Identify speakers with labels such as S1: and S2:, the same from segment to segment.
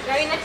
S1: Ravina.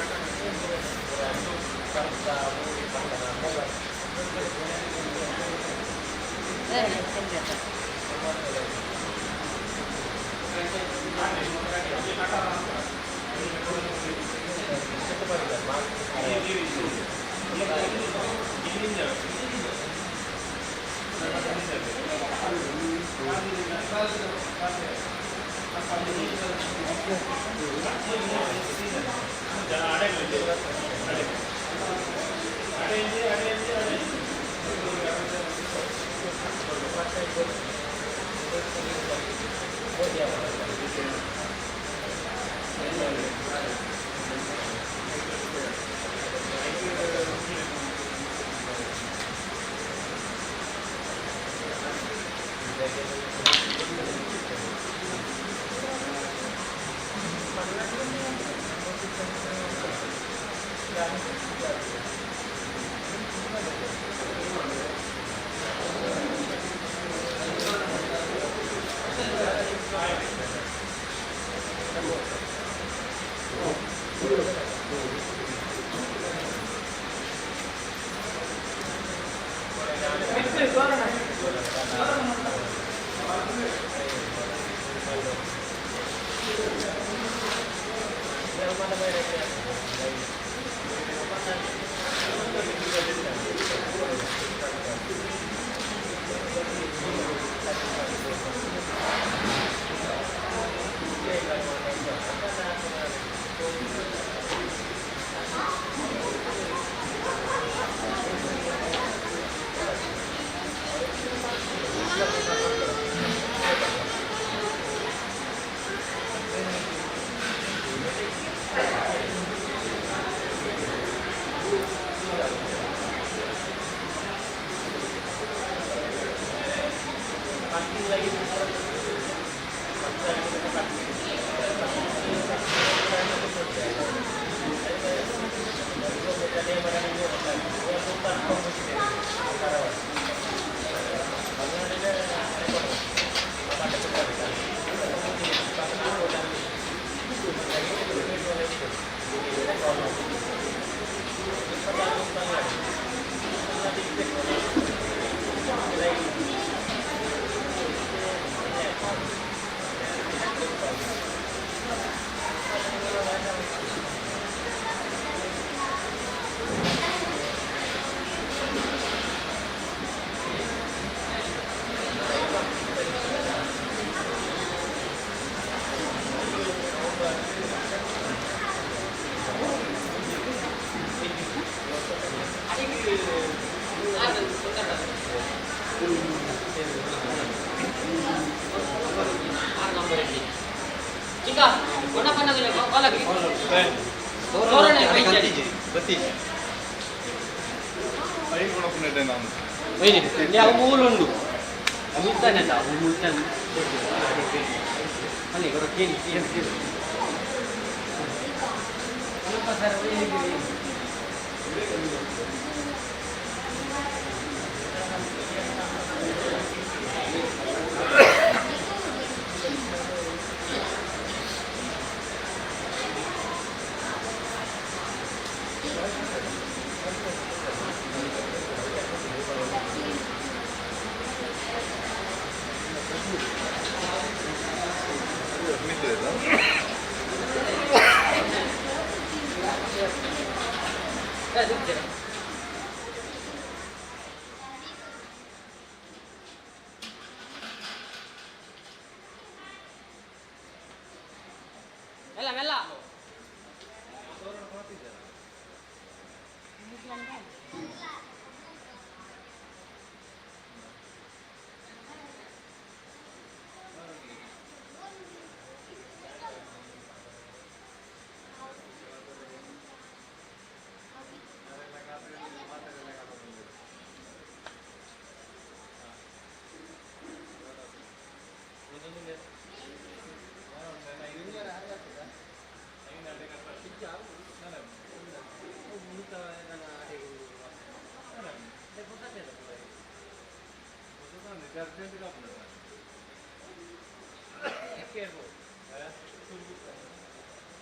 S2: Urgent ಕಾಪುನ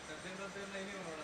S2: urgent ಅಂತ ಇನಿ ನೋಡ.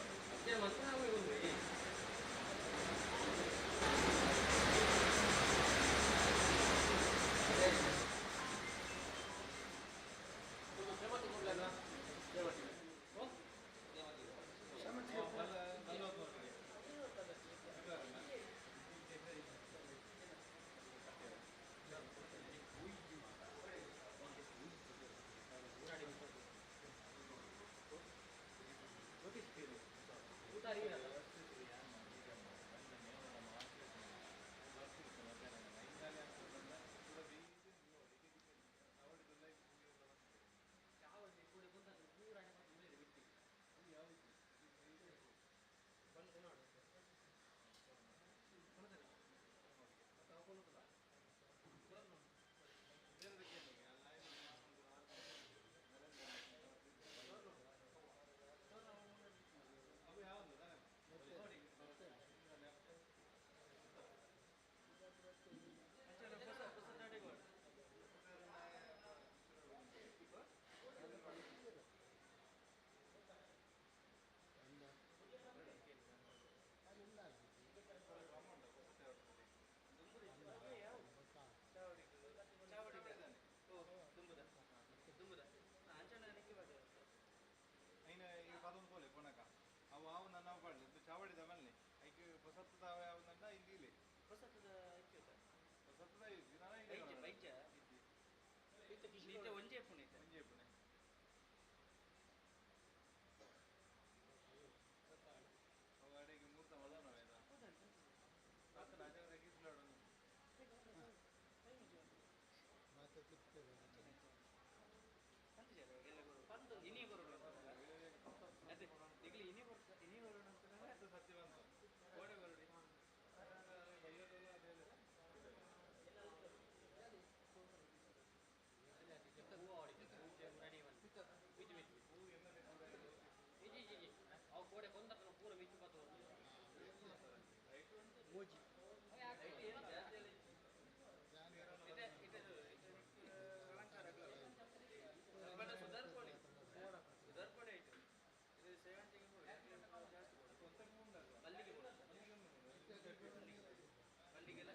S2: ಐನ ಈ ಪದೊಂದು ಪೋಲೆ ಪೊಣಕ ಅವು ಆವು ನನ್ನ ಪಾಡ್ಲಿ ಇದು ಚಾವಡಿದ ಮಲ್ಲೆ ಐಕ್ ಹೊಸತ್ತದ ಅವು ನನ್ನ ಇಲ್ಲಿ ಇಲ್ಲಿ ಹೊಸತ್ತದ ಇಜ್ಜಿ ನಾನು ಇಲ್ಲಿ ಇಜ್ಜಿ.
S3: ಒಂಜೇ ಪುಣೆ.
S2: ಒಂಜೇ ಪುಣೆ. ಅವು ಅಡೆಗೆ ಮೂರ್ತ ಮಲ್ಲ ನಾವೇದ ಆತನ ಅಜಾಗ ಗೀಸ್ಲಾಡೋನು.
S3: ಇನಿ ಬರೋಣ, ಅದೇ ಈಗಲೇ ಇನಿ ಬರ್ತ ಇನಿ ಬರೋಣ ಅಂತ.
S2: ಅದು ಸತ್ಯವಂತ.
S3: ಕೋಡೆ ಬರೋಡಿ.
S4: ಅವು ಕೋಡೆ ಕೊಂದಪ್ಪನ ಪೂರ ಮಿಚ್ಚು ಪತ್ತು.
S3: ಸುಧಾರ್ಪಣೆ ಸುಧಾರ್ಪಣೆ ಆಯ್ತು. ಇದು ಸೇವಂತಿಗೆ ಹೂ, ಜಾಸ್ತಿ ಕೊಡು. ಮಲ್ಲಿಗೆ ಕೊಡು. ಮಲ್ಲಿಗೆಲ್ಲ.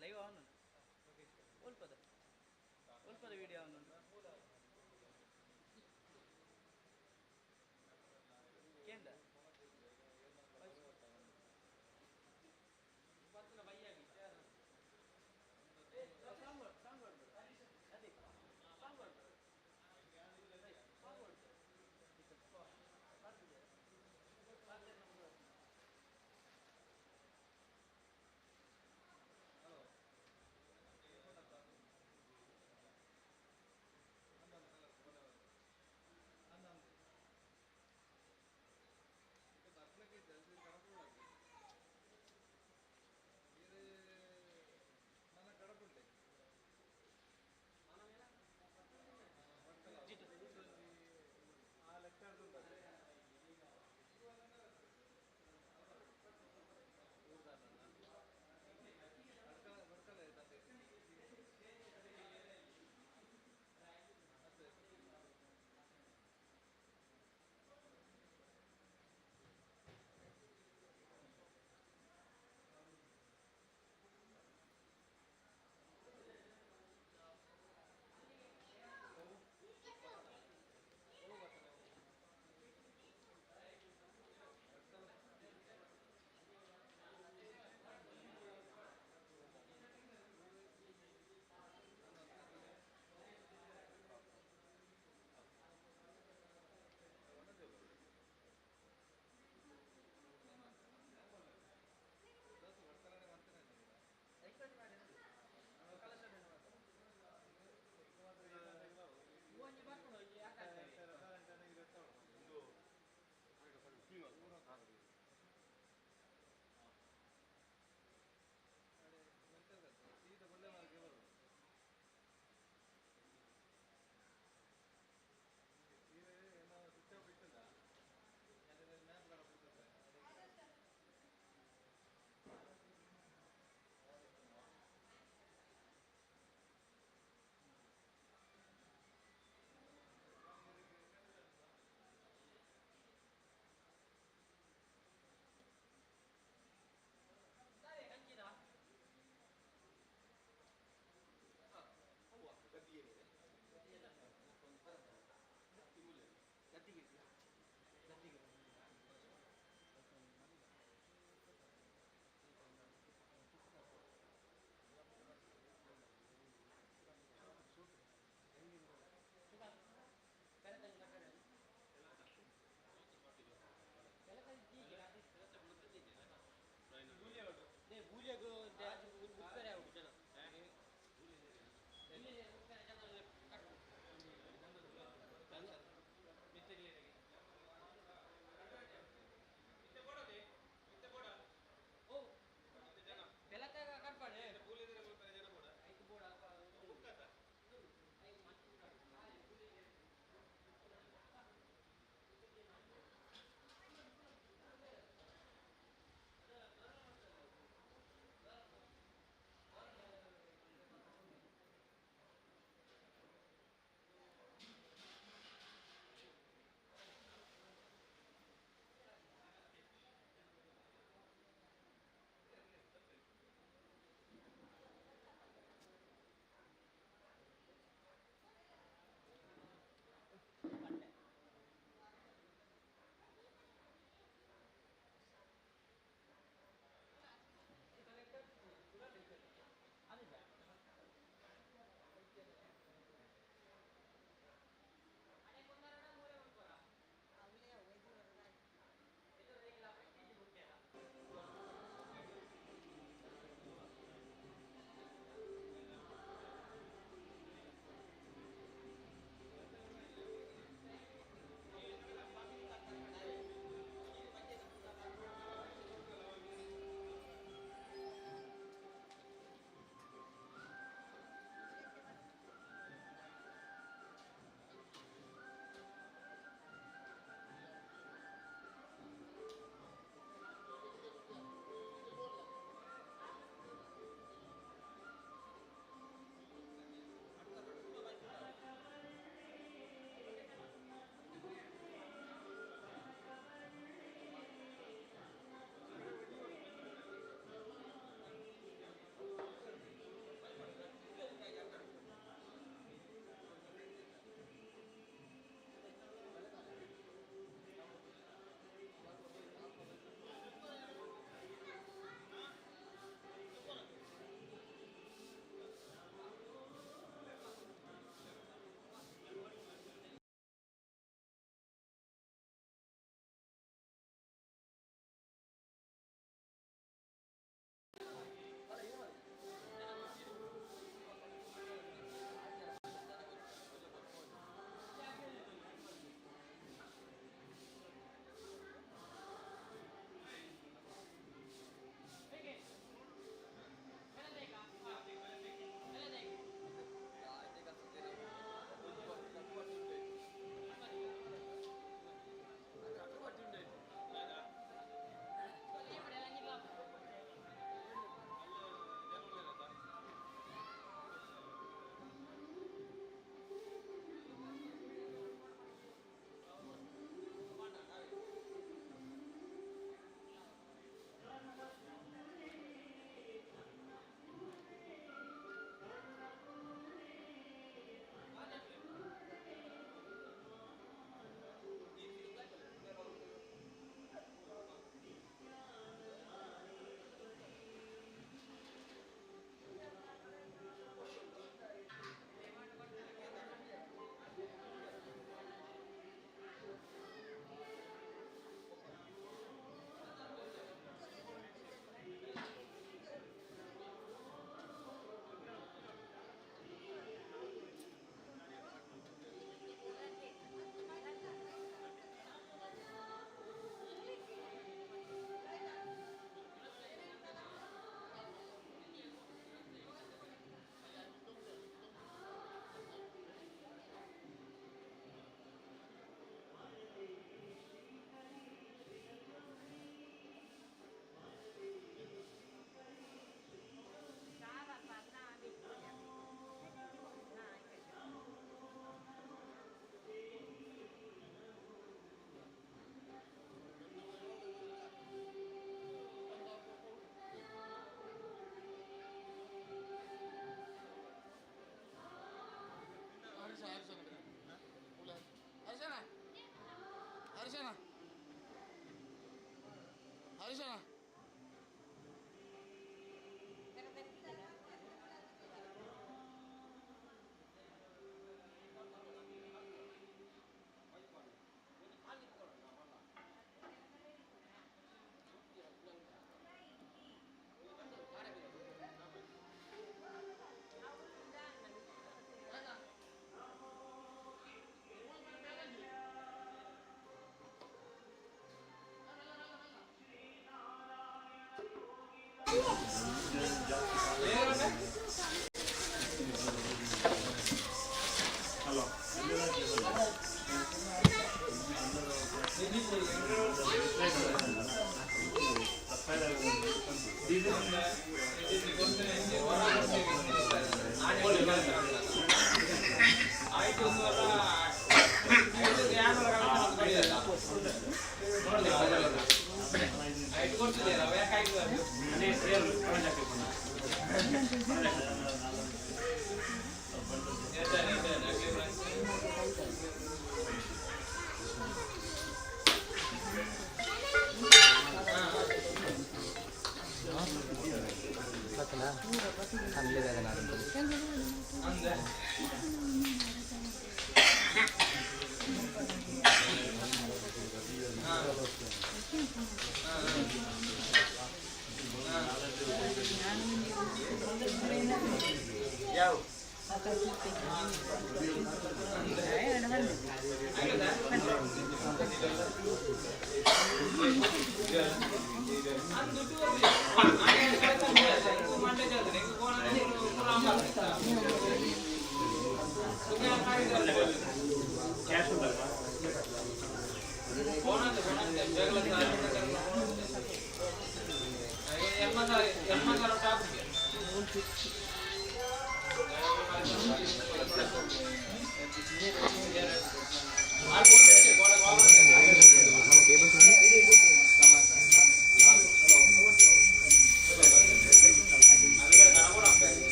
S3: ಲೈವ್ ಆನ್ ಒಲ್ಪದ ಒಲ್ಪದ ವಿಡಿಯೋ ಆನ್ ಕೇಂದ್ರ.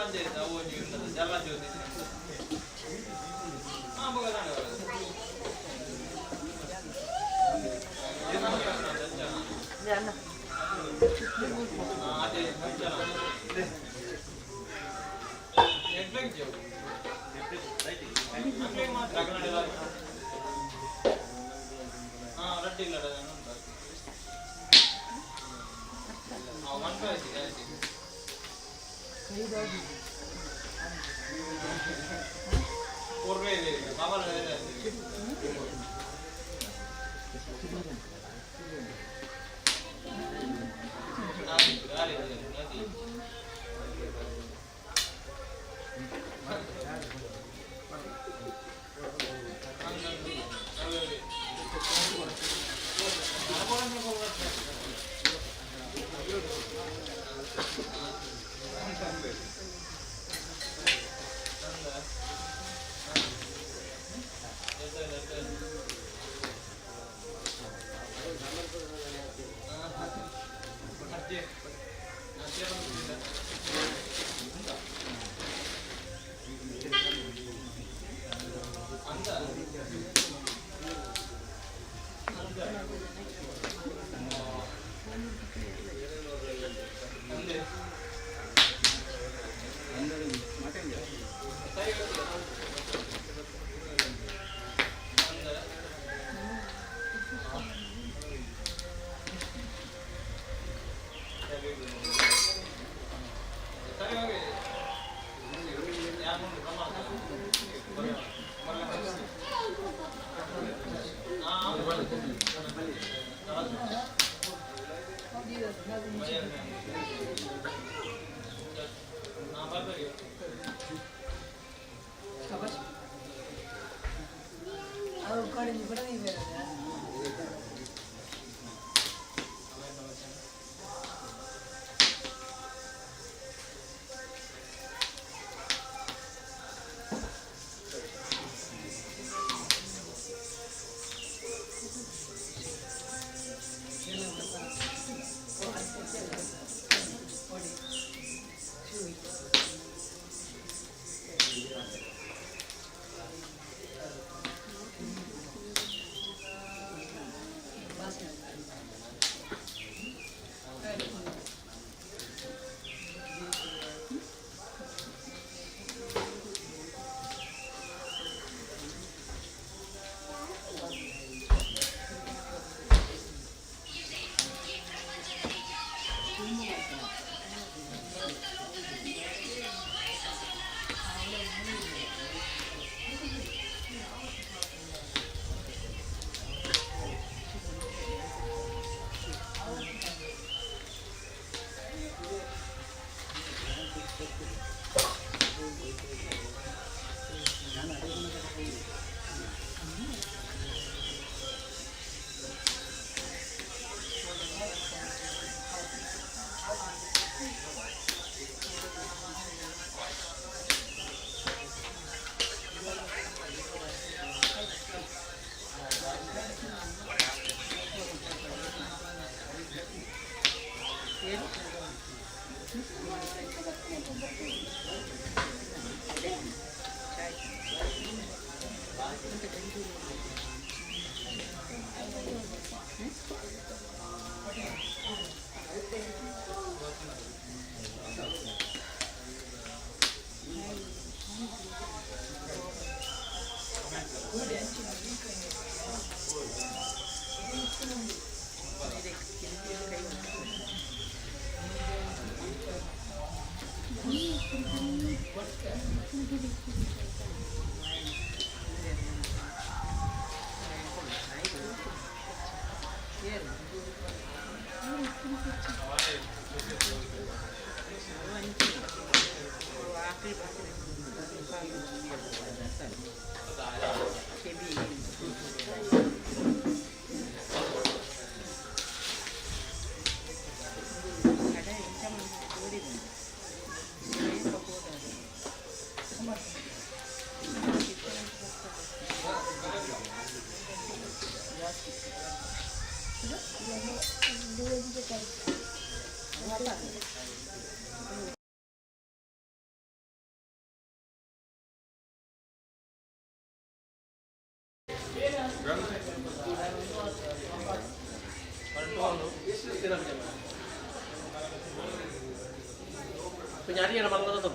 S3: ಪಂಚಾಯತ್ ಅವು ಒಂಜಿ ಉಂಡದ ಜಲ ಜ್ಯೋತಿ ಹಾ ಬೊಕ ದಾಂಡ. ಅದೇ ಮಾತ್ರ ಹಾ ರಡ್ಡಿ ಇಲ್ಲ.
S4: Kunyari na mga to.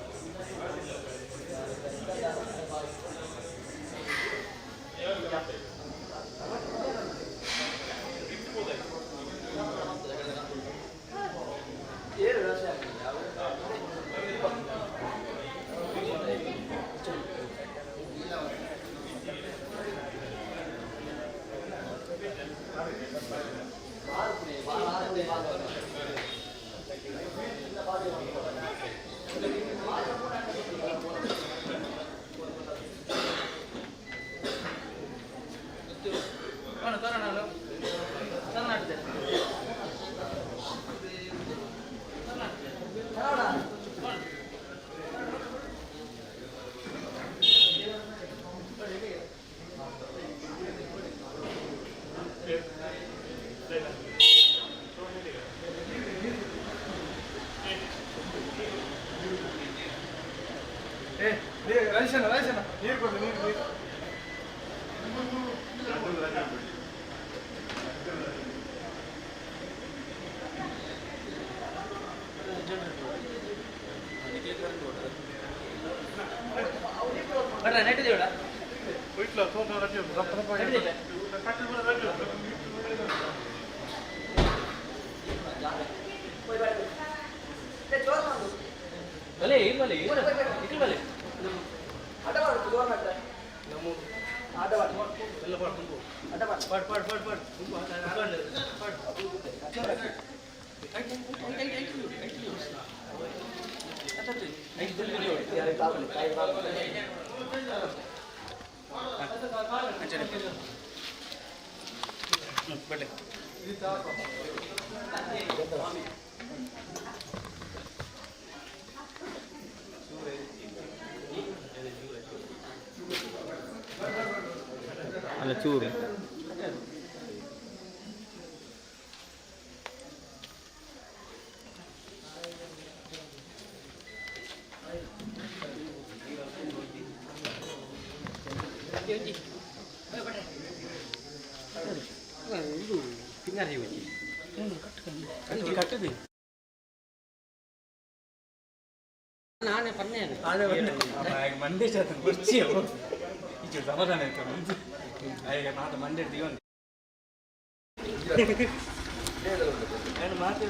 S2: ರಾಜೇಶನ ನೀರು ಕೊಡು, ನೀರು ನೀರು.
S4: ಬಲೆ ಬಲೆ ಇಕ್ಲು ಬಲೆ.
S3: ಅಲ್ಲ ಚೂರು.
S4: ಇದು ಪಿಂಗಾರಿ ಕಟ್ಟದೆ ನಾನೇ ಪನ್ನೇನೆ.
S3: ಮಂಡೇಶ್ ಆತನ ಕುರ್ಚಿ ಈಚೆ ಸಮಾಧಾನ ಆಯ್ತು. ಈಗ ಮಾತು ಮಂಡೆ ದಿವನ್ ನಾನು ಮಾತು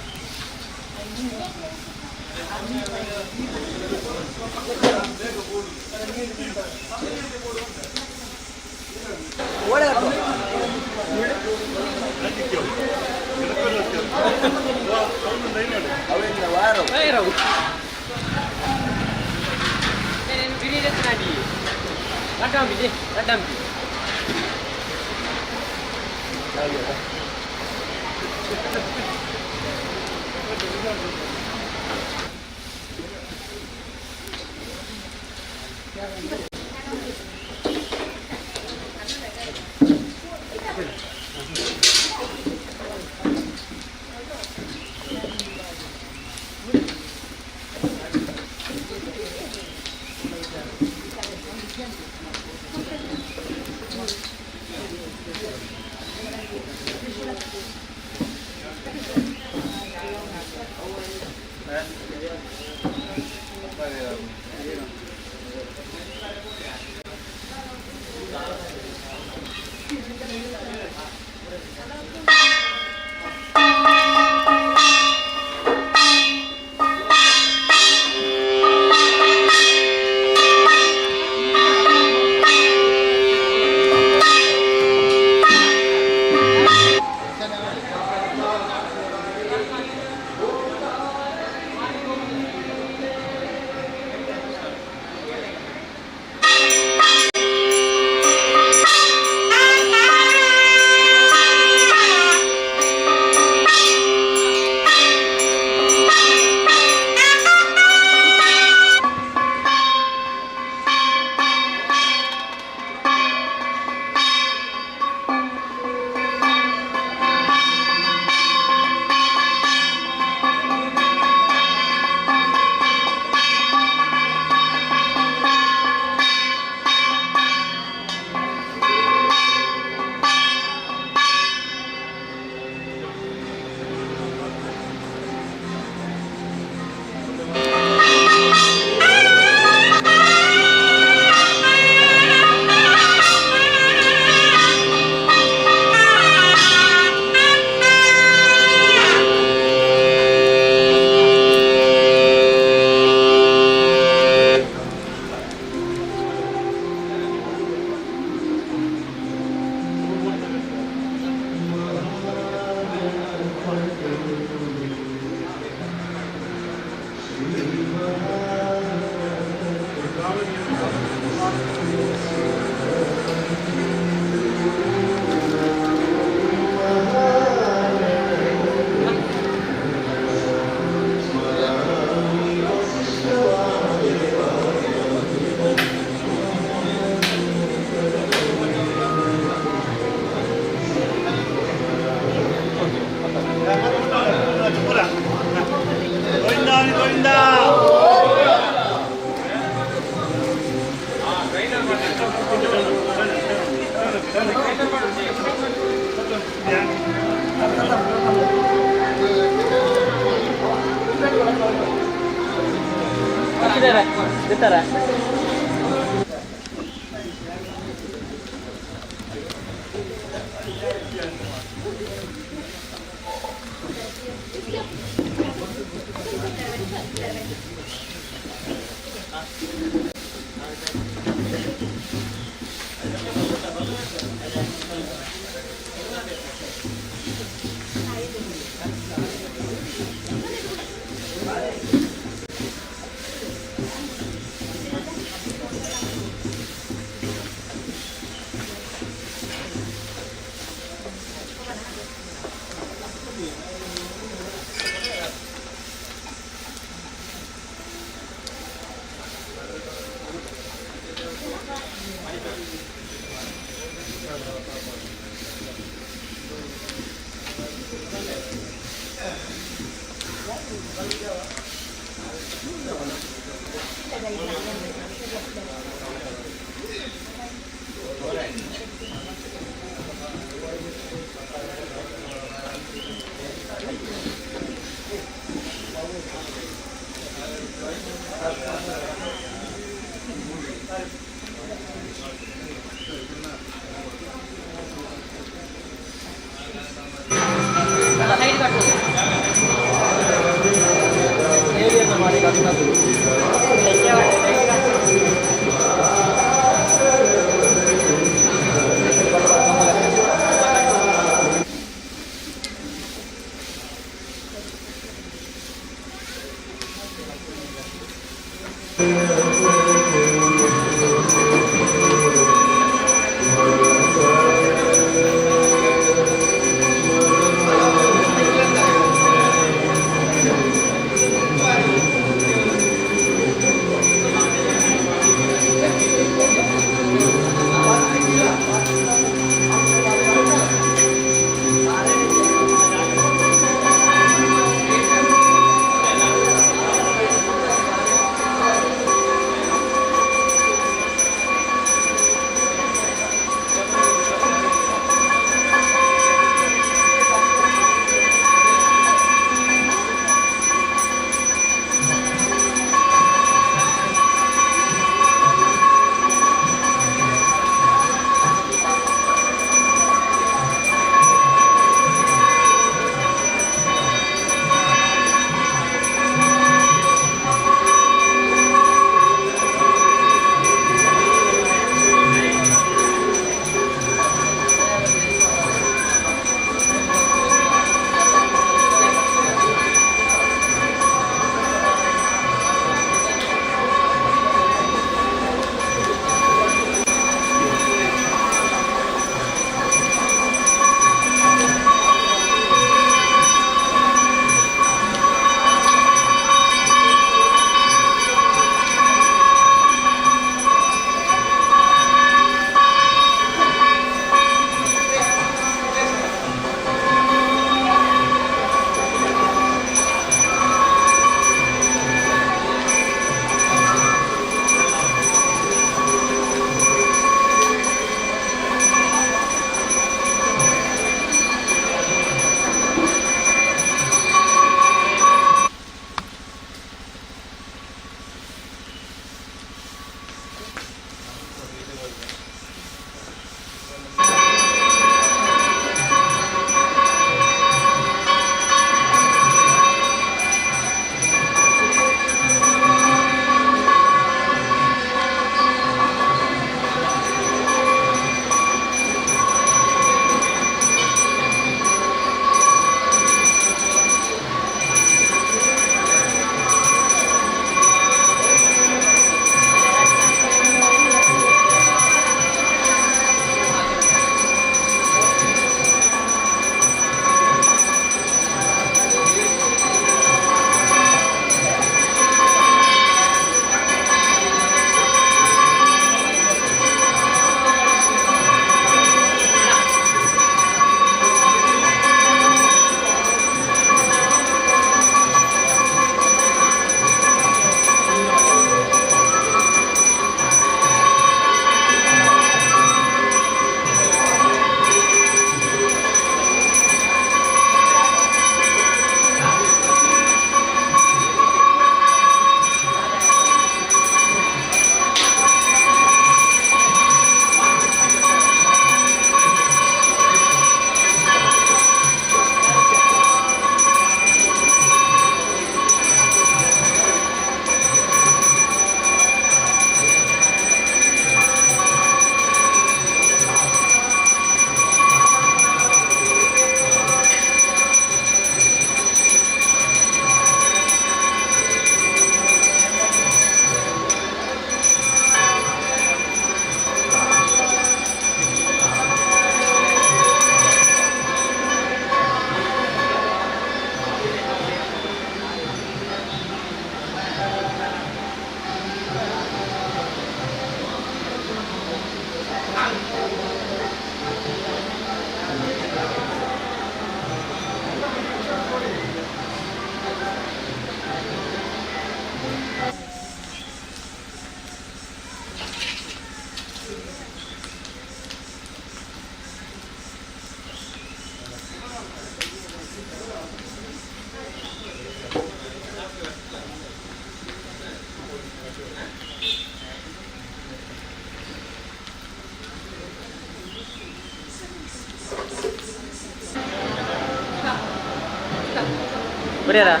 S4: ಬರಿಯಾರ.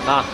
S4: ಹಾಂ.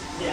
S3: Thank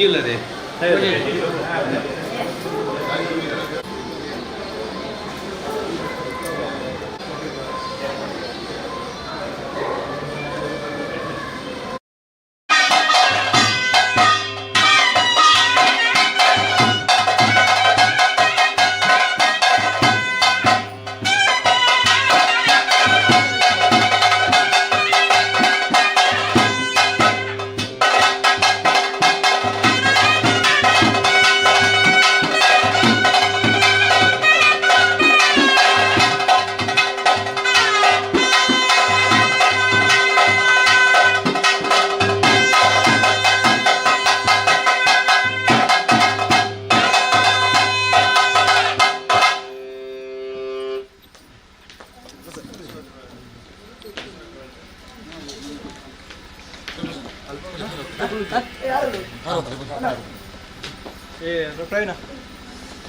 S2: ಇಲ್ಲದೆ. ಪ್ರವೀಣ.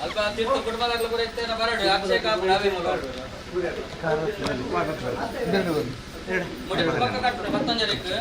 S4: ಅಲ್ಪ ತೀರ್ಥ ಕುಟುಂಬದಾಗಲೂ ಕೂಡ ಇತ್ತೇನ ಬರಡು ಅಕ್ಷಯ ಕಾಪು ನಾವೇ ಮೂಲೋಡು. ಮುಡಿ ಪಕ್ಕ ಕಟ್ಟುನೆ ಪತ್ತೊಂಜರಕ್ಕೆ.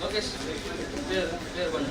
S4: ಲೋಕೇಶ್ ಕ್ಲಿಯರ್ ಕ್ಲಿಯರ್ ಬಣ್ಣ.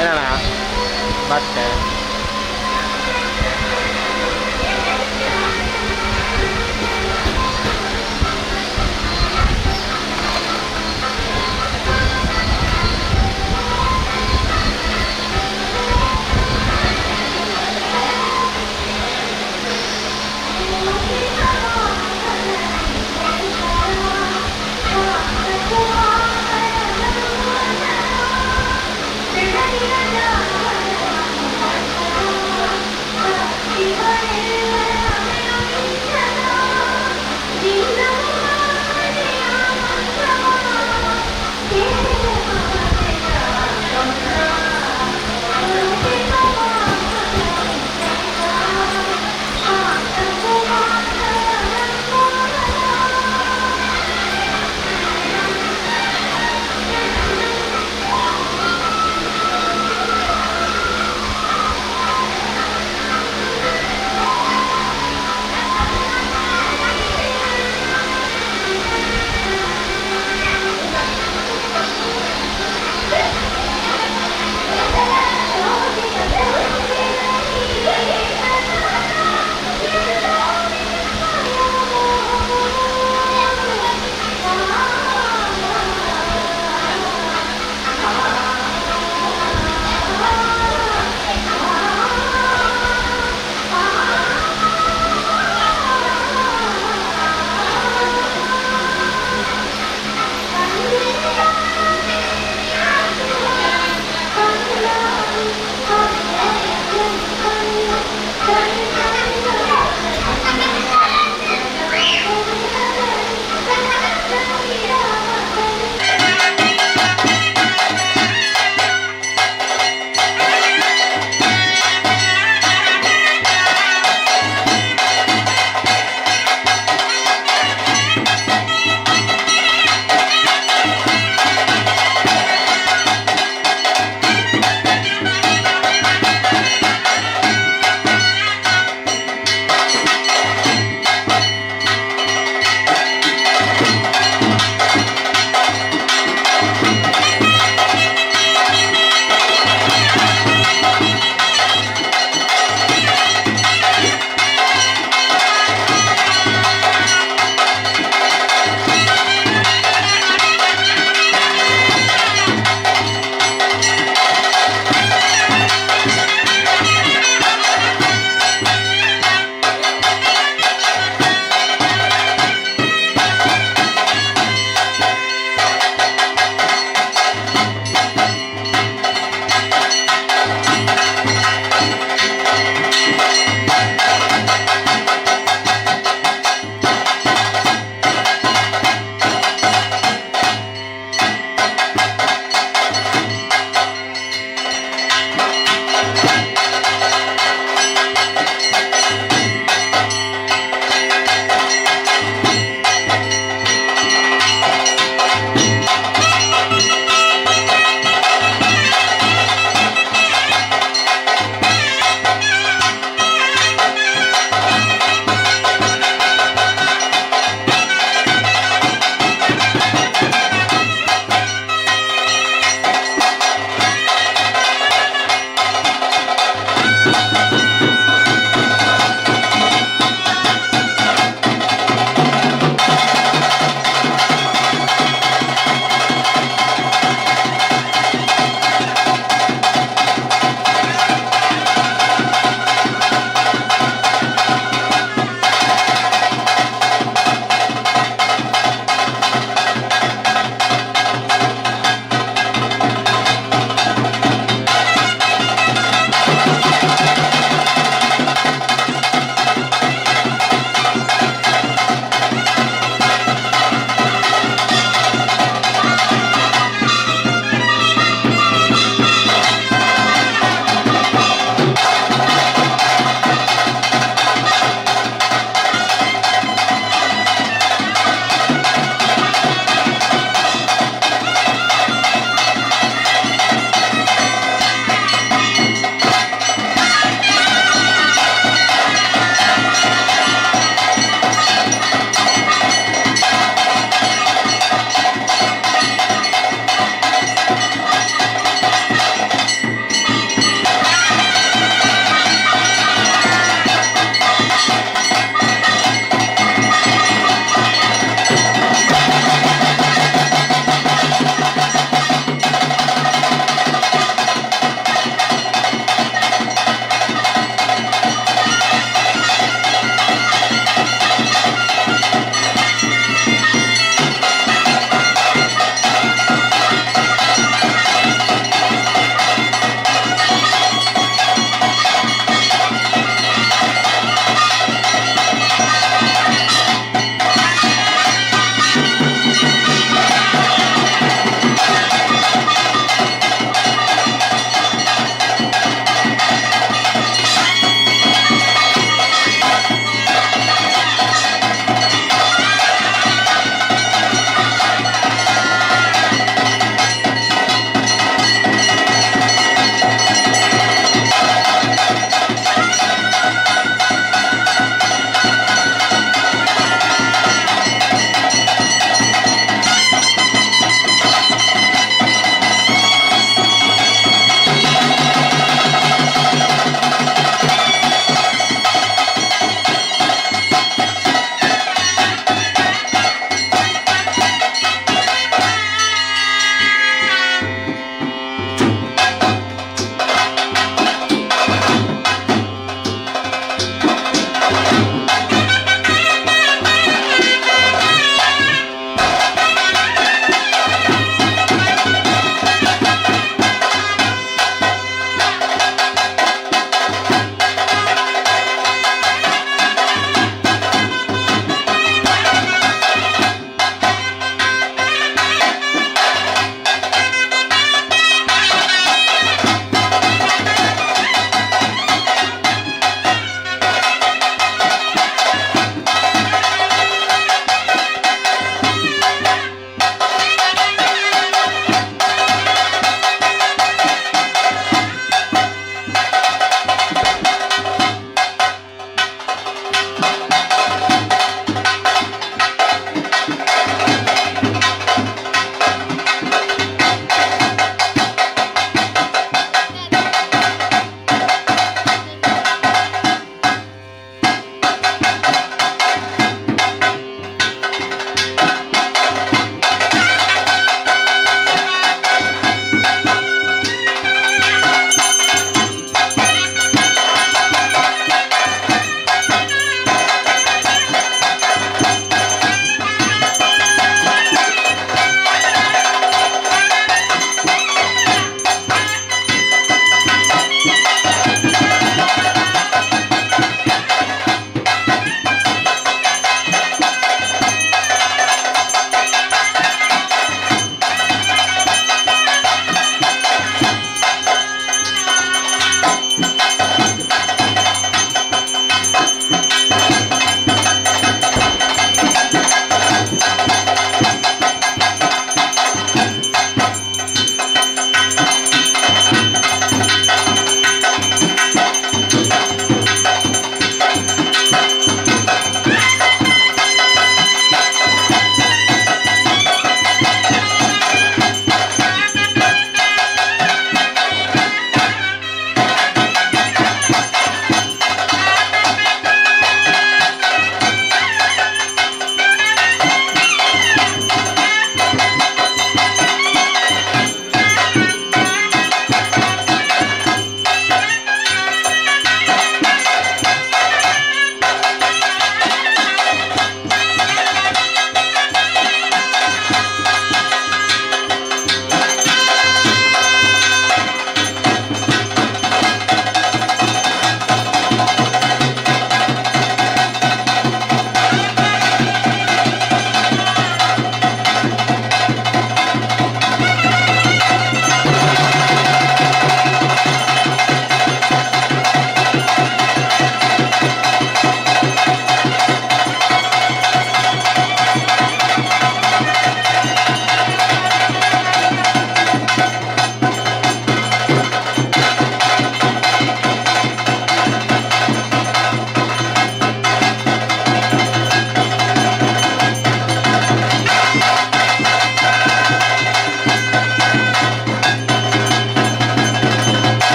S5: ಏನಣ್ಣ ಬಟ್ಟೆ
S1: Thank you.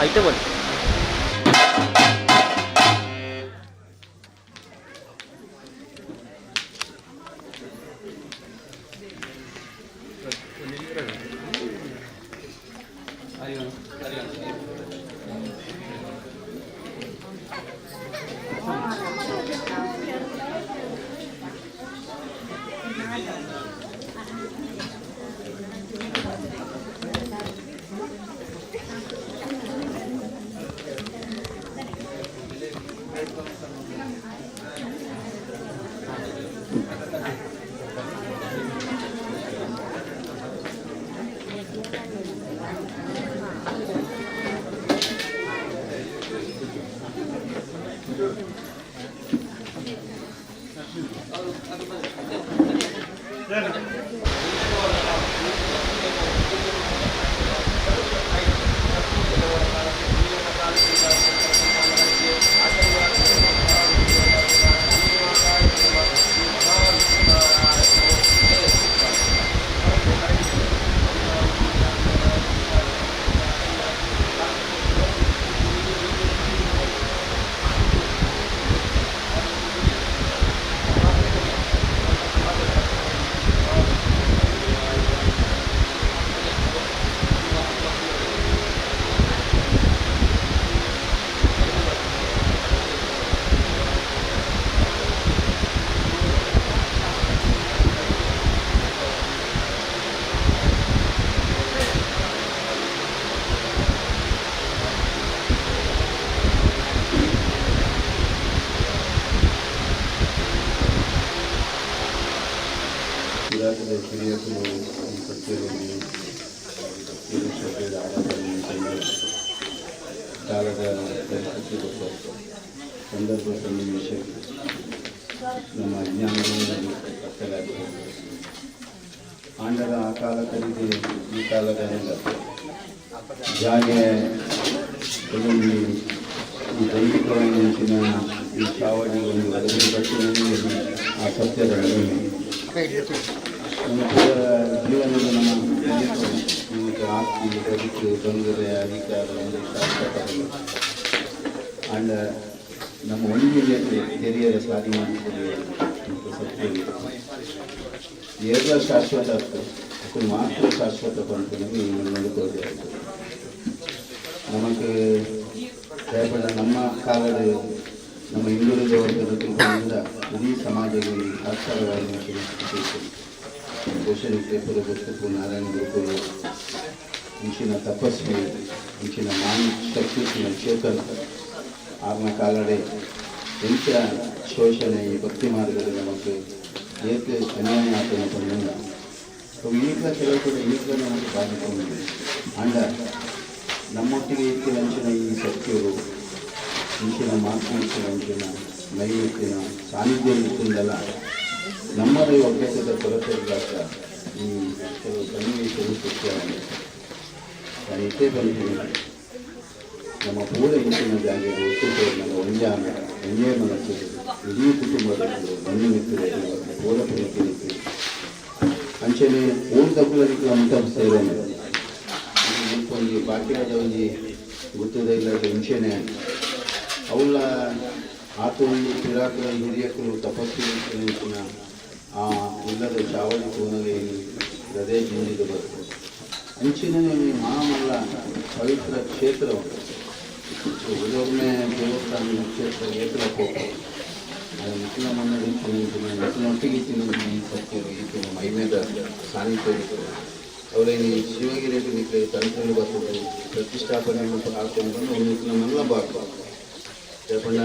S5: ಐತೆ ಬನ್ನಿ.
S6: ಇಲಾಖೆದ ಹಿರಿಯರು ಈ ಕಚೇರಿಯಲ್ಲಿ ಕಾಲದ ಪರಿಸ್ಥಿತಿ ಸಂದರ್ಭ ಸನ್ನಿವೇಶ ನಮ್ಮ ಅಜ್ಞಾನದ ಕತ್ತಲಾಗಿದೆ. ಆಂಡಲ ಆ ಕಾಲ ಕಲಿದೆ, ಈ ಕಾಲದ ಜಾಗೆ ಕೆಲವೊಂದು ಈ ದೈವಿಕವಾದ ಈ ಚಾವಡಿ ಒಂದು ಒದಗಿ ಕಟ್ಟಿನಲ್ಲಿ ಆ ಸತ್ಯದ ಮಹಿಮೆ. ನಮ್ಮ ಪೂರ ಜೀವನದ ನಮ್ಮ ನಮಗೆ ಆಸ್ತಿ, ಬದುಕು, ತೊಂದರೆ, ಅಧಿಕಾರ ಒಂದು ಶಾಶ್ವತವಲ್ಲ. ಆಂಡ ನಮ್ಮ ಒಂಜಿ ತೆರಿಯರ ಸಾಧನೆ ಸತ್ಯ ಏರ್ಲ ಶಾಶ್ವತ ಆಗ್ತದೆ, ಅಕ್ಕಳು ಮಾತ್ರ ಶಾಶ್ವತ ಪಂಪುನಗೆ ತೋರಿ ಆಗ್ತದೆ. ನಮಗೆ ದಯಪಡ ನಮ್ಮ ಕಾಲದ ನಮ್ಮ ಹಿಂದುಳಿದ ವರ್ಗದ ಕೃಪೆಯಿಂದ ಇಡೀ ಸಮಾಜಕ್ಕೆ ಸಾಕ್ಷರವಾಗಿ ಘೋಷಣೆ ಪುರ ನಾರಾಯಣ ಗುರುಕುಲು ಇಂಚಿನ ತಪಸ್ವಿ, ಇಂಚಿನ ಮಾನ ಶಕ್ತಿ ಚೇತನ ಆರ್ನ ಕಾಲಡೆ ಎಂಚ ಶೋಷಣೆ, ಈ ಭಕ್ತಿ ಮಾರ್ಗದ ಮತ್ತು ಏಕೆ ಅನ್ಯಾಯ ಆತನ ಪಂಡ ಈಗಲ ಕೆಲವು ಕಡೆ ಈಗಲೂ ನಮಗೆ ಬಾಧಿಕೊಂಡು. ಅಂಡ ನಮ್ಮೊಟ್ಟಿಗೆ ಇತ್ತಿನಂಚಿನ ಈ ಸತ್ಯರು, ಇಂಚಿನ ಮಾತನಾಡಿನ ನೈವೇದ್ಯನ ಸಾನ್ನಿಧ್ಯ ಇತ್ತಿಂದಲ್ಲ, ನಮ್ಮದೇ ಒಗ್ಗಟ್ಟದ ಕೊರತೆ ಇದ್ದಾಗ ಈ ಕೆಲವು ಸನ್ನಿವೇಶಗಳು ಸೃಷ್ಟಿಯಾಗಿದೆ. ನಾನು ಇಷ್ಟೇ ಬಂತೀನಿ, ನಮ್ಮ ಪೂರ ಇಂಚಿನ ಜಾಗೆಗೆ ಒಟ್ಟು ಸೇರಿದ ಒಂಜಾನ ಒಂಜೇ ಮನಸ್ಸು, ಇಡೀ ಕುಟುಂಬದ ಬಂಧು ಮಿತ್ರರು ಪೂರ ಪ್ರೀತಿ ರೀತಿ ಅಂಚನೆ ಊರ್ದಕ್ಕುಲದಿಕ್ಕೆ ಅಂತ ಸೇರೋಣ. ಒಂಜಿ ಬಾಕಿರದ ಒಂಜಿ ಗುತ್ತದ ಇಲ್ಲದ ಇಂಚೆನೆ ಅವಳ ಆತ ಒಂದು ಪಿರಾಕುಲ ಹಿರಿಯಕುಲು ತಪಸ್ಸು ಇಂಚಿನ ಆ ಇಲ್ಲದ ಚಾವಡಿ ತೂನಗೆ ಹೃದಯ ಜಿಂಜಿದ ಬರ್ತದೆ. ಅಂಚಿನ ಮಹಾಮಲ್ಲ ಪವಿತ್ರ ಕ್ಷೇತ್ರ ಉದೊಮ್ಮೆ ದೇವಸ್ಥಾನ ಕ್ಷೇತ್ರ ಏತ್ರ ಹೋಗ್ತದೆ. ಅದು ನಿಖಿಲ ಮನ್ನಡಿ ನಿಖಿಲೊಟ್ಟಿಗೆ ತಿನ್ನಿಂಚಿನ ಸತ್ಯರು ಈತನ ಮೈಮೇದ ಸಾನ್ನಿಧ್ಯ ಇರ್ತದೆ. ಅವರೇನು ಈ ಶಿವಗಿರಿ ನಿಖಿಲ ತಂತ್ರಗಳು ಬರ್ತದೆ, ಪ್ರತಿಷ್ಠಾಪನೆ ಹಾಕೊಂಡು ಬಂದು ನಿಖಿಲ ಮಲ್ಲ ಬಾಕು ಜಪಣ್ಣ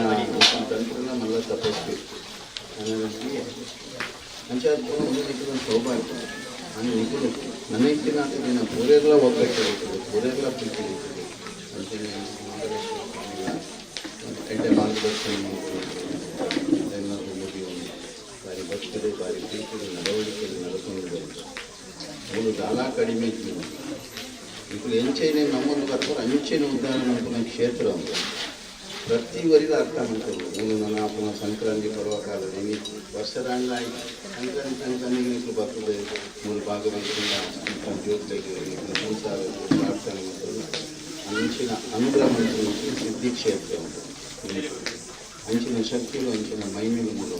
S6: ತಂತ್ರನ ಮಲ್ಲ ತಪಸ್ವಿ ಅಂಚ ಒಂದು ನಿಖಿಲ ಸೌಭಾಗ್ಯ. ನಾನು ನಿಖಿಲು ನನ್ನ ಇತ್ತಿನ ದಿನ ಪೂರೆಲ್ಲ ಒಗ್ಗಟ್ಟು ಇರ್ತದೆ, ಪೂರೆಲ್ಲ ಪ್ರೀತಿ ಇರ್ತದೆ. ಅಂಚನೆ ಎಡ್ಡೆ ಮಾರ್ಗದರ್ಶನ ಎಲ್ಲರೂ ಮುಗಿಯುವುದು ಬಾರಿ ಭಕ್ತರು, ಬಾರಿ ಪ್ರೀತಿಯ ನಡವಳಿಕೆಯಲ್ಲಿ ನಡ್ಕೊಂಡು ಬರುತ್ತೆ. ಮೂಲು ದಾಲ ಕಡಿಮೆ ಇತ್ತು. ఇప్పుడు ಎಂಚೈನೆ ನಮ್ಮೊಂದು ಬರ್ತಾರೆ, ಅಂಚೆನೆ ಉದ್ಧಾರ ಮನ್ಪುನ ಕ್ಷೇತ್ರ ಉಂಟು. ಪ್ರತಿ ವರಿದ ಅರ್ಥ ಮಾಡ್ತಾರೆ. ಮೂಲು ನನ್ನ ಅಪ್ಪನ ಸಂಕ್ರಾಂತಿ ಪರ್ವ ಕಾಲದಲ್ಲಿ ವರ್ಷದಾಂಡ ಆಯ್ತು. ಸಂಕ್ರಾಂತಿ ಸಂಕ್ರಾಂತಿಗೆ ನಿಕ್ಲು ಬರ್ತದೆ. ಮೂಲು ಭಾಗವಹಿಸಿದ ಜ್ಯೋತಿಗೆ ಸಂಸಾರ ಪ್ರಾರ್ಥನೆ ಮಾಡ್ತಾರೆ. ಅಂಚಿನ ಅನುಗ್ರಹ ಮಂತ್ರ ಸಿದ್ಧಿ ಕ್ಷೇತ್ರ ಉಂಟು. ಅಂಚಿನ ಶಕ್ತಿಗಳು, ಅಂಚಿನ ಮೈಮೇಲೆ ಮೂಲ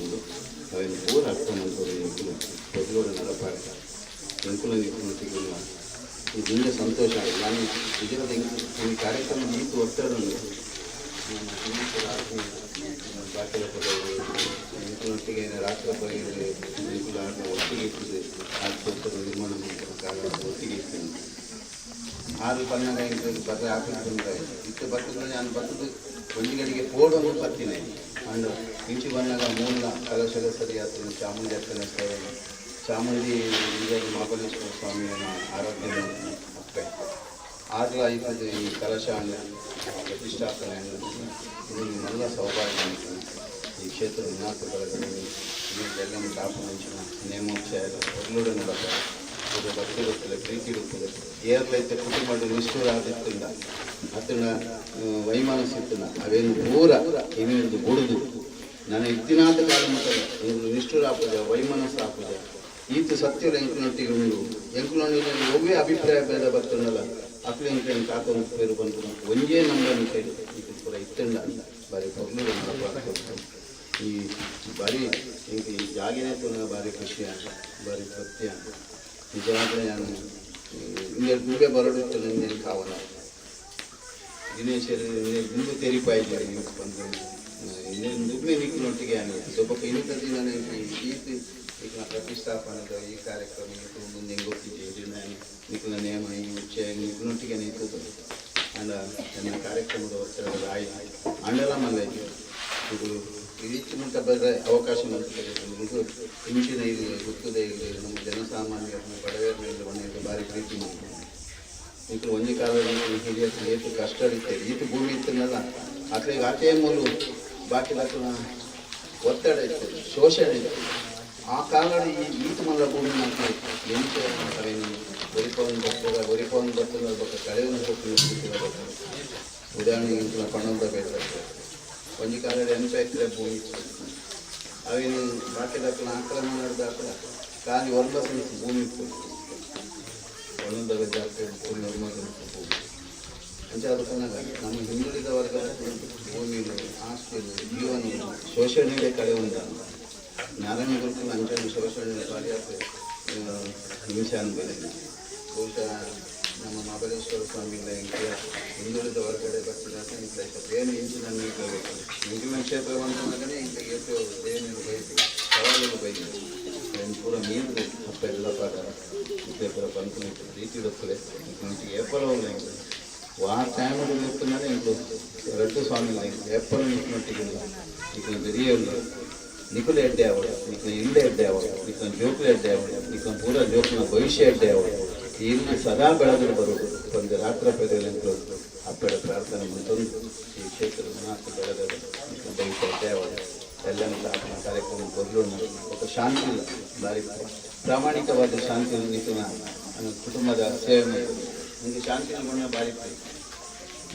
S6: ಅವೆಲ್ಲ ಪೂರ ಅರ್ಥ ಮಾಡ್ತಾರೆ. ನಿಕ್ಲು ಮೊದಲು ನಡಪಾಡ ಎಂಕುಲ ನಿಕ್ಲು ಈ ದಿಂಜ ಸಂತೋಷ ಆಗಿದೆ. ನಾನು ನಿಜವಾದ ಈ ಕಾರ್ಯಕ್ರಮ ಈತು ಒತ್ತಡ ಉಂಟು. ನಮ್ಮ ಸ್ನೇಹಿತರು, ಬಾಕಿಲ ಪದವರು ಎಂಕುಲೊಟ್ಟಿಗೆ ರಾಷ್ಟ್ರ ಬಗೆಯಲ್ಲಿ ಎಂಕುಲ ಒಟ್ಟಿಗೆ ಇರ್ತದೆ. ಆ ಕ್ಷೇತ್ರದ ನಿರ್ಮಾಣ ಮಾಡ್ತಾರೆ ಕಾಲ ಒಟ್ಟಿಗೆ ಇರ್ತೇನೆ. ಆರು ಪನ್ನಗ ಇಂತ ಬರ್ರೆ ಆಫೀಸ್ ಬಂದರೆ ಇತ್ತು ಬರ್ತದೆ. ನಾನು ಬರ್ತದೆ ಒಂಜಿ ಗಡಿಗೆ ಪೋಡೊಂದು ಬತ್ತಿನ ಅಂಡ್ ಇಂಚಿ ಬಂದಾಗ ಮೂಲ ಕಲಶದ ಸರಿಯಾದ ಚಾಮುಂಡಿ ಅಕ್ಕನ ಸೇವೆ, ಚಾಮುಂಡಿ ಈಗ ಮಹಾಬಲೇಶ್ವರ ಸ್ವಾಮಿಯ ಆರಾಧ್ಯ ಅಪ್ಪೆ ಆಗಲ ಇದ್ದದ್ದು. ಈ ಕಲಶ ಪ್ರತಿಷ್ಠಾಪನೆ ಇದು ಮಲ್ಲ ಸೌಭಾಗ್ಯ. ಈ ಕ್ಷೇತ್ರ ನಾಲ್ಕು ಬೆಳಗಡೆ ಜಗಮ್ ಕಾಪುನಂಚಿನ ನೇಮೋತ್ಸವ ಒಗ್ಲೂಡು ನಡಪ ಇದು ಭಕ್ತಿ ಇರುತ್ತದೆ, ಪ್ರೀತಿ ಇರುತ್ತದೆ. ಏರ್ಲೈತೆ ಕುಟುಂಬ ನಿಷ್ಠುರ ಆದಿತ್ತುಂಡ ಅತ್ತಂಡ ವೈಮನಸ್ಸಿತ್ತುಂಡ ಅವೇನು ಪೂರ ಇನ್ನೊಂದು ಬುಡುದು ನನ್ನ ಇತ್ತಿನಾತ ಕಾಲ ಮಟ್ಟ ನಿಷ್ಠುರ ಆಪುಜ, ವೈಮನಸ್ಸು ಆಪುಜ. ಈತ ಸತ್ಯದ ಎಂಕುನೊಟ್ಟಿಗೆ ಉಂಡು. ಎಂಕುನೊಟ್ಟಿಗೆ ಒವ್ವೇ ಅಭಿಪ್ರಾಯ ಭೇದ ಬರ್ತುಂಡಲ ಅಕ್ಲು ಎಂಕ ಎಂಕ ಆತೊಂದು ಪೇರು ಬಂತು ಒಂಜೇ ನಂಬನಿಕೆ ಈತ ಪೂರ ಇತ್ತಂಡ ಬಾರಿ ಪೊರ್ಲು ನಡಪ. ಈ ಬಾರಿ ಎಂಕ್ ಈ ಜಾಗೆನೇ ತೂನಗ ಬಾರಿ ಖುಷಿ ಆಂಡ್, ಬಾರಿ ತೃಪ್ತಿ ಆಂಡ್. ನಿಜವಾದ ನಾನು ಇಂದೆಡ್ ದುಂಬೆ ಬರಡು ಇಂದೇನು ಕಾವನ ದಿನೇಶ್ ದುಂಬು ತೆರಿಪಾಯಿದ್ದಾರೆ ಬಂದು ಇನ್ನೇನು ದುಂಬೆ ನಿಕ್ಕಿನೊಟ್ಟಿಗೆ ಆನೆ ಸ್ವಲ್ಪ ಇನ್ನಿತ ದಿನ ಈತ ಈಗ ಪ್ರತಿಷ್ಠಾಪನೆದ ಈ ಕಾರ್ಯಕ್ರಮ ಇತ್ತು ಮುಂದೆ ಹೆಂಗೆ ಗೊತ್ತಿದ್ದೆ ನಾನು ನಿಖಿಲ ನೇಮ ಈ ಉಚ್ಚೆ ನಿಖಿಲೊಟ್ಟಿಗೆ ನಿಂತು ಅಂಡ ನನ್ನ ಕಾರ್ಯಕ್ರಮದ ಒತ್ತಡದ ಆಯ್ ಅಂಡಲ ಮಲ್ಲ ಇದು ಇಡೀ ಬರ್ರೆ ಅವಕಾಶ ಮಾಡ್ತದೆ. ಇಂಚಿನ ಇಲ್ಲಿ ಗೊತ್ತದೆ, ಇಲ್ಲಿ ನಮ್ಮ ಜನಸಾಮಾನ್ಯರನ್ನ ಬಡವರ ಮೇಲೆ ಒಳ್ಳೆಯ ಭಾರಿ ಪ್ರೀತಿ ಮಾಡ್ತಾರೆ. ಈಗ ಒಂಜಿ ಕಾಲದಲ್ಲಿ ಹಿರಿಯ ಏತು ಕಷ್ಟ ಇತ್ತು, ಈತ ಭೂಮಿ ಇತ್ತಲ್ಲ ಅತ್ಲೆಗೆ ಆತೇ ಮೂಲು ಬಾಕಿ ದಾಕುನ ಒತ್ತಡ ಇತ್ತು, ಶೋಷಣೆ ಇತ್ತು. ಆ ಕಾಲದ ಈ ಈತ ಮಲ್ಲ ಭೂಮಿ నాకు ಎಂಚ ಅವೇನು ಒರಿಪವನ್ ಬರ್ತದ, ಒರಿಪವನ್ ಬರ್ತದ ಬೊಕ್ಕ ಕಳೆವನ ಪೋಪುನ. ಉದಾಹರಣೆಗೆ ಇಂಚಿನ ಪಣಂದ ಬೇಡ ಒಂಜಿ ಕಾಲದ 80 ಎಕರೆ ಭೂಮಿ ಇತ್ತು. ಅವೇನು ಬಾಕಿದಕ್ಕಲ ಆಕ್ರಮಣ ನಡೆದಾಕಲ ಖಾಲಿ 9 ಸೆಂಟ್ಸ್ ಭೂಮಿ ಇತ್ತು. ಒಂದೊಂದು ಜಾತ್ರೆ 9 ಸೆಂಟ್ಸ್ ಭೂಮಿ. ಅಂಚ ಅದಕ್ಕನ್ನಾಗ ನಮ್ಮ ಹಿಂದುಳಿದ ವರ್ಗದ ಭೂಮಿ, ಆಸ್ತಿ, ಜೀವನ ಶೋಷಣೆಗೆ ಕಳೆಯುವಂತ ನಾರಾಯಣ ಗುರುಕುಲ ಅಂಚನೆ ಶೋಷಣೆ ಭಾರಿ ಹಿಂಸೆ ಅನುಭವಿಸಿದೆ. ಬಹುಶಃ ನಮ್ಮ ಮಹಾಬಲೇಶ್ವರ ಸ್ವಾಮಿಗಳ ಇಂಕ್ಲ ಹಿಂದುಳಿದ ವರ್ಗಡೆ ಬರ್ತಿದ್ದಾಗ ಇಂಕ್ಲ ಬೇನೆ ಇಂಚಿನ ಬೇಕು. ಇಂಕಿನ ಕ್ಷೇತ್ರ ಬಂದಾಗ ಇಂಕ್ಲ ಏತೋ ಬೇನೆ ಬೈದು ಸವಾಲುಗಳು ಬೈದು ಪೂರ ನೀರು ಅಪ್ಪ ಎಲ್ಲ ಪಾಡ ಇತ್ತೆ ಪೂರ ಪನ್ಪುನ ಪ್ರೀತಿ ದೊಕ್ಕಲೆ ಏಪಲ ಉಲ್ಲ. ವಾ ಟೈಮ್ ಇಪ್ಪುನಾನೆ ಇಂಕ್ಲು ರಡ್ಡು ಸ್ವಾಮಿಲ ಏಪಲ ನಿಕ್ನೊಟ್ಟಿಗೆ ನಿಕ್ಲ ಬೆರಿಯ ನಿಕುಲು ಎಡ್ಡೆ ಆವಡು, ನಿಕ್ಲ ಇಲ್ಲೆ ಎಡ್ಡೆ ಆವಡು, ನಿಕ್ಲ ಜೋಕುಲು ಎಡ್ಡೆ ಆವಡು, ನಿಕ್ಲ ಪೂರ ಜೋಕುನ ಭವಿಷ್ಯ ಎಡ್ಡೆ ಆವಡು. ಇನ್ನು ಸದಾ ಬೆಳೆದು ಬರುವುದು ಒಂದು ರಾತ್ರ ಪೆದೆಲೆಂಕ್ಲು ಅಪ್ಪಡ ಪ್ರಾರ್ಥನೆ ಮಂತೊಂದು ಈ ಕ್ಷೇತ್ರದ ಮಾತು ಬೆಳೆದರು ನಿಕ್ಲ ಭವಿಷ್ಯ ಎಡ್ಡೆ ಆವಡು. ಎಲ್ಲನೂ ಆತನ ಕಾರ್ಯಕ್ರಮ ಕೊರ್ಲು ఒక ಶಾಂತಿ ಇಲ್ಲ, ಭಾರಿ ಪ್ರಾಮಾಣಿಕವಾದ ಶಾಂತಿ ನಿಖಿಲ ಕುಟುಂಬದ ಸೇವೆ ನಿಮಗೆ ಶಾಂತಿ ಗುಣ ಭಾರಿ ಪ್ರೀತಿ.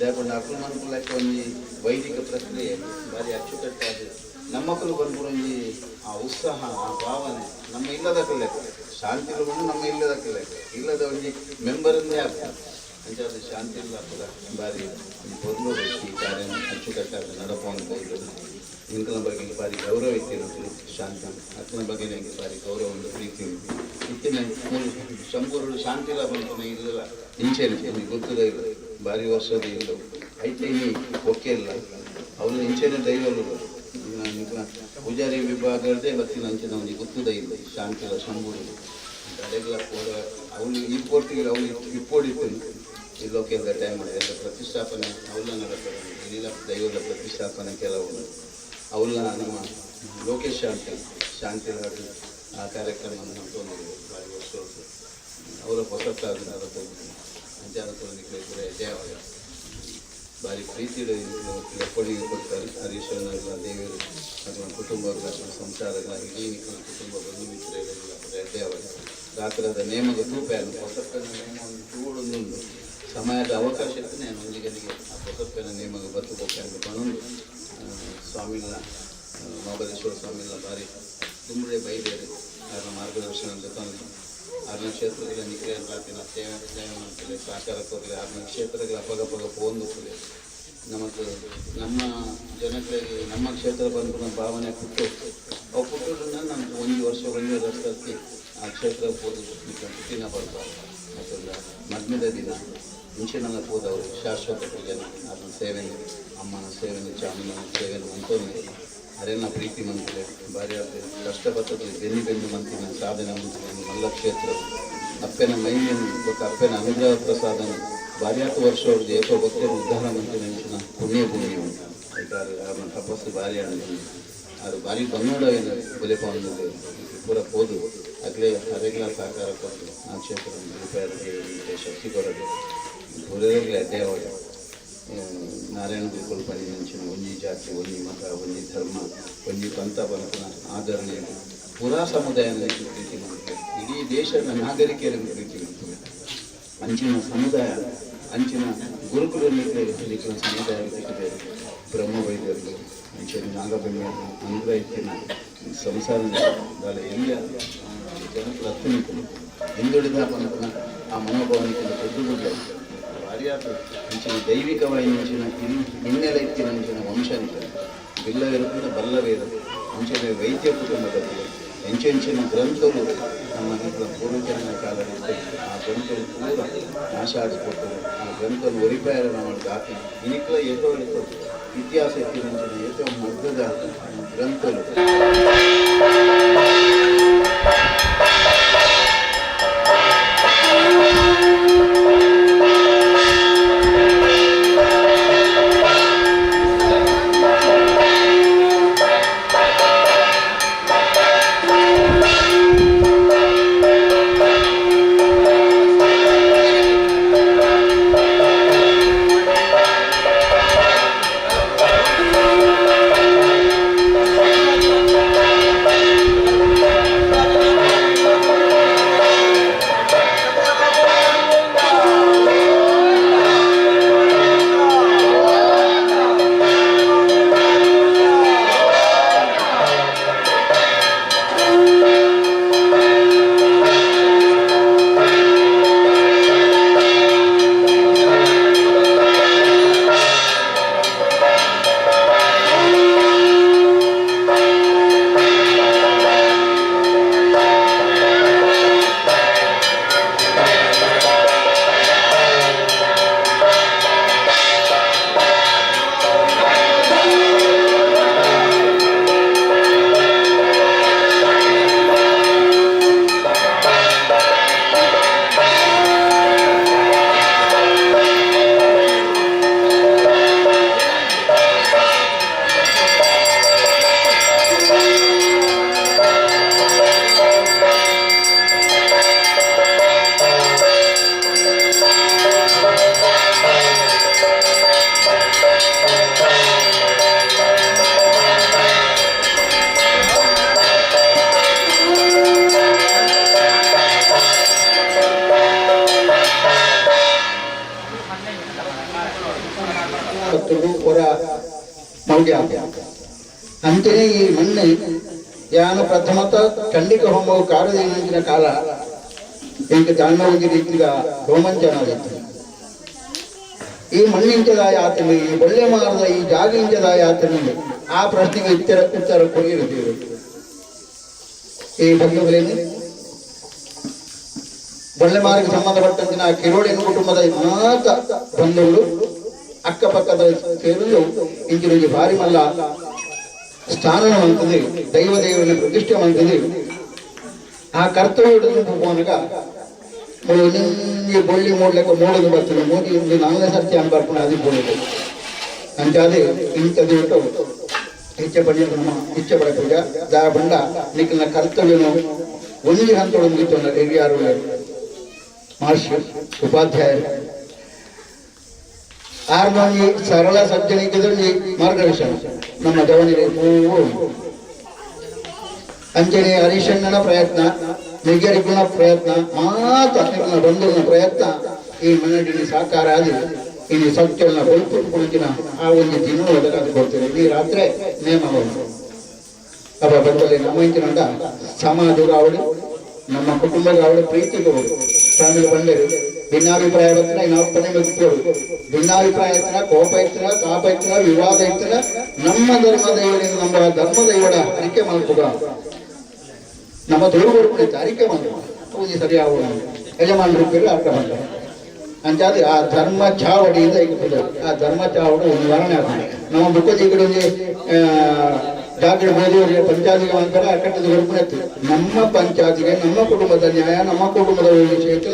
S6: ದೇಪಂಡ ಅಕುಲು ಮನ್ಪುಲೆಕ್ಕ ಒಂಜಿ ವೈದಿಕ ಪ್ರಕ್ರಿಯೆ ಭಾರಿ ಅಚ್ಚುಕಟ್ಟಾದ ನಮ್ಮಕ್ಕಳು ಬಂದ್ಪುರ ಒಂಜಿ ಆ ಉತ್ಸಾಹ, ಆ ಭಾವನೆ ನಮ್ಮ ಇಲ್ಲದಕ್ಕೂ ಲೆಕ್ಕ ಶಾಂತಿ ಬಂದು ನಮ್ಮ ಇಲ್ಲದಕ್ಕೂ ಲೆಕ್ಕ ಇಲ್ಲದ ಒಂಜಿ ಮೆಂಬರ್ ಅಂದೇ ಆಗ್ತದೆ. ಅಂಚಾದ ಶಾಂತಿ ಇಲ್ಲ ಪೂರ ಭಾರಿ ಪೊರ್ಲು ಈ ಕಾರ್ಯ ಅಚ್ಚುಕಟ್ಟಾದ ನಡಪೊಂದು ಬೈದು ಇಂಕಲ ಬಗ್ಗೆ ಭಾರಿ ಗೌರವ ಇತ್ತಿರೋದು. ಶಾಂತ ಅಕ್ಕನ ಬಗ್ಗೆ ನಂಗೆ ಭಾರಿ ಗೌರವ ಉಂಟು, ಪ್ರೀತಿ ಉಂಟು. ಇತ್ತಿನ ಶಂಕೂರು ಶಾಂತಿಲ ಬಂತು ಇಲ್ಲ ಇಂಚೆನೆ ನಿಮಗೆ ಗೊತ್ತದ ಇಲ್ಲ, ಭಾರಿ ವರ್ಷದ ಇಲ್ಲ ಐತೆ ಇನಿ ಒಕ್ಕೆ ಇಲ್ಲ ಅವನು ಇಂಚೆನೆ ದೈವಲು ನಿಕ್ಲ ಪೂಜಾರಿ ವಿಭಾಗದೇ ಬತ್ತಿನ ಅಂಚಿನ ಒಂಜಿ ಗೊತ್ತದ ಇಲ್ಲ ಶಾಂತಿಲ ಶಂಬೂರು ಅಡೆಗ್ಲ ಪೂರ ಅವನು ಈ ಪೋರ್ಟಿಗೆ ಅವನು ಇಪ್ಪೋಡಿತ್ತು ಇಲ್ಲೋಕೆಲ್ಲ ಟೈಮ್ ಮಾಡಿ ಎಲ್ಲ ಪ್ರತಿಷ್ಠಾಪನೆ ಅವನ್ನ ನಡಪಡ ಇಲ್ಲ ದೈವದ ಪ್ರತಿಷ್ಠಾಪನೆ ಕೆಲವು ಅವನ್ನ ನಮ್ಮ ಲೋಕೇಶ್ ಶಾಂತಿ ಶಾಂತಿ ಆ ಕಾರ್ಯಕ್ರಮ ಮಾಡ್ಕೊಂಡು ಭಾರಿ ವರ್ಷ ಅವರ ಹೊಸತಾದ ಅಂಚಾನ ನಿಕ್ಲೆ ದೇವಾಲಯ ಭಾರಿ ಪ್ರೀತಿ ಲೆಪ್ಪಣಿಗೆ ಕೊಡ್ತಾರೆ. ಹರೀಶನಾಗಲ ದೇವರು ಅಥವಾ ಕುಟುಂಬಗಳ ಸಂಸಾರಗಳ ಇಡೀ ನಿಖಿಲ ಕುಟುಂಬ ಬಂಧು ಮಿತ್ರರೆಲ್ಲ ದೇವಾಲಯ ರಾತ್ರದ ನೇಮದ ತೂಪ ಹೊಸಪ್ಪನ ನೇಮ ಒಂದು ತೂಡೊಂದುಂಡು ಸಮಯದ ಅವಕಾಶ ಇತ್ತು ನಾನು ಒಂಜಿಗನಿಗೆ ಆ ಹೊಸಪ್ಪನ ನೇಮಗ ಬತ್ತು ಪೊಕ್ಕ ಪಣೊಂದು ಸ್ವಾಮಿಗಳ ಮಹಾಬಲೇಶ್ವರ ಸ್ವಾಮಿಗಳ ಭಾರಿ ತುಂಬೆ ಬೈದೇರು ಅವರ ಮಾರ್ಗದರ್ಶನ ತಂದು ಆರ್ನ ಕ್ಷೇತ್ರಗಳ ನಿಕ್ರಿಯ ರಾತಿನ ಸೇವೆ ಸೇವೆ ಮಾಡ್ತಾರೆ ಸಹಕಾರ ಕೊರಲೆ ಆರ್ನ ಕ್ಷೇತ್ರಗಳ ಅಪಗಪಗ ಪೋಂದು ಕೂಲೆ ನಮಗೆ ನಮ್ಮ ಜನಗಳಿಗೆ ನಮ್ಮ ಕ್ಷೇತ್ರ ಬಂದು ಭಾವನೆ ಪುಟ್ಟು ಅವು ಪುಟ್ಟುಡನ್ನ ನಮ್ಗೆ ಒಂದು ವರ್ಷ ಒಂದೇ ವರ್ಷಕ್ಕೆ ಆ ಕ್ಷೇತ್ರ ಪೋದು ಪುಟ್ಟಿನ ಪರ್ವ ಮತ್ತೊಂದು ಮದ್ಮೆದ ದಿನ ಇಂಚಿನ ಪೋದವರು ಶಾಶ್ವತ ಪೂಜನ ಅದನ್ನ ಸೇವೆನೆ ಅಮ್ಮನ ಸೇವೆನೆ ಚಾಮುಂಡನ ಸೇವೆನೆ ಮಂತೊಂದು ಅರೆನ ಪ್ರೀತಿ ಮಂತ್ರೆ ಭಾರಿ ಕಷ್ಟಪಟ್ಟದ್ದು ಬೆನ್ನಿ ಬೆನ್ನು ಮಂತಿನ ಸಾಧನೆ ಮಂತಿನ ಮಲ್ಲ ಕ್ಷೇತ್ರ ಅಪ್ಪನ ಮೈಮೇನು ಬೊಕ್ಕ ಅಪ್ಪನ ಅನುಗ್ರಹ ಪ್ರಸಾದನ ಭಾರ್ಯಾತ ವರ್ಷ ಅವ್ರದ್ದು ಏಕೋ ಭಕ್ತರು ಉದ್ಧಾರ ಮಂತಿನ ಅಂಚಿನ ಪುಣ್ಯಭೂಮಿ ಉಂಟು. ಐತಾರು ಅವ್ರನ್ನ ತಪಸ್ಸು ಭಾರಿ ಆನಂದ ಅದು ಭಾರಿ ಬಂದೋಡ ಬುಲೆಪೊಂದು ಪೂರ ಪೋದು ಅಗ್ಲೇ ಅರೆಗ್ಲ ಸಹಕಾರ ಕೊಟ್ಟು ಆ ಕ್ಷೇತ್ರ ಶಕ್ತಿ ಕೊಡೋದು ಪೂರಗಲೇ ಅಡ್ಡಾವಡ ನಾರಾಯಣ ಗುರುಕುಲ ಪಣಿನಂಚಿನ ಒಂಜಿ ಜಾತಿ ಒಂಜಿ ಮತ ಒಂಜಿ ಧರ್ಮ ಒಂಜಿ ಪಂಥ ಪಂಥನ ಆದರಣೆ ಪೂರಾ ಸಮುದಾಯನ ಪ್ರೀತಿ ಮಾಡ್ತಾರೆ. ಇಡೀ ದೇಶದ ನಾಗರಿಕರಿಗೆ ಪ್ರೀತಿ ಮಾಡ್ತಾರೆ. ಅಂಚಿನ ಸಮುದಾಯ ಅಂಚಿನ ಗುರುಕುಲ ನಿಖಿಲ ಸಮುದಾಯ ಸಿಕ್ಕಿದೆ ಬ್ರಹ್ಮ ವೈದ್ಯರು ಅಂಚಿನ ನಾಗಬೆಮ್ಮ ಅನುಗ್ರಹ ಇತ್ತಿನ ಸಂಸಾರ ಎಲ್ಲಿಯ ಜನಕುಲ ಹತ್ತು ಹಿಂದುಳಿದ ಪಂಥನ ಆ ಮನೋಭಾವನೆ ದೊಡ್ಡ ಭಾರಿಯಾದ ಅಂಚಿನ ದೈವಿಕವಾಗಿ ಅಂಚಿನ ಹಿನ್ನೆಲೆ ಇತ್ತಿನ ಅಂಚಿನ ವಂಶ ಬಿಲ್ಲವೇರು ಬಲ್ಲವೇರು ಅಂಚಿನ ವೈದ್ಯ ಕುಟುಂಬದಲ್ಲಿ ಎಂಚೆಂಚಿನ ಗ್ರಂಥಗಳು ನಮ್ಮ ಪೂರ್ವಜನ ಕಾಲದಲ್ಲಿ ಆ ಗ್ರಂಥಗಳು ಪೂರ ನಾಶ ಆಗಿಕೊಟ್ಟು ಆ ಗ್ರಂಥವನ್ನು ಒರಿಪಾಯರ ನಮ್ಮ ದಾತಿ ಇನಿಕ್ಲ ಏತೋ ಏತೋ ಇತಿಹಾಸ ಎತ್ತಿನಂಚಿನ ಏತೋ ಮಗ್ಗದ ಗ್ರಂಥಗಳು. ಪೂಜೆ ಅಂತೆಯೇ ಈ ಮಣ್ಣು ಯಾನು ಪ್ರಥಮತ ಚಂಡಿಕ ಹೋಮವು ಕಾರದೇನಂಚಿನ ಕಾಲ ಎಂಕ ದಾನ್ನ ಒಂಜಿ ರೀತಿದ ರೋಮಾಂಚನ ಆಗಿತ್ತು. ಈ ಮಣ್ಣಿಂಚದ ಯಾತನೆ, ಈ ಬೊಳ್ಳೆ ಮಾರದ ಈ ಜಾಗಿಂಚದ ಯಾತನೆ, ಆ ಪ್ರಶ್ನೆಗೆ ಉತ್ತರ ಉತ್ತರ ಕೊರಿಯಿರುತ್ತೀವಿ. ಈ ಬಂಧುಗಳೇನು ಬೊಳ್ಳೆಮಾರಿಗೆ ಸಂಬಂಧಪಟ್ಟಂತಿನ ಕಿರೋಡಿನ ಕುಟುಂಬದ ಮಾತ ಬಂಧುಗಳು ಅಕ್ಕಪಕ್ಕದ ಸೇರಲು ಇಂಚಿನ ಭಾರಿ ಮಲ್ಲ ಸ್ಥಾನ ಮಂತದೆ, ದೈವ ದೇವರನ್ನ ಪ್ರತಿಷ್ಠೆ ಮಂತದೆ. ಆ ಕರ್ತವ್ಯ ಹೋಗುವಾಗ ನಿಂಗೆ ಬೊಳ್ಳಿ ಮೂಡ್ಲಿಕ್ಕೆ ಮೂಡೋದು ಬರ್ತದೆ, ಮೋದಿ ಒಂದು ನಾಲ್ನೇ ಸರ್ತಿ ಅನ್ಬರ್ಕೊಂಡು ಅದು ಬೋಳಿದೆ ಅಂಚಾದೆ ಇಂಥದ್ದು ಬಿಟ್ಟು ಇಚ್ಛೆ ಪಡೆಯ ನಮ್ಮ ಇಚ್ಛೆ ಪಡಪೂಜ ದಾ ಬಂಡ ನಿಖಿಲ್ನ ಕರ್ತವ್ಯನು ಒಂಜಿ ಹಂತೋಡು ಮುಗಿತು ಹಿರಿಯಾರು ಮಹರ್ಷಿ ಉಪಾಧ್ಯಾಯರು ಆರ್ನೊಂಜಿ ಸರಳ ಸಜ್ಜನಿಕೆದೊಂಜಿ ಮಾರ್ಗದರ್ಶನ ನಮ್ಮ ಜವನಿಗೆ ಪೂರ್ವ ಅಂಚನೆ ಹರಿಶಣ್ಣನ ಪ್ರಯತ್ನ, ನಿಗರಿಗುಣ ಪ್ರಯತ್ನ, ಮಾತ ಬಂಧುಗಳ ಪ್ರಯತ್ನ ಈ ಮನಡಿನ ಸಾಕಾರ ಆದಿ ಇನ್ನು ಸತ್ಯನ ಬೊಲ್ಪು ಕುಳಿತಿನ ಆ ಒಂದು ದಿನ ಒದಗಾದು ಕೊಡ್ತೇವೆ. ಈ ರಾತ್ರಿ ನೇಮ ಅಪ್ಪ ಬಂದಲ್ಲಿ ನಮ್ಮ ಇಂಚಿನಂಡ ಸಮಾಜಗಾವಳಿ ನಮ್ಮ ಕುಟುಂಬಗಾವಳಿ ಪ್ರೀತಿಗೆ ಸ್ವಾಮಿ ಬಂದರು ಭಿನ್ನಾಭಿಪ್ರಾಯ ಬರ್ತನ ನಾವು ಮುಗ್ತೇವೆ. ಭಿನ್ನಾಭಿಪ್ರಾಯ ಇತ್ತನ, ಕೋಪ ಇತ್ತನ, ತಾಪ ಇತ್ತನ, ವಿವಾದ ಇತ್ತನ, ನಮ್ಮ ಧರ್ಮ ದೈವದಿಂದ ನಮ್ಮ ಧರ್ಮ ದೈವಡ ಅರಿಕೆ ಮಾಡ್ಕೊಡ ನಮ್ಮ ತುಳುವರು ಅರಿಕೆ ಮಾಡ್ಕೊ ಪೂಜೆ ಸರಿಯಾಗುವ ಯಜಮಾನರು ಅರ್ಥ ಮಾಡ್ತಾರೆ. ಅಂಚಾದ್ರೆ ಆ ಧರ್ಮ ಚಾವಡಿಯಿಂದ ಈಗ ಆ ಧರ್ಮ ಚಾವಡಿ ನಿವಾರಣೆ ಆಗ್ತದೆ. ನಮ್ಮ ಬುಕ್ಕಜಿ ಕಡೆ ಒಂಜಿ ಜಾತ್ರೆ ಹೋದವರಿಗೆ ಪಂಚಾಯತಿಗೆ ಅಂತಾರೆ ಅಕ್ಕಟ್ಟದ ಹೊರಪು. ನಮ್ಮ ಪಂಚಾಯತಿಗೆ ನಮ್ಮ ಕುಟುಂಬದ ನ್ಯಾಯ, ನಮ್ಮ ಕುಟುಂಬದ ವಿಷಯಕ್ಕೆ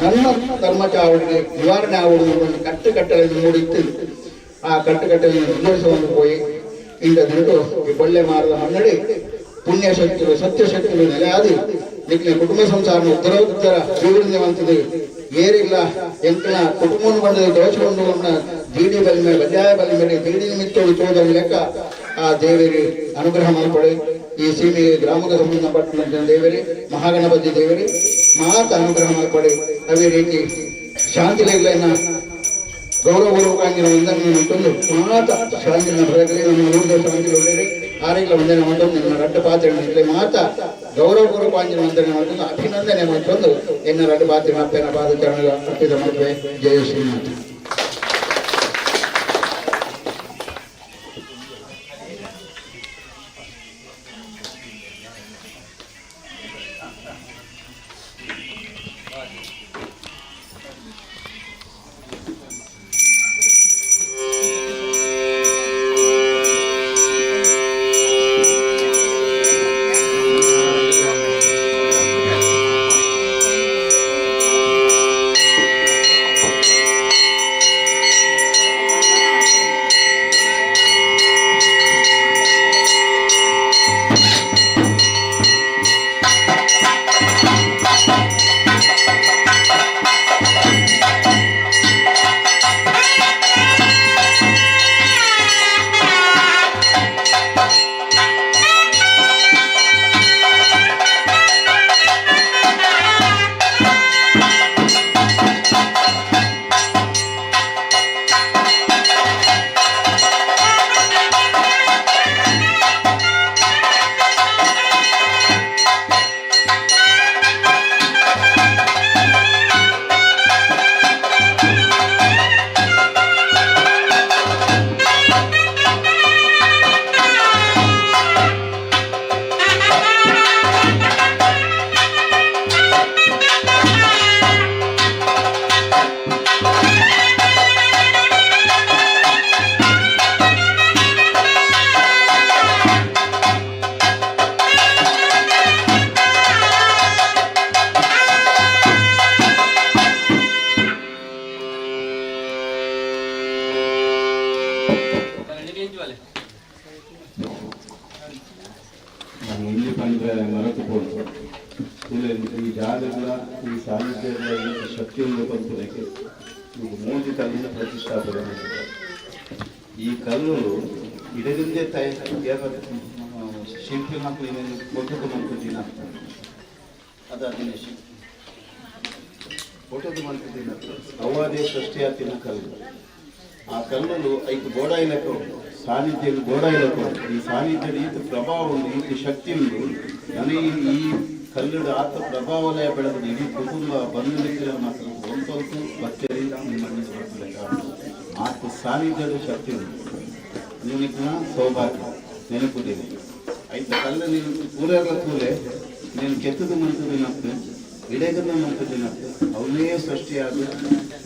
S6: ನನ್ನ ಧರ್ಮ ಚಾವಡಿಗೆ ನಿವಾರಣೆ ಆಗುವುದು ಒಂದು ಕಟ್ಟುಕಟ್ಟಲೆ ಮೂಡಿತ್ತು. ಆ ಕಟ್ಟುಕಟ್ಟಲೆ ಮುಂದುವರಿಸಿಕೊಂಡು ಹೋಗಿ ಇಂಥ ದಿನಟು ಈ ಬೊಳ್ಳೆ ಮಾರದ ಮನ್ನಡಿ ಪುಣ್ಯಶಕ್ತಿಗಳು ಸತ್ಯಶಕ್ತಿಗಳು ನೆಲೆಯಾದಿ ನಿಕ್ಕಿನ ಕುಟುಂಬ ಸಂಸಾರ ಉತ್ತರೋತ್ತರ ಅಭಿವೃದ್ಧಿ ಏರಿಲ್ಲ ಎಂಕನ ಕುಟುಂಬವನ್ನು ಬಂದ ದೋಷವನ್ನು ದೀಡಿ ಬಲಿ ಮೇಲೆ ಬಲ್ಯಾಯ ಬಲಿ ಮೇಲೆ ದೀಡಿ ನಿಮಿತ್ತೋಡು ತೋದ ಲೆಕ್ಕ ಆ ದೇವರಿ ಅನುಗ್ರಹ ಮಾಡಿಕೊಡಿ. ಈ ಸೀಮೆಗೆ ಗ್ರಾಮಕ್ಕೆ ಸಂಬಂಧಪಟ್ಟಂತ ದೇವರಿ ಮಹಾಗಣಪತಿ ದೇವರಿ ಮಾತ ಅನುಗ್ರಹ ಮಾಡಿಕೊಡಿ. ಅದೇ ರೀತಿ ಶಾಂತಿ ಲೇಖನ ಗೌರವಪೂರ್ವಕವಾಗಿ ವಂದನೆ ಉಂಟು. ಮಾತ ಶಾಂತಿನ ಬರಗಲಿ ನಮ್ಮ ಊರದ ಶಾಂತಿ ಒಳ್ಳೆಯರಿ ಆರೆಗ್ಲ ವಂದನೆ ಮಾಡ್ಕೊಂಡು ನಿಮ್ಮ ರಡ್ಡ ಪಾತ್ರೆ ಮಾತ ಗೌರವಪೂರ್ವಕವಾಗಿ ವಂದನೆ ಮಾಡ್ಕೊಂಡು ಅಭಿನಂದನೆ ಮಾಡ್ಕೊಂಡು ಎನ್ನ ರಡ್ಡ ಪಾತ್ರೆ ಅಪ್ಪನ ಪಾದ ಚರಣ ಅರ್ಪಿತ ಮಾಡ್ತೇವೆ. ಜಯ ಶ್ರೀನಾಥ. ನಾನು ಇಲ್ಲಿ ಬಂದರೆ ಮರೆತು ಪೋಂಡು ಈ ಜಾಗಗಳ ಈ ಸಾನ್ನಿಧ್ಯದ ಈ ಶಕ್ತಿಯನ್ನು ಪಂಪುನಕ್ಕೆ ಈಗ ಮೂಜಿ ಕಲ್ಲಿನ ಪ್ರತಿಷ್ಠಾಪನೆ ಮಾಡಿದ್ದಾರೆ. ಈ ಕಲ್ಲು ಇಡದಿಂದೆ ತಯ ಶಿಲ್ಪಿ ಮಕ್ಕಳು ಇನ್ನೊಂದು ಫೋಟೋದು ಮಂತು ಅದ ದಿನೇಶ್ ಫೋಟೋದು ಮಂತಿನ ಅವಾದೇ ಸೃಷ್ಟಿಯಾತಿನ ಕಲ್ಲು. ಆ ಕಲ್ಲುಲು ಐಕ್ ಬೋಡಾಯಿಲೆಕ್ಕ ಉಂಟು. ಸಾನ್ನಿಧ್ಯ ಗೋಡ ಈ ಸಾನ್ನಿಧ್ಯದ ಈತ ಪ್ರಭಾವ ಉಂಡು, ಈತ ಶಕ್ತಿ ಉಂಡು. ನನಗೆ ಈ ಕಲ್ಲುಡು ಆತ ಪ್ರಭಾವಲಯ ಬೆಳೆದ ಇಡೀ ಕುಟುಂಬ ಬಂಧು ಮಿತ್ರರ ಮಾತ್ರ ಒಂತೊಂತು ಬತ್ತೇರಿ ನಿಮ್ಮ ಆತ ಸಾನ್ನಿಧ್ಯದ ಶಕ್ತಿ ಉಂಟು. ನಿನಗೆ ಸೌಭಾಗ್ಯ ನೆನಪುದೀನಿ. ಐತ ಕಲ್ಲು ನೀನು ಪೂರೆಲ್ಲ ತೂಲೆ ನೀನು ಕೆತ್ತದ ಮಂತದಿನತ್ತು ಇಡೆಗದ ಮಂತದಿನತ್ತು ಅವನೇ ಸೃಷ್ಟಿಯಾದ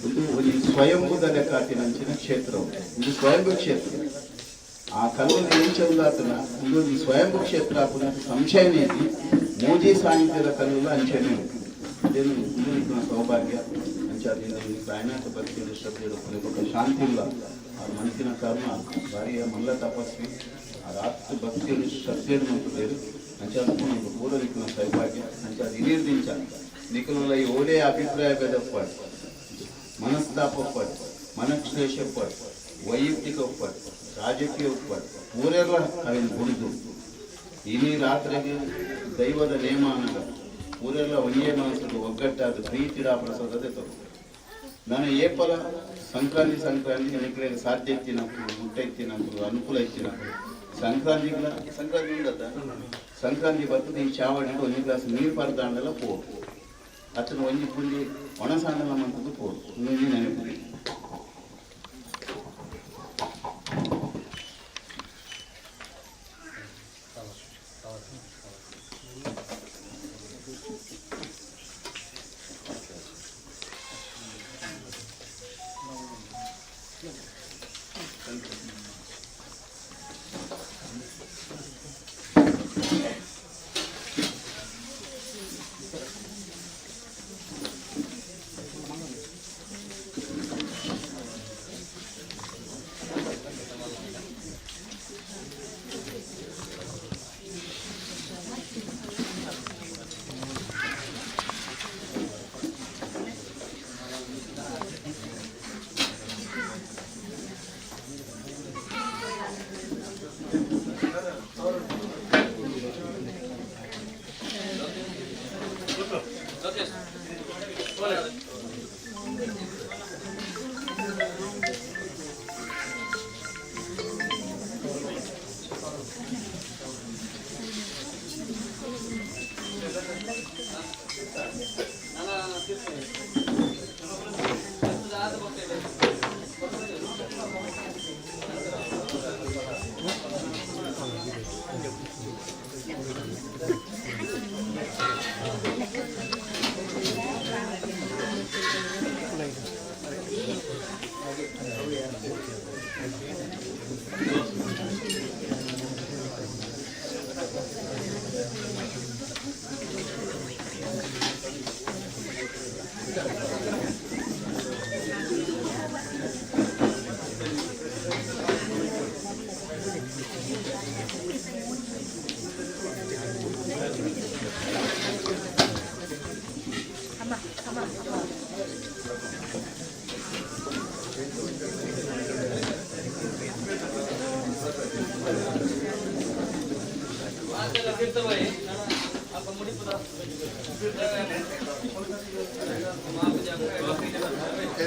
S6: ಒಂದು ಒಂದು ಸ್ವಯಂಭೂದ ಲೆಕ್ಕಾತಿನಂಚಿನ ಕ್ಷೇತ್ರವು. ಇದು ಸ್ವಯಂಭೂ ಕ್ಷೇತ್ರ. ಆ ಕಲ್ಲನ್ನು ಎಂಚ ಉಂದಾತನ ಒಂದು ಸ್ವಯಂಭೂ ಕ್ಷೇತ್ರ ಆಪುನ ಸಂಶಯನೇ ಇದ್ದಿ. ಮೋಜಿ ಸಾನ್ನಿಧ್ಯದ ಕಲ್ಲುಲ ಅಂಚನೆ ಉಂಟು. ಇದೇನು ಇದು ಸೌಭಾಗ್ಯ. ಅಂಚಾದಿಂದ ಪ್ರಯಾಣಕ್ಕೆ ಭಕ್ತಿಯಲ್ಲಿ ಶ್ರದ್ಧೆ ಬೊಕ್ಕ ಶಾಂತಿ ಇಲ್ಲ. ಆ ಮನಸ್ಸಿನ ಕರ್ಮ ಭಾರಿಯ ಮಲ್ಲ ತಪಸ್ವಿ. ಆ ರಾತ್ರಿ ಭಕ್ತಿಯಲ್ಲಿ ಶ್ರದ್ಧೆಯನ್ನು ಮಂತುದೇರು. ಅಂಚಾದ ನಮ್ಗೆ ಪೂರವಿಕ್ಕಿನ ಸೌಭಾಗ್ಯ. ಅಂಚಾದ ಇನಿರ್ದಿಂಚ ನಿಕುಲ ಈ ಓಲೇ ಅಭಿಪ್ರಾಯ ಭೇದಪ್ಪಾಡು, ಮನಸ್ತಾಪ ಒಪ್ಪಾಡು, ಮನಕ್ಲೇಶ ಒಪ್ಪಾಡು, ವೈಯಕ್ತಿಕ ಒಪ್ಪಾಡು, ರಾಜಕೀಯ ಒಪ್ಪಾಡು, ಊರೆಲ್ಲ ಅವಿನ ಗುಡಿದು ಇನಿ ರಾತ್ರಿಗೆ ದೈವದ ನೇಮ ಅನ್ನದ ಊರೆಲ್ಲ ಒಂದೇ ಮನಸ್ಸು ಒಗ್ಗಟ್ಟಾದ ಪ್ರೀತಿಡ ಪ್ರಸಾದದೆ ತಗೋ. ನಾನು ಏಪಲ ಸಂಕ್ರಾಂತಿ ಸಂಕ್ರಾಂತಿ ನಿಕ್ಲೆ ಸಾಧ್ಯ ಇತ್ತಿನಪ್ಪು ಮುಟ್ಟ ಇತ್ತಿನಪ್ಪು ಅನುಕೂಲ ಇತ್ತಿನಪ್ಪು ಸಂಕ್ರಾಂತಿಗಳ ಸಂಕ್ರಾಂತಿ ಉಂಡತ್ತ ಸಂಕ್ರಾಂತಿ ಬರ್ತದೆ. ಈ ಚಾವಡಿ ಒಂಜಿ ಗ್ಲಾಸ್ ನೀರು ಪರ್ದಾಂಡಲ ಪೋ ಅತನ ಒಂಜಿ ಪುಂಡಿ ಒಣಸಾಂಡಲ ಮಂತದ್ದು ಪೋ ಇನ್ನೊಂಜಿ ನೆನಪು.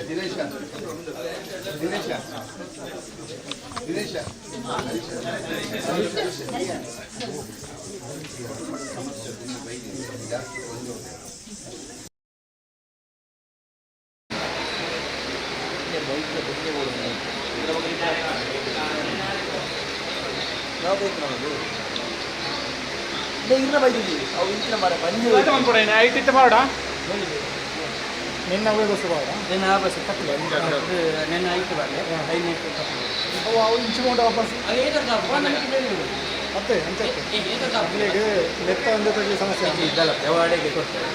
S6: ದಿನೇಶ ದಿನೇಶ ದಿನೇಶ ಜಾಸ್ತಿ ಒಂದು
S2: ನಿನ್ನ ಬಸ್ ಬಾಡ.
S3: ನಿನ್ನ ಬಸ್ ತಪ್ಪಲೆ ನಿನ್ನ ಐತೆ ಬಾರ್ಲೆ ಐದು ತಪ್ಪಲೆ.
S2: ಅವು ಇಂಚು ಮೋಡ ವಾಪಸ್.
S4: ಅದು ಏತಕ್ಕ
S2: ಮತ್ತೆ ಅಂಚಕ್ಕೆ ಇಲ್ಲಿಗೆ ಲೆಕ್ಕ ಒಂದೇ ತಗಲಿ ಸಮಸ್ಯೆ.
S3: ಇದ್ದಲ್ಲ ದೇವಾಡಿಗೆ ಕೊಡ್ತಾರೆ.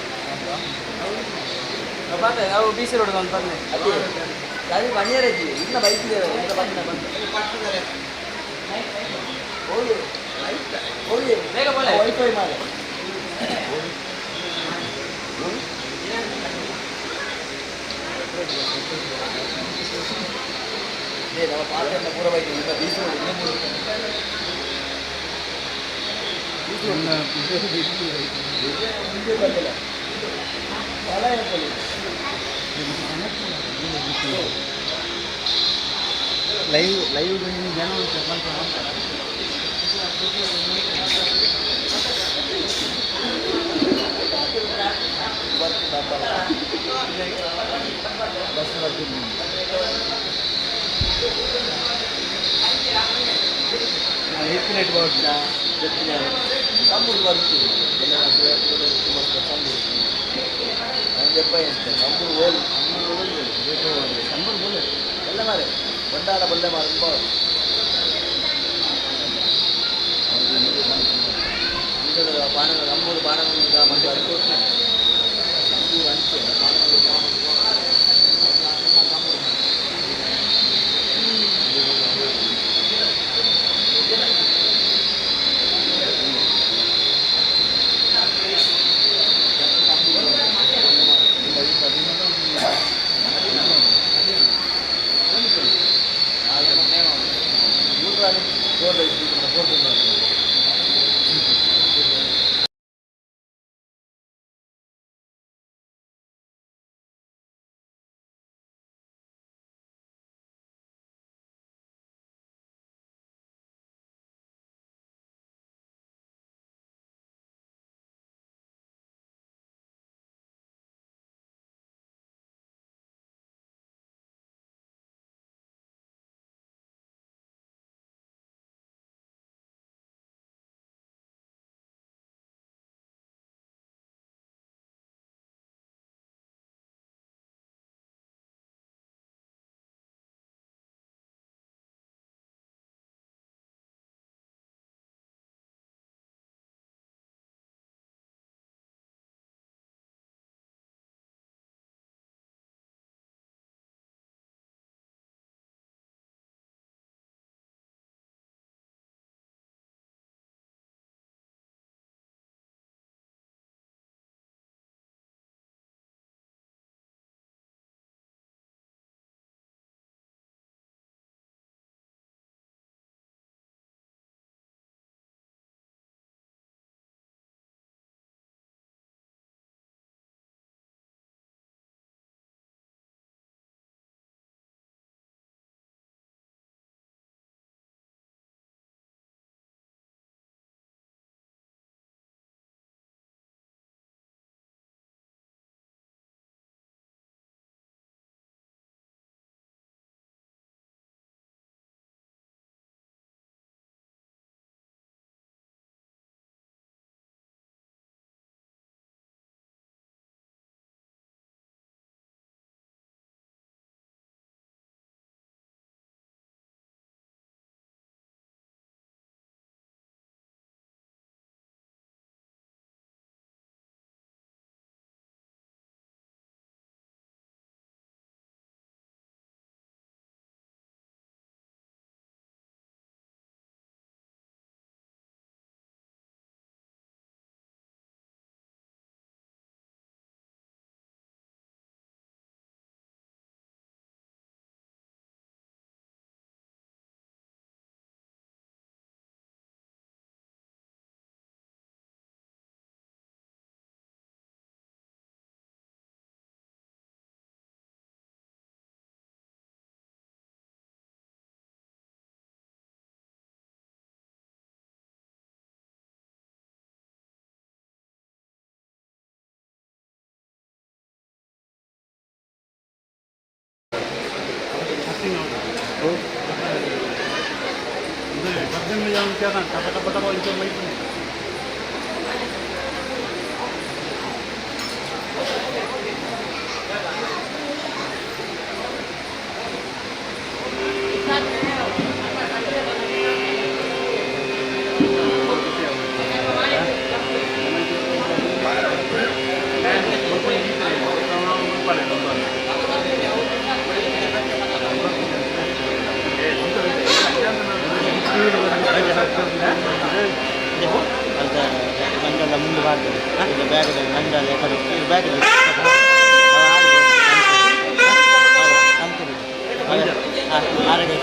S4: ಬಾತೆ ಅವು ಬಿ ಸಿ ರೋಡ್ ಒಂದು ಬಂದೆ.
S5: ಗಾಡಿ ಮನೆಯರಜ್ಜಿ ಇನ್ನ ಬೈಕ್ ಇದೆ ಇನ್ನ ಬಂದ ಬಂದ ಹೋಗಿ ಹೋಗಿ.
S4: ಬೇಗ ಬೋಲೆ.
S5: ವೈಫೈ ಮಾರೆ. ಏ ನಮ್ಮ ಪಾತ್ರ ಪೂರ ಬೈಕ್ ಇನ್ನ ಬಿ ಸಿ ರೋಡ್ ಇನ್ನೂ ಬಂದಿಲ್ಲ. ಲೈವ್ ಲೈವ್ ಜನ ಬಸ್ ಬರ್ತೀನಿ. ಹೆಚ್ಚಿನ ತಮ್ಮೂರು ಬರ್ತೀನಿ. ತಮ್ಮೂರು ಹೋಲ್ ತಮ್ಮೂರು ಬೋಲ್ ಎಲ್ಲ ಮಾರೆ ಬೊಂಡಾಡ ಬಲ್ಲೆ ಮಾರೆ ಬಾಣ ನಮ್ಮೂರು ಬಾಣ.
S3: ನಂಜಲ್ಲ ಮುಂದೆ ಬಾರ್ದು ಇದು ಬ್ಯಾಗ್ ನಂಜಲ್ಲ ಕಡೆ ಇದು ಬ್ಯಾಗ್. ಆರೋಗ್ಯ.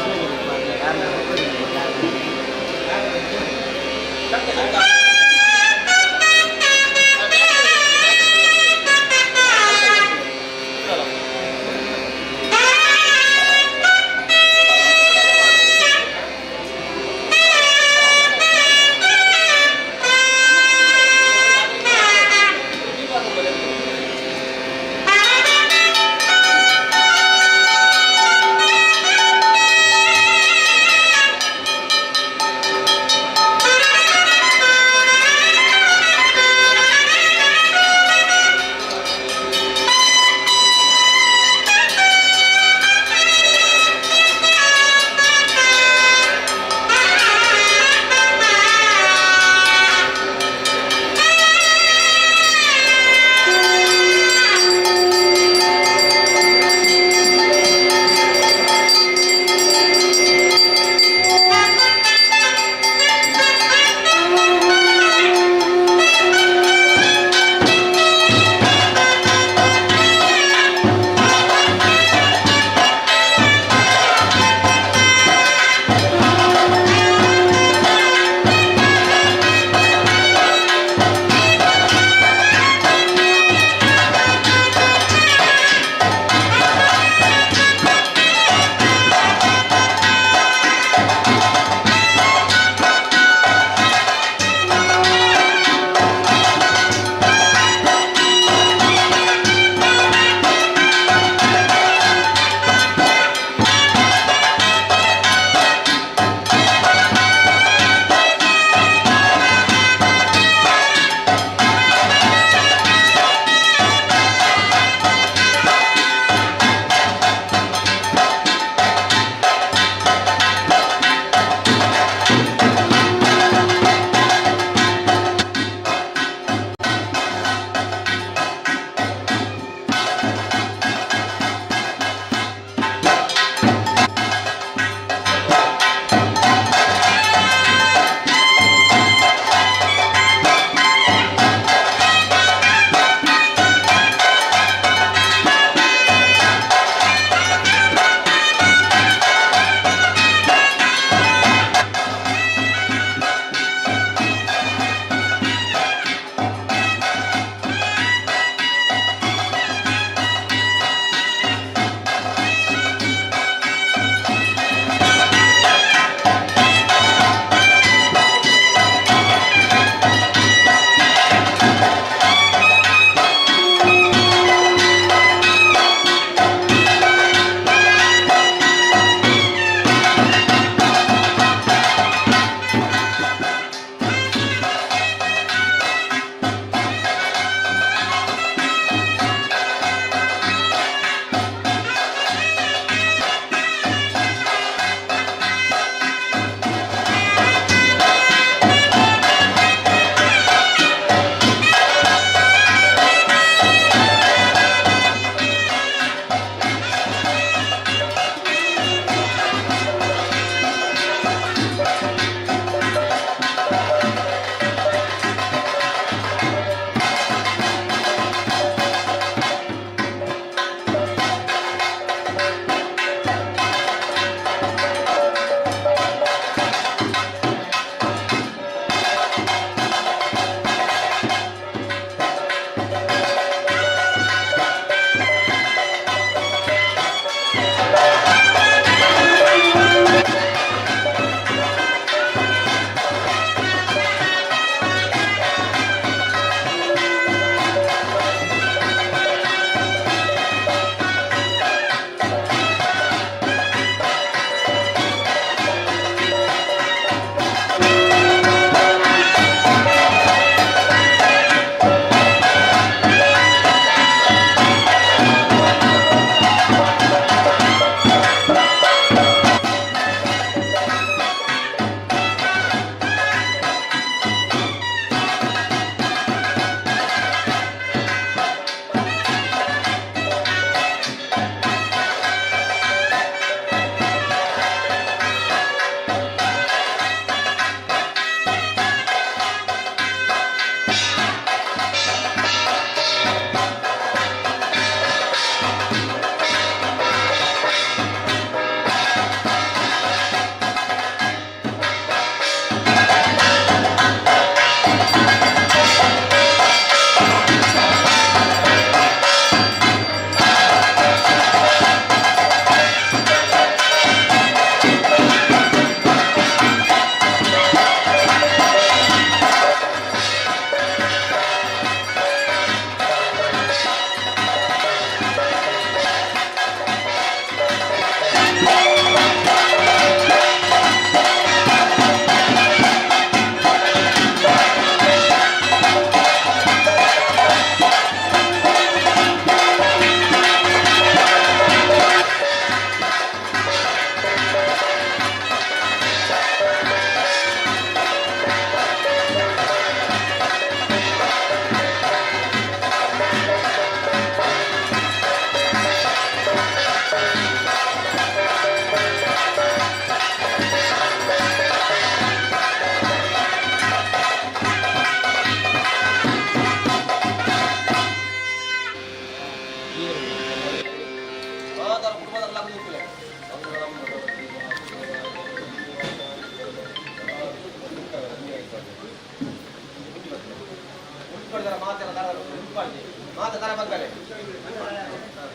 S7: ಮುಟ್ಪಡಿದಾರ ಮಾತೆಲ್ಲ ಕರ ಮುಟ್ಪಾಡಿ ಮಾತ ಕರ ಬಗ್ಗಲೆ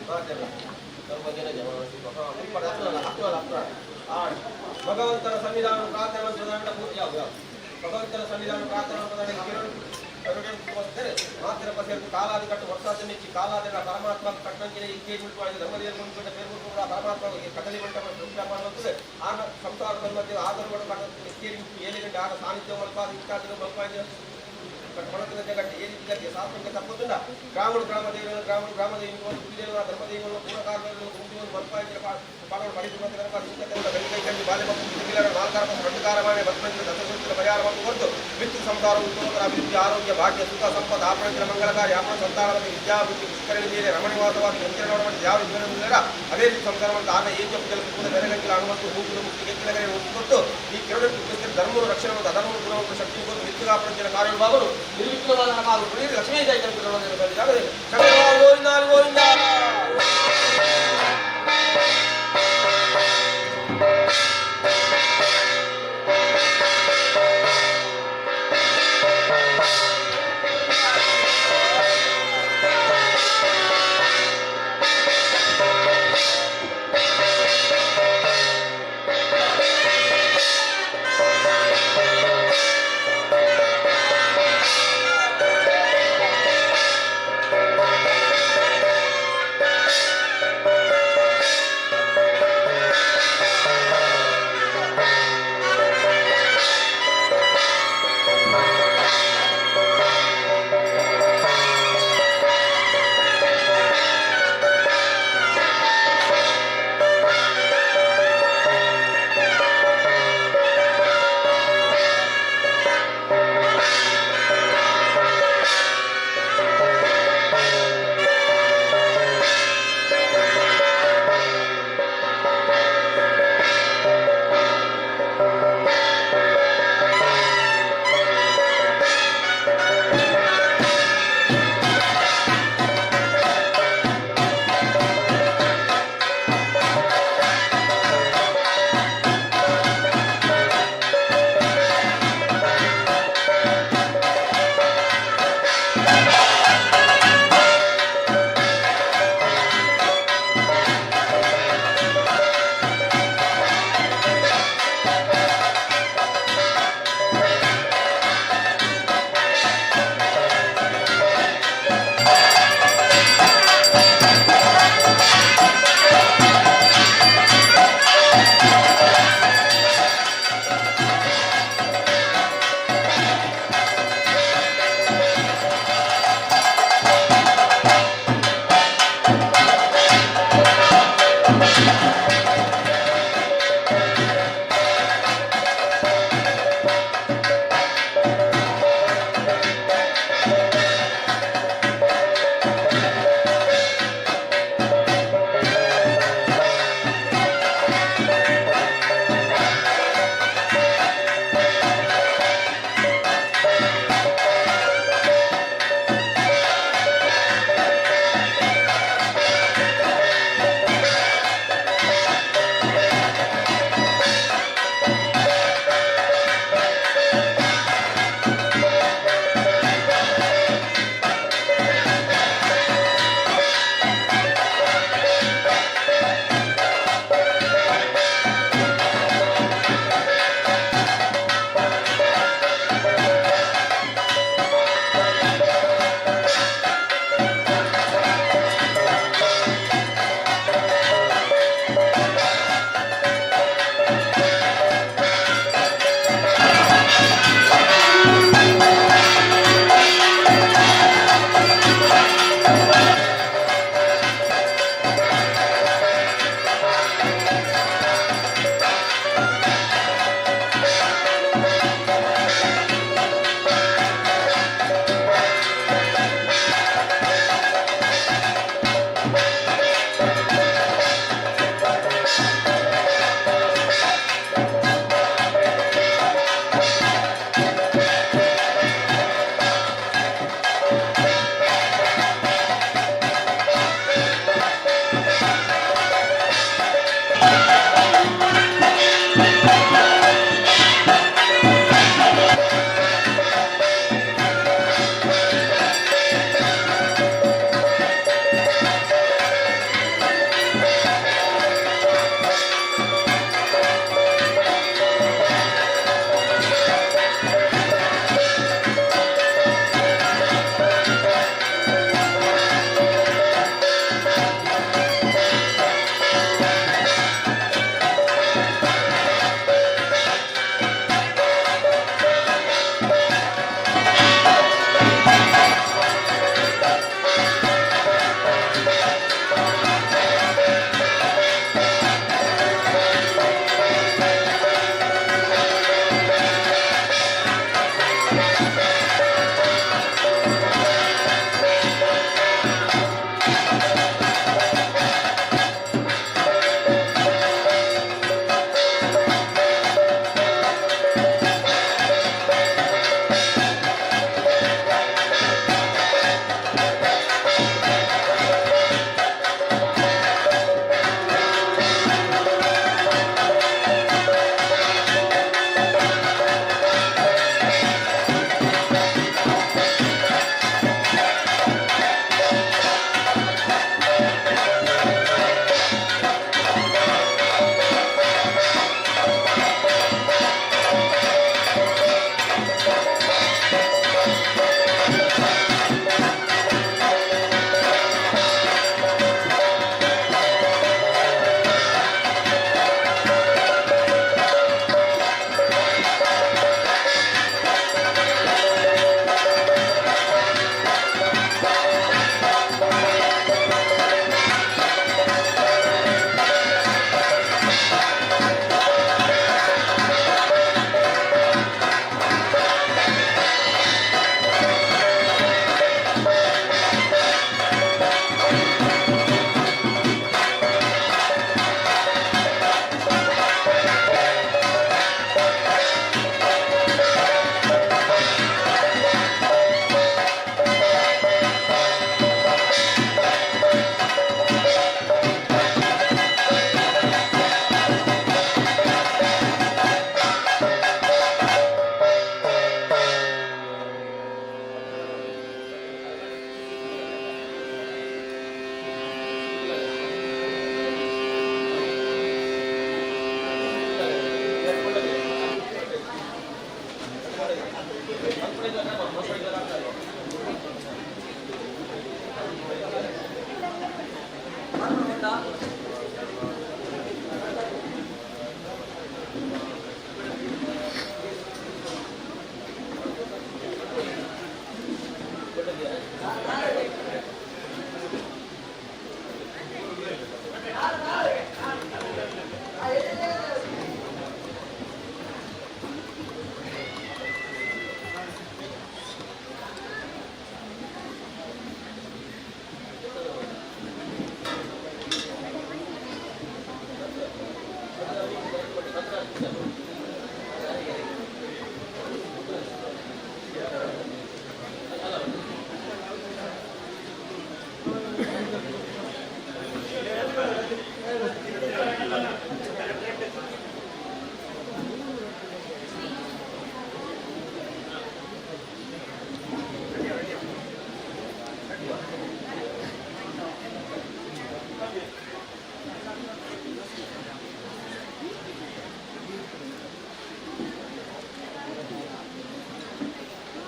S7: ಮಾತೆಲ್ಲ ಸ್ವಲ್ಪ ಜನ ಮುಟ್ಪಾಡಿ ಹತ್ತಲ್ಲ ಹತ್ತಲ್ಲ ಹತ್ತಲ್ಲ ಆಡ್ ಭಗವಂತನ ಸನ್ನಿಧಾನ ಪ್ರಾರ್ಥನೆ ಮಂತ್ರದಾಂಡ ಪೂರ್ತಿ ಯಾವುದು ಯಾವುದು ಭಗವಂತನ ಸನ್ನಿಧಾನ ಪ್ರಾರ್ಥನೆ ಮಂತ್ರದಾಂಡ ಕಿರಣ ಮಾತ್ರ ಪಸೇರ್ತು ಕಾಲಾದಿ ಕಟ್ಟು ವರ್ಷಾದ ಮೆಚ್ಚಿ ಕಾಲಾದಿನ ಪರಮಾತ್ಮ ಕಟ್ಟಂಚಿನ ಇಕ್ಕೆ ಮುಟ್ಟುವಾಡಿ ಧರ್ಮದೇವ ಮುಂದ್ಕೊಂಡ ಪೇರು ಮುಟ್ಟುವ ಪರಮಾತ್ಮ ಕದಲಿ ಮಂಟಪ ಮಾಡ್ತದೆ ಆನ ಸಂಸಾರ ಸನ್ಮಧ್ಯ ಆದರಗಳು ಕೇರಿ ಏಳು ಗಂಟೆ ಆನ ಸಾನ್ನಿಧ್ಯ ಮಲ್ಪಾದ ಇಷ್ಟಾದಿನ ಮಲ್ಪಾದ ಕೊಳತಿನ ಜಗಟ್ಟು ఏ ರೀತಿ ಶಾಸ್ತ್ರಕ್ಕೆ ತಪ್ಪುತ್ತುಂಡ ಗ್ರಾಮಡು ಗ್ರಾಮ ದೇವರು ಗ್ರಾಮಡು ಗ್ರಾಮ ದೇವರು ಕುಲದೇವರ ಧರ್ಮದೇವರು ಪೂರ್ವಕಾಲದಲ್ಲಿ ಕುಂಟಿಯನ್ನು ಮಲ್ಪಾಯಿನ ಪಾಡೋಡು ಪಡಿತು ಬಾಲ್ಯ ದಶಸೂತ್ರ ಪರಿಹಾರವನ್ನು ಕೊಟ್ಟು ವಿತ್ತು ಸಂಸಾರ ಉತ್ತಮೋತ್ತರ ಅಭಿವೃದ್ಧಿ ಆರೋಗ್ಯ ಭಾಗ್ಯ ಸುಖ ಸಂಪದ ಆಪಣ ಮಂಗಳಕಾರಿ ಆಪಣ ಸಂತಾನವತಿ ವಿದ್ಯಾಭಿವೃದ್ಧಿ ಪುಷ್ಕರಣಿ ಮೇಲೆ ರಮಣಿವಾಸವಾದ ಯಂತ್ರನೋಡ ಯಾವ ಜೀವನ ಅದೇ ರೀತಿ ಸಂಸಾರ ಮತ್ತು ಆನ ಏಜ ಕೆಲಸ ಬೆರಗಂಗಿಲ ಹನುಮಂತು ಹೂಗುದು ಮುಕ್ತಿ ಕೆತ್ತಿನಗರೆ ಒತ್ತು ಕೊಟ್ಟು ಈ ಕಿರಣ ಧರ್ಮನು ರಕ್ಷಣೆ ಮತ್ತು ಅಧರ್ಮನು ಗುಣವನ್ನು ಶಕ್ತಿ ಕೊಟ್ಟು ವಿತ್ತುಗಾಪಣ ಕಾರ್ಯವಾಗಲು ನಿರ್ವಿಘ್ನವಾದ ನಮ್ಮ ಲಕ್ಷ್ಮೀ ಜಯ ಗೋವಿಂದ ಗೋವಿಂದ.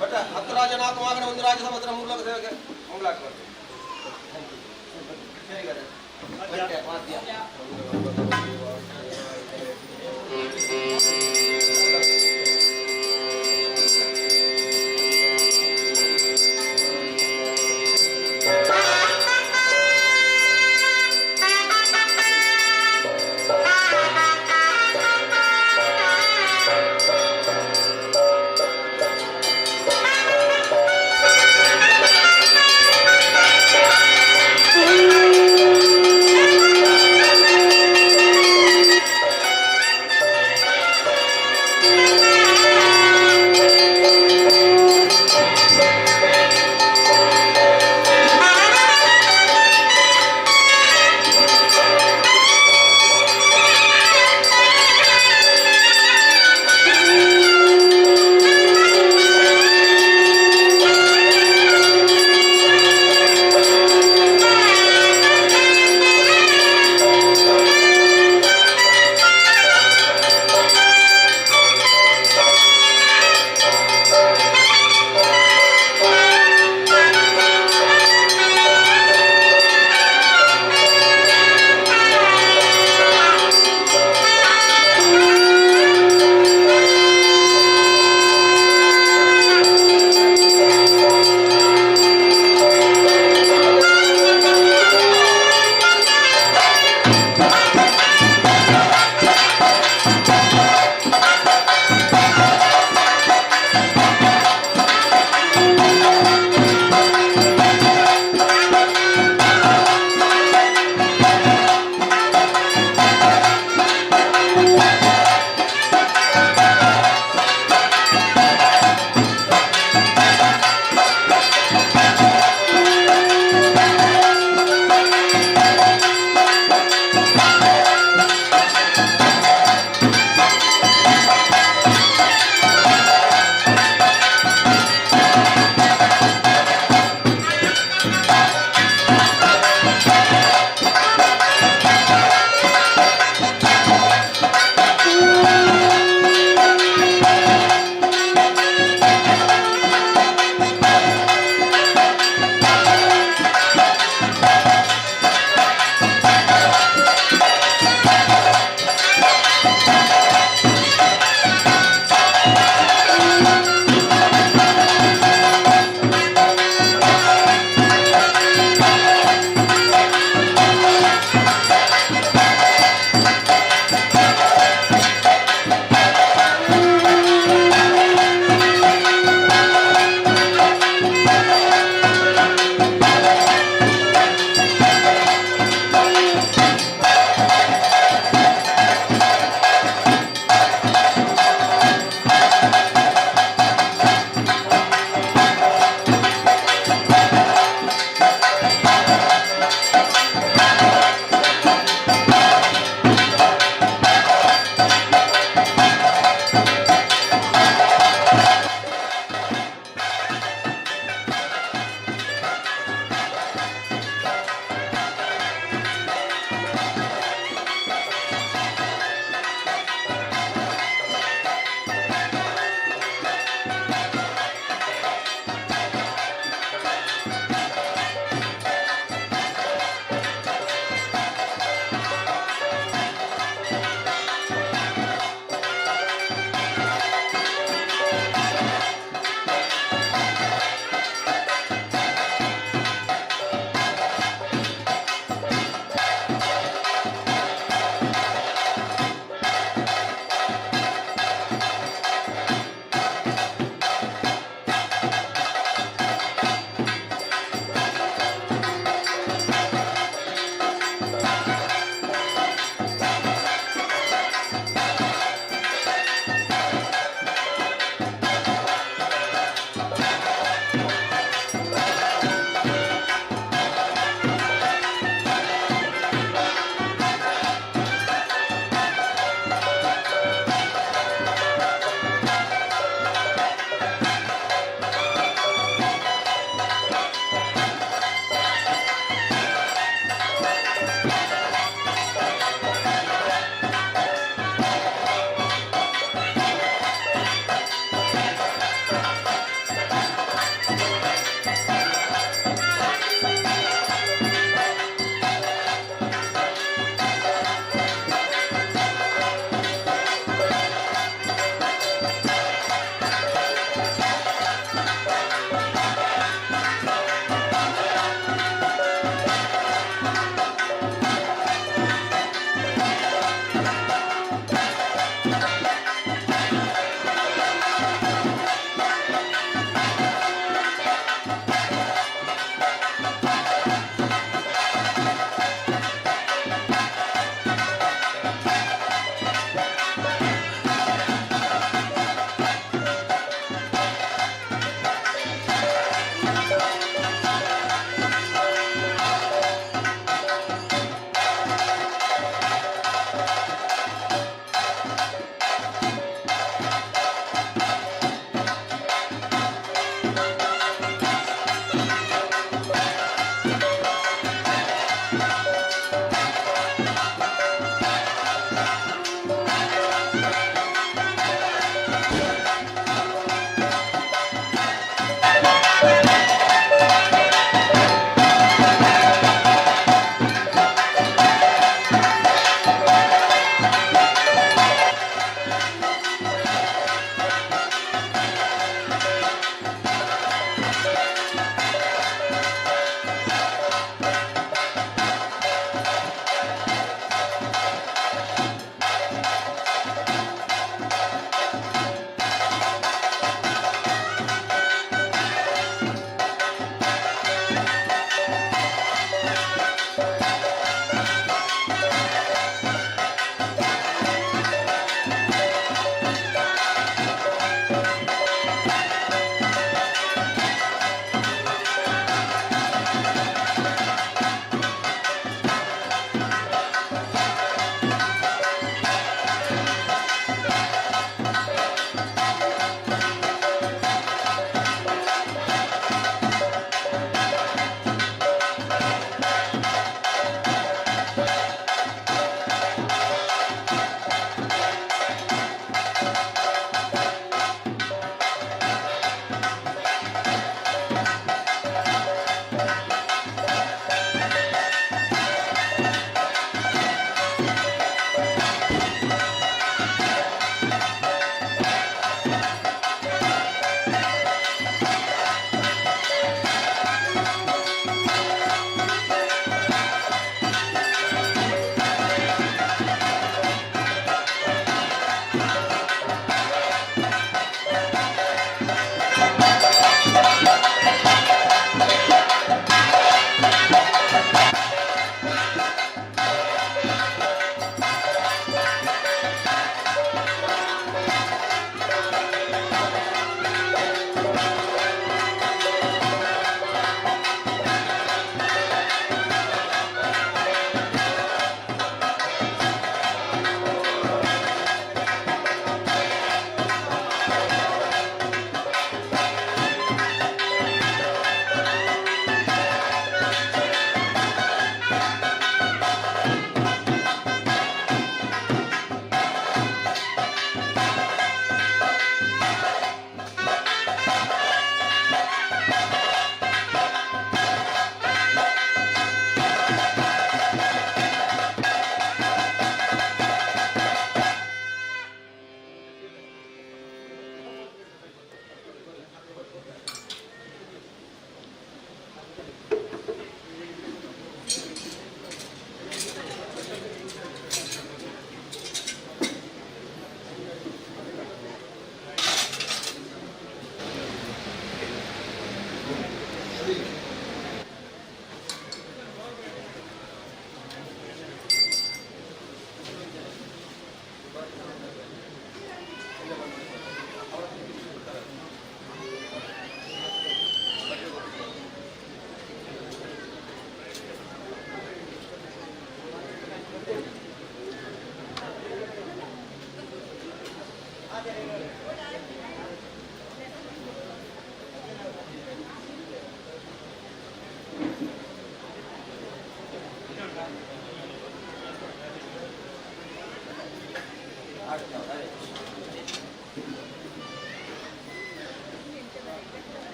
S7: ಬಟ್ 10 ರಾಜ 4 ವಾಗನ 1 ರಾಜ ಸಮುದ್ರ 3 ಲೋಕ ಸೇವೆಗೆ ಮಂಗಳಾರತಿ. ಸರಿ ವಾದ್ಯ.
S8: Thank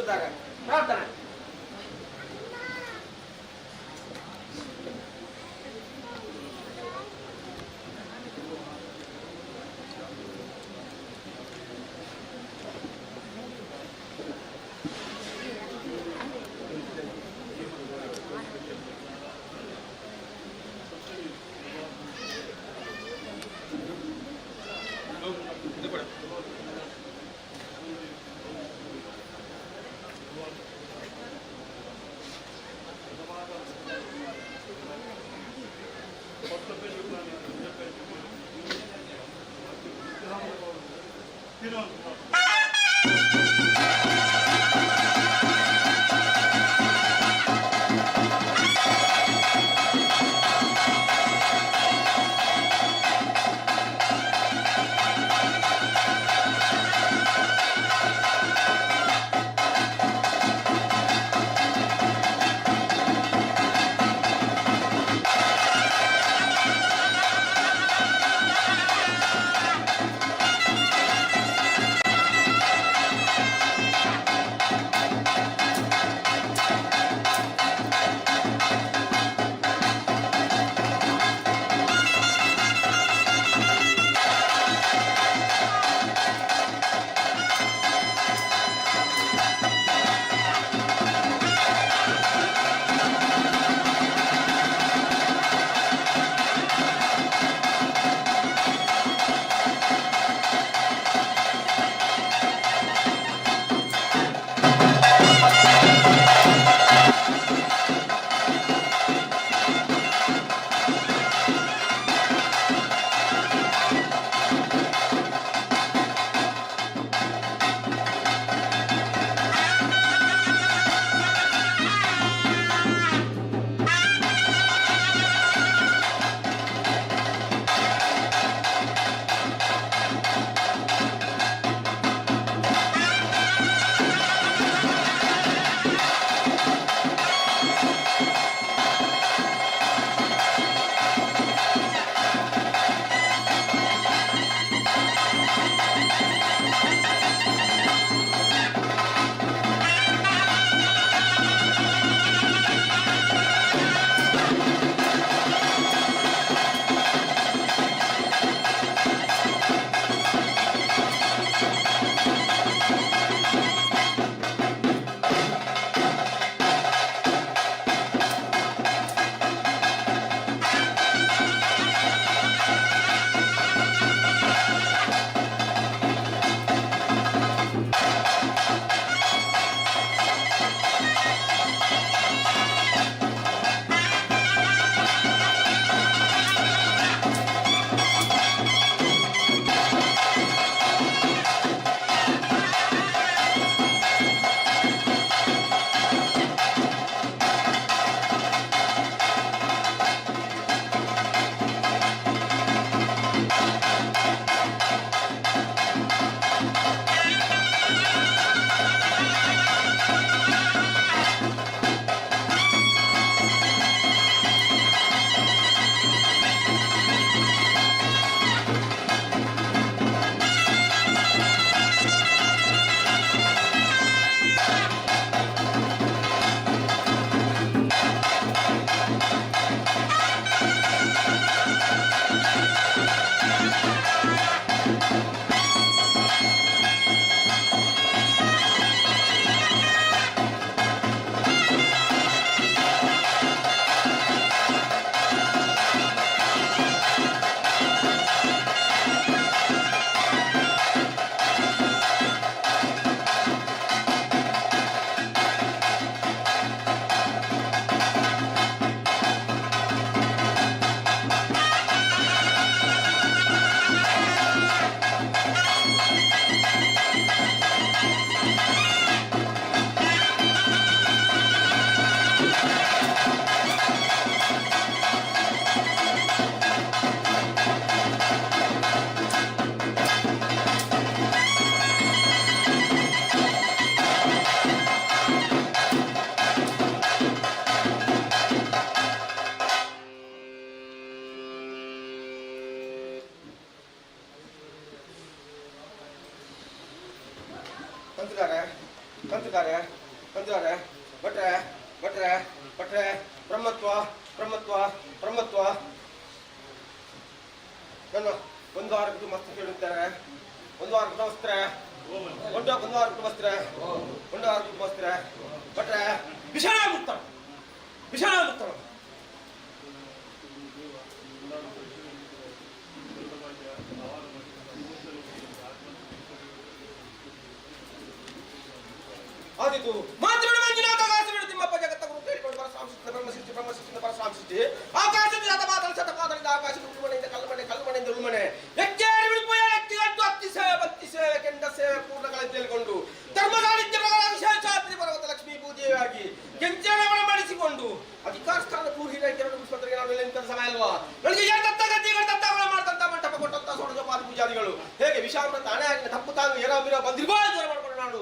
S7: ಕಂತುದಾರೆ ಪ್ರಾರ್ಥನೆ. ಕಂತುದಾರೆ ಕಂತುದಾರೆ. ಅಂತಾರೆ ಭಟ್ರೆ ಭಟ್ರೆ ಭಟ್ರೆ ಬ್ರಹ್ಮತ್ವ ಬ್ರಹ್ಮತ್ವ ಬ್ರಹ್ಮತ್ವ. ನನ್ನ ಒಂದು ವಾರ ಕುಟುಂಬಸ್ಥ ಕೇಳುತ್ತಾರೆ, ಒಂದು ವಾರ ಕುಟುಂಬಸ್ತ್ರೆ, ಒಂದು ಒಂದು ವಾರ ಕುಟುಂಬಸ್ತ್ರೆ, ಒಂದು ವಾರ ಕುಟುಂಬಸ್ತ್ರೆ. ಭಟ್ರೆ ವಿಷಾಣ ಮುಕ್ತಣ, ವಿಷಾಣ ಮುಕ್ತಣ. ಆದಿತು ಮಾತೃ ಮಂಜುನಾಥ ಆಕಾಶವಿಡು ತಿಮ್ಮಪ್ಪ ಜಗತ್ತ ಗುರು ಕೇಳಿಕೊಂಡು ಪರಶುರಾಮ ಬ್ರಹ್ಮಸೃಷ್ಟಿ ಬ್ರಹ್ಮಸೃಷ್ಟಿಯಿಂದ ಪರಶುರಾಮ ಸೃಷ್ಟಿ ಆಕಾಶದ ಶತಪಾತಲ ಶತಪಾತಲಿಂದ ಆಕಾಶದ ಉಳುಮನೆಯಿಂದ ಕಲ್ಲುಮನೆ ಕಲ್ಲುಮನೆಯಿಂದ ಉಳುಮನೆ ಎಕ್ಕೇರಿ ಬಿಡುಪುಯ ಎಕ್ಕಿಗಂಟು ಅತ್ತಿ ಸೇವೆ ಬತ್ತಿ ಸೇವೆ ಕೆಂಡ ಸೇವೆ ಪೂರ್ಣಗಳ ತೇಲಿಕೊಂಡು ಧರ್ಮ ಸಾನ್ನಿಧ್ಯ ಪ್ರಕಾರ ವಿಶೇಷಾದ್ರಿ ಪರ್ವತ ಲಕ್ಷ್ಮೀ ಪೂಜೆಯಾಗಿ ಕೆಂಚನವನ ಮಾಡಿಸಿಕೊಂಡು ಅಧಿಕಾರ ಸ್ಥಾನ ಪೂರ್ಹಿನ ಎರಡು ಮುಖ್ಯಮಂತ್ರಿಗೆ ನಾನು ನಿಂತ ಸಮಯ ಅಲ್ವಾ? ನನಗೆ ಏತತ್ತ ಗತಿಗಳು ತತ್ತಗಳ ಮಾಡ್ತಂತ ಮಂಟಪ ಕೊಟ್ಟಂತ ಷೋಡಶೋಪಾದಿ ಪೂಜಾದಿಗಳು ಹೇಗೆ ವಿಷಾಮೃತ ಹಣೆ ಆಗಿನ ತಪ್ಪು ತಾಂಗು ಏನೋ ಬಿರೋ ಬಂದಿರ್ಬೋದು ದೂರ ಮಾಡಿಕೊಂಡು ನಾನು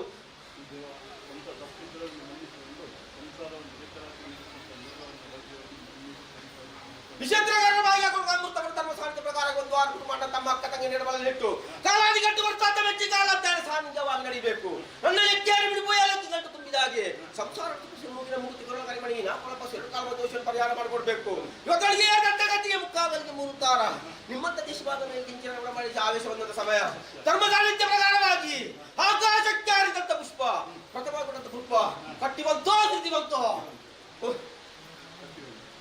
S7: ವಿಷೇತ್ರವಾಗಿ ಅಮೃತವನ್ನು ಧರ್ಮ ಸಾಹಿತ್ಯ ಪ್ರಕಾರ ಒಂದು ವಾರ ಕುಟುಂಬ ತಮ್ಮ ಅಕ್ಕ ತಂಗಿ ನೆಡಬಲಲ್ಲಿಟ್ಟು ಕಾಲಾದಿ ಗಂಟು ಬರ್ತಾತ ಮೆಚ್ಚಿ ಕಾಲ ಸಾನ್ನಿಧ್ಯವಾಗಿ ನಡಿಬೇಕು. ನನ್ನ ಎಕ್ಕೇರಿ ಬಿಡುಪು ಏಲಕ್ಕಿ ಗಂಟು ತುಂಬಿದ ಹಾಗೆ ಸಂಸಾರ ಮೂಗಿನ ಮೂಗುತಿ ಕೊರಳ ಕರಿಮಣಿ ನಾಲ್ಕು ಎರಡು ಕಾಲ ದೋಷವನ್ನು ಪರಿಹಾರ ಮಾಡಿಕೊಡ್ಬೇಕು. ಇವತ್ತೊಳಗೆ ದಟ್ಟ ಗತಿಗೆ ಮುಕ್ಕಾಗಲಿಗೆ ಮೂರುತ್ತಾರ ನಿಮ್ಮಂತ ದೇಶಭಾಗ ಮೇಲೆ ಕಿಂಚನ ಮಾಡಿ ಆವೇಶ ಬಂದಂತ ಸಮಯ ಧರ್ಮ ಸಾನ್ನಿಧ್ಯ ಪ್ರಕಾರವಾಗಿ ಆಕಾಶಕ್ಕೆ ಹಾರಿದಂತ ಪುಷ್ಪ ಪ್ರಥಮ ಪುಷ್ಪ ಕಟ್ಟಿ ಬಂತೋ ಧೃತಿ ಬಂತೋ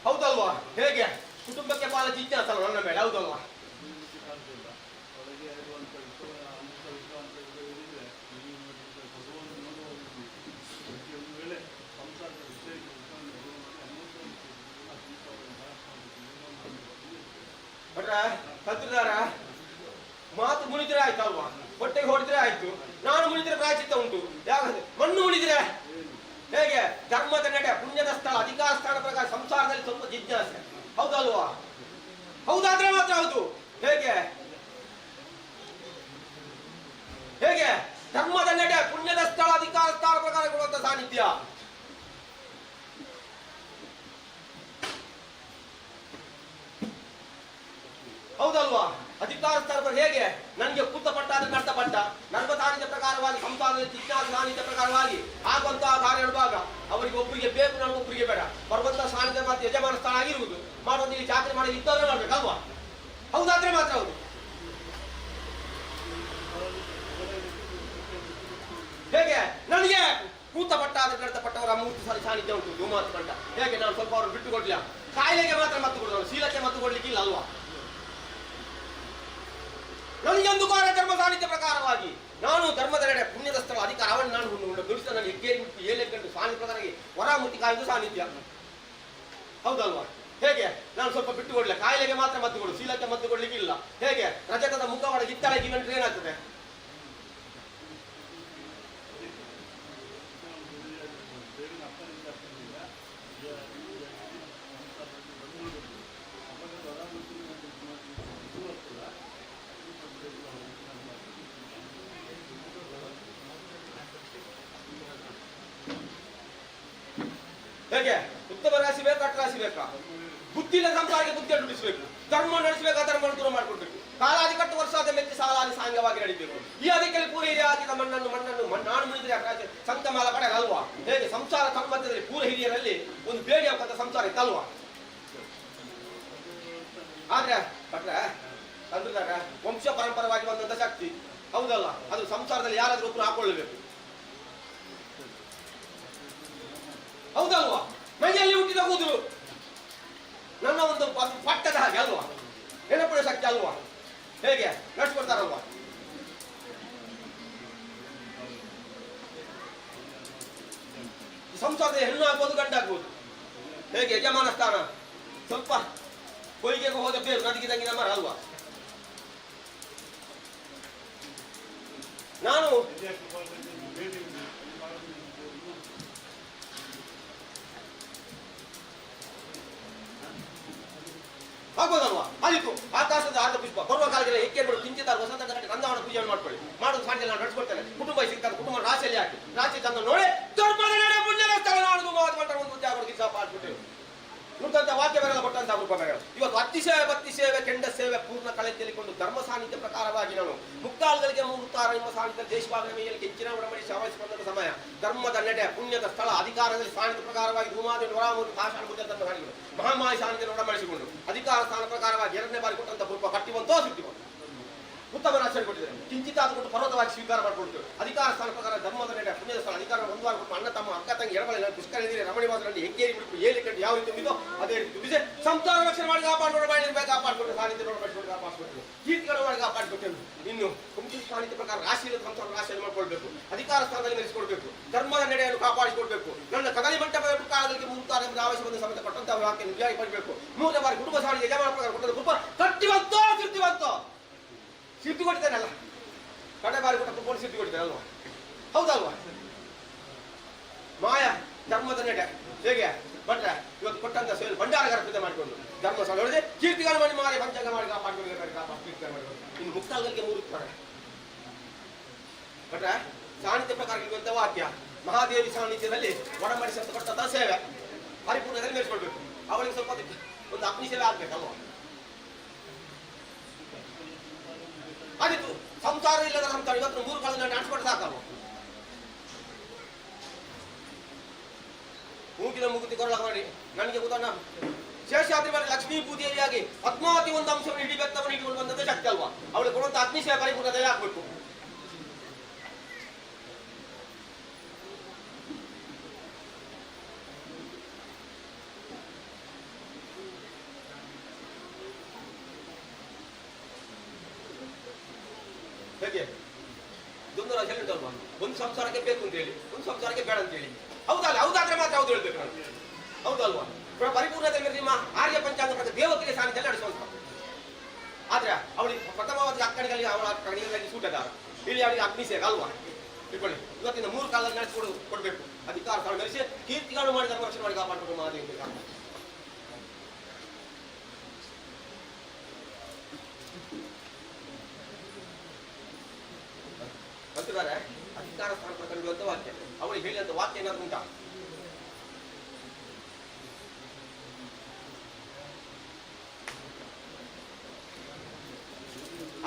S7: ಹೌದಲ್ವಾ? ಹೇಗೆ ಕುಟುಂಬಕ್ಕೆ ಪಾಲ ಜಿಜ್ಞಾಸಲ್ಲ ನನ್ನ ಮೇಲೆ, ಹೌದಲ್ವಾ? ಭಟ್ರ ಕಲ್ತಿದಾರ ಮಾತು ಮುನಿದ್ರೆ ಆಯ್ತು ಅಲ್ವಾ? ಹೊಟ್ಟೆಗೆ ಹೊಡೆದ್ರೆ ಆಯ್ತು. ನಾನು ಮುನಿದ್ರೆ ಪ್ರಾಯಶ್ಚಿತ್ತ ಉಂಟು. ಯಾಕಂದ್ರೆ ಮಣ್ಣು ಮುನಿದ್ರೆ ಹೇಗೆ ಧರ್ಮದ ನಡೆ ಪುಣ್ಯದ ಸ್ಥಳ ಅಧಿಕಾರ ಸ್ಥಾನ ಪ್ರಕಾರ ಸಂಸಾರದಲ್ಲಿ ಸ್ವಲ್ಪ ಜಿಜ್ಞಾಸೆ, ಹೌದಲ್ವಾ? ಹೌದಾದ್ರೆ ಮಾತ್ರ ಹೌದು. ಹೇಗೆ ಹೇಗೆ ಧರ್ಮದ ನಡೆ ಪುಣ್ಯದ ಸ್ಥಳ ಅಧಿಕಾರ ಸ್ಥಾನ ಪ್ರಕಾರ ಕೊಡುವಂತ ಸಾನ್ನಿಧ್ಯ. ಹೌದಲ್ವಾ? ಅಧಿಕಾರ ಸ್ಥಾನ ಹೇಗೆ ನನಗೆ ಕೂತ ಪಟ್ಟ ಆದ್ರೆ ನಡ್ತ ಪಟ್ಟ ನರ್ಮ ಸಾನ್ನಿಧ್ಯ ಪ್ರಕಾರವಾಗಿ ಸಂಸಾರದಲ್ಲಿ ಜಿಜ್ಞಾಸ ಸಾನ್ನಿಧ್ಯ ಪ್ರಕಾರವಾಗಿ ಆಗುವಂತಹ ಕಾರ್ಯ ಹೇಳುವಾಗ ಅವರಿಗೆ ಒಬ್ಬರಿಗೆ ಬೇಕು, ನನಗೊಬ್ಬರಿಗೆ ಬೇಡ. ಬರುವಂತಹ ಸಾನ್ನಿಧ್ಯ ಮಾತ್ರ ಯಜಮಾನ ಸ್ಥಾನ ಆಗಿರುವುದು ಮಾಡೋದು. ಇಲ್ಲಿ ಜಾತ್ರೆ ಮಾಡಿ ಇದ್ದವರೇ ಮಾಡ್ಬೇಕಲ್ವಾ? ಹೌದಾದ್ರೆ ಮಾತ್ರ ಹೌದು. ಹೇಗೆ ನನಗೆ ಕೂತ ಪಟ್ಟ ಆದ್ರೆ ನಡ್ತ ಪಟ್ಟವರ ಮೂರ್ತಿ ಸಾರಿ ಸಾನ್ನಿಧ್ಯ ಉಂಟು ಧೂಮಾತ್ ಪಟ್ಟ. ಹೇಗೆ ನಾನು ಸ್ವಲ್ಪ ಅವರು ಬಿಟ್ಟು ಕೊಡ್ಲಿಲ್ಲ. ಕಾಯಿಲೆಗೆ ಮಾತ್ರ ಮದ್ದು ಕೊಡೋದು, ಶೀಲಕ್ಕೆ ಮದ್ದು ಕೊಡ್ಲಿಕ್ಕಿಲ್ಲ ಅಲ್ವಾ? ನನಗೊಂದು ಕಾರ್ಯ ಧರ್ಮ ಸಾನ್ನಿಧ್ಯ ಪ್ರಕಾರವಾಗಿ ನಾನು ಧರ್ಮದ ನಡೆ ಪುಣ್ಯದ ಸ್ಥಳ ಅಧಿಕಾರ ಅವನು ನಾನು ದುಡಿಸಿದ ನಾನು ಹೆಗ್ಗೇರಿ ಬಿಟ್ಟು ಏಳೆ ಗಂಟು ಸಾನ್ನಿಧ್ಯ ಪ್ರಕಾರವಾಗಿ ವರಾಮೂರ್ತಿ ಕಾಯುವುದು ಸಾನ್ನಿಧ್ಯ, ಹೌದಲ್ವಾ? ಹೇಗೆ ನಾನು ಸ್ವಲ್ಪ ಬಿಟ್ಟು ಕೊಡ್ಲಿಲ್ಲ. ಕಾಯಿಲೆಗೆ ಮಾತ್ರ ಮದ್ದು ಕೊಡು, ಶೀಲಕ್ಕೆ ಮದ್ದು ಕೊಡ್ಲಿಕ್ಕೆ ಇಲ್ಲ. ಹೇಗೆ ರಜತದ ಮುಖವಾಡ ಗಿತ್ತಳೆ ಜೀವನ ಏನಾಗ್ತದೆ? ಹೇಗೆ ಉತ್ತಮ ರಾಶಿ ಬೇಕಾ ಅಟ್ಟ ರಾಶಿ ಬೇಕಾ? ಬುದ್ಧಿ ಇಲ್ಲ ಸಂಸಾರಕ್ಕೆ ಬುದ್ಧಿಯನ್ನು ನುಡಿಸಬೇಕು, ಧರ್ಮ ನಡೆಸಬೇಕು, ಅಧರ್ಮವನ್ನು ದೂರ ಮಾಡಿಕೊಡ್ಬೇಕು. ಕಾಲಾದಿ ಕಟ್ಟು ವರ್ಷಾದ ಮೆಚ್ಚಿ ಸಾಲಾದಿ ಸಾಂಗವಾಗಿ ನಡಿಬೇಕು. ಈ ಅದಕ್ಕೆ ಪೂರ ಹಿರಿಯಾಗಿದ ಮಣ್ಣನ್ನು ಮಣ್ಣನ್ನು ಮಣ್ಣಾನು ಮುನಿದ್ರೆ ಸಂತಮಾಲ ಪಡೆಯಲ್ವಾ? ಹೇಗೆ ಸಂಸಾರ ತನ್ಮಧ್ಯದಲ್ಲಿ ಪೂರ ಹಿರಿಯರಲ್ಲಿ ಒಂದು ಬೇಡಿ ಹಾಕಂತ ಸಂಸಾರ ಇತ್ತಲ್ವಾ? ಆದ್ರೆ ಭಟ್ರೆ ತಂದ್ರಿದಾಗ ವಂಶ ಪರಂಪರವಾಗಿ ಬಂದಂತ ಶಕ್ತಿ, ಹೌದಲ್ಲ? ಅದು ಸಂಸಾರದಲ್ಲಿ ಯಾರಾದ್ರೂ ಒಬ್ರು ಹಾಕೊಳ್ಳಬೇಕು, ಹೌದಲ್ವಾ? ಮೈಯಲ್ಲಿ ಹುಟ್ಟಿದ ಕೂದಲು ನನ್ನ ಒಂದು ಪಟ್ಟದ ಹಾಗೆ ಅಲ್ವಾ? ನೆನಪಿನ ಶಕ್ತಿ ಅಲ್ವಾ? ಹೇಗೆ ನಡೆಸ್ಕೊಡ್ತಾರಲ್ವಾ? ಸಂಸಾರದ ಹೆಣ್ಣು ಆಗ್ಬೋದು ಗಂಡ ಆಗ್ಬೋದು. ಹೇಗೆ ಯಜಮಾನ ಸ್ಥಾನ ಸ್ವಲ್ಪ ಕೊಯ್ಗೆಗೆ ಹೋದ ಬೇರು ನದಿಗೆ ತಂಗಿನ ಮರ ಅಲ್ವಾ? ನಾನು ಆಗ್ಬೋದಲ್ವಾ? ಆದಿತ್ತು ಆಕಾಶದ ಆದ ಪುಷ್ಪ ಬರುವ ಕಾಲದಲ್ಲಿ ಏಕೆ ಕಿಂಚಿತ ವಸಂತ ಕಟ್ಟೆ ನಂದವನ ಪೂಜೆಯನ್ನು ಮಾಡ್ಕೊಳ್ಳಿ. ಮಾಡೋದು ಸಾಧ್ಯ ನಾನು ನಡೆಸ್ಕೊಡ್ತೇನೆ. ಕುಟುಂಬ ಸಿಗ್ತಾರೆ, ಕುಟುಂಬ ರಾಶಿಯಲ್ಲಿ ಹಾಕಿ ರಾಶಿ ತಂದು ನೋಡಿ ಧರ್ಮದ ನಡೆ ಪುಣ್ಯದ ಸ್ಥಳ ನಾನು ಒಂದು ಉದ್ಯೋಗ ಮಾಡ್ಬಿಟ್ಟು ನುಡಿದಂಥ ವಾಕ್ಯ ಬರಲ್ಲ ಕೊಟ್ಟಂತ ರೂಪ ಬರಲ್ಲ. ಇವತ್ತು ಅತಿ ಸೇವೆ ಭಕ್ತಿ ಸೇವೆ ಕೆಂಡ ಸೇವೆ ಪೂರ್ಣ ಕಳೆ ತಿಳಿಕೊಂಡು ಧರ್ಮ ಸಾನ್ನಿಧ್ಯ ಪ್ರಕಾರವಾಗಿ ನಾನು ಮುಕ್ತಾಲ್ಗಳಿಗೆ ಮೂರುತ್ತಾರ ನಿಮ್ಮ ಸಾನ್ನಿಧ್ಯ ದೇಶಭಾಗದ ಮೇಲೆ ಕೆಂಚಿನ ಒಡಂಬಡಿ ಶ್ರವಣಿಸಿಕೊಂಡ ಸಮಯ ಧರ್ಮದ ನಡೆ ಪುಣ್ಯದ ಸ್ಥಳ ಅಧಿಕಾರದಲ್ಲಿ ಸಾನ್ನಿಧ್ಯ ಪ್ರಕಾರವಾಗಿ ಧೂಮಾದಿ ವರಾಮೂರು ಭಾಷಣ ಧರ್ಮ ಸಾನ್ನಿಧ್ಯ ಮಹಾಮಾಯಿ ಸಾನ್ನಿಧ್ಯ ಒಡಂಬಡಿಸಿಕೊಂಡು ಅಧಿಕಾರ ಸ್ಥಾನ ಪ್ರಕಾರವಾಗಿ ಎರಡನೇ ಬಾರಿ ಕೊಟ್ಟಂತ ರೂಪ ಕಟ್ಟಿವಂತೋ ಸಿಟ್ಟಿವಂತ ಉತ್ತಮ ರಾಶಿಯನ್ನು ಕೊಟ್ಟಿದ್ದಾರೆ. ಕಿಂಚಿತ ಆದ ಕೊಟ್ಟು ಪರ್ವತವಾಗಿ ಸ್ವೀಕಾರ ಮಾಡಿಕೊಡ್ತೇವೆ. ಅಧಿಕಾರ ಸ್ಥಾನ ಪ್ರಕಾರ ಧರ್ಮದ ನಡೆ ಪುಣ್ಯದ ಸ್ಥಳ ಅಧಿಕಾರ ಒಂದು ವಾರ ಕೊಟ್ಟು ಅಣ್ಣ ತಮ್ಮ ಅಕ್ಕ ತಂಗಿ ಎಡಬಲ ಪುಷ್ಕರ ನೀರು ರಮಣಿ ವಾಸನಲ್ಲಿ ಹೆಗ್ಗೇರಿ ಬಿಡುಪು ಏಳಿ ಕಂಡು ಯಾವ ರೀತಿ ತುಂಬಿದೋ ಅದೇ ರೀತಿ ತುಂಬಿದೆ. ಸಂಸಾರ ರಕ್ಷಣೆ ಮಾಡಿ ಕಾಪಾಡಿಕೊಂಡು ಮಾಡಿ ಕಾಪಾಡಿಕೊಂಡು ಸಾನ್ನಿಧ್ಯ ನೋಡಿಕೊಂಡು ಕಾಪಾಡಿಕೊಟ್ಟು ಕೀರ್ತಿಗಳು ಮಾಡಿ ಕಾಪಾಡಿಕೊಟ್ಟೆವು. ಇನ್ನು ಕುಂಕುಮ ಸಾನ್ನಿಧ್ಯ ಪ್ರಕಾರ ರಾಶಿಯಲ್ಲಿ ಸಂಸಾರ ರಾಶಿಯನ್ನು ಮಾಡಿಕೊಳ್ಬೇಕು. ಅಧಿಕಾರ ಸ್ಥಾನದಲ್ಲಿ ಮೆರೆಸಿಕೊಳ್ಬೇಕು. ಧರ್ಮದ ನಡೆಯನ್ನು ಕಾಪಾಡಿಕೊಳ್ಬೇಕು. ನನ್ನ ಕದಲಿ ಮಂಟಪದ ಕಾಲದಲ್ಲಿ ಮುಂತಾದ ಆವೇಶವನ್ನು ಸಮೇತ ಕೊಟ್ಟಂತಹ ವಾಕ್ಯ ನಿಜವಾಗಿ ಪಡಬೇಕು. ಮೂರನೇ ಬಾರಿ ಕುಟುಂಬ ಸಾನ್ನಿಧ್ಯ ಯಜಮಾನ ಪ್ರಕಾರ ಕೊಟ್ಟಂತ ಕೃಪ ಕಟ್ಟಿವಂತೋ ಸಿದ್ಧಿವಂತೋ ಸಿದ್ಧಿ ಕೊಟ್ಟಿದ್ದಾನಲ್ಲ. ಕಡೆ ಬಾರಿ ಕೊಟ್ಟ ಕೃಪವನ್ನು ಸಿದ್ಧಿ ಕೊಟ್ಟಿದ್ದಾನೆ ಅಲ್ವಾ? ಹೌದಲ್ವಾ? ಮಾಯ ಧರ್ಮದ ನಡೆ ಹೇಗೆ ಭಟ್ರೆ ಇವತ್ತು ಕೊಟ್ಟಂತ ಸೇವೆ ಭಂಡಾರಗಾರ ಪೂಜೆ ಮಾಡಿಕೊಂಡು ಧರ್ಮ ಸಲ ಕೀರ್ತಿಗಾರ ಮಾಡಿ ಮಾರಿ ಪಂಚಾಂಗ ಮಾಡಿ ಕಾಪಾಡಿಕೊಂಡು ಕಾಪಾಡಿ ಕೀರ್ತಿಗಾರ ಮಾಡಿಕೊಂಡು ಇನ್ನು ಮುಕ್ತಾಲ್ಗಳಿಗೆ ಮೂರು ಭಟ್ರೆ ಸಾನ್ನಿಧ್ಯ ಪ್ರಕಾರ ಇರುವಂತ ವಾಕ್ಯ ಮಹಾದೇವಿ ಸಾನ್ನಿಧ್ಯದಲ್ಲಿ ಒಡಂಬಡಿಸಿ ಅಂತ ಕೊಟ್ಟಂತ ಸೇವೆ ಪರಿಪೂರ್ಣದಲ್ಲಿ ಮೇಲ್ಸ್ಕೊಳ್ಬೇಕು. ಅವಳಿಗೆ ಸ್ವಲ್ಪ ಒಂದು ಅಗ್ನಿ ಸೇವೆ ಆಗ್ಬೇಕಲ್ವಾ? ಆದಿತ್ತು ಸಂಸಾರ ಇಲ್ಲದ ಸಂಸಾರ ಇವತ್ತು ಮೂರು ಕಾಲದಲ್ಲಿ ನಡೆಸ್ಕೊಂಡು ಸಾಕಲ್ವ? ಮೂಗಿನ ಮುಗುತಿ ಕೊರಳ ಮಾಡಿ ನನಗೆ ಉದಾಹರಣೆ ಶೇಷಾದ್ರಿ ಮಾಡಿ ಲಕ್ಷ್ಮೀ ಪೂಜೆಯಾಗಿ ಪದ್ಮಾವತಿ ಒಂದು ಅಂಶವನ್ನು ಇಡೀ ಬೆತ್ತವನ್ನು ಇಟ್ಕೊಂಡು ಬಂದದ್ದು ಶಕ್ತಿ ಅಲ್ವಾ? ಅವಳು ಕೊಡುವಂತ ಅಗ್ನಿಶಯ ಪರಿಪೂರ್ಣದಲ್ಲಿ ಆಗ್ಬೇಕು. ಹೇಗೆ ದ್ವಂದ್ವ ರಾಶಿಯಲ್ಲಿ ಉಂಟಲ್ವಾ? ಒಂದು ಸಂಸಾರಕ್ಕೆ ಬೇಕು ಅಂತ ಹೇಳಿ, ಒಂದು ಸಂಸಾರಕ್ಕೆ ಬೇಡ ಅಂತ ಹೇಳಿ. ಹೌದಲ್ಲ? ಹೌದಾದ್ರೆ ಮಾತ್ರ ಹೌದು ಹೇಳ್ಬೇಕು ನಾನು. ಹೌದಲ್ವಾ? ಪರಿಪೂರ್ಣತೆ ನಿಮ್ಮ ಆರ್ಯ ಪಂಚಾಂಗ ಪ್ರಕಾರ ದೇವಕಿಗೆ ಸಾನ್ನಿಧ್ಯ ನಡೆಸುವಂತ. ಆದ್ರೆ ಅವಳಿಗೆ ಪ್ರಥಮವಾಗಿ ಅಕ್ಕಣಿಗಳಿಗೆ ಅವಳ ಕಣಿಗಳಲ್ಲಿ ಸೂಟದಾರ ಇಲ್ಲಿ ಅವಳಿಗೆ ಅಗ್ನಿಶೇಖ ಅಲ್ವಾ? ಇಟ್ಕೊಳ್ಳಿ. ಇವತ್ತಿನ ಮೂರು ಕಾಲದಲ್ಲಿ ನಡೆಸಿಕೊಡು ಕೊಡಬೇಕು. ಅಧಿಕಾರ ಸ್ಥಾನ ಮೆರೆಸಿ ಕೀರ್ತಿಗಳು ಮಾಡಿ ಧರ್ಮ ರಕ್ಷಣೆ ಮಾಡಿ ಕಾಪಾಡಿಕೊಂಡು ಮಹಾದೇವಿ. ಬರ್ತಿದ್ದಾರೆ ಅಧಿಕಾರ ಸ್ಥಾನ ಪ್ರಕಾರ ವಾಕ್ಯ ಅವಳಿಗೆ ಹೇಳಿದಂತ ವಾಕ್ಯ ಏನಾದ್ರು ಉಂಟಾ?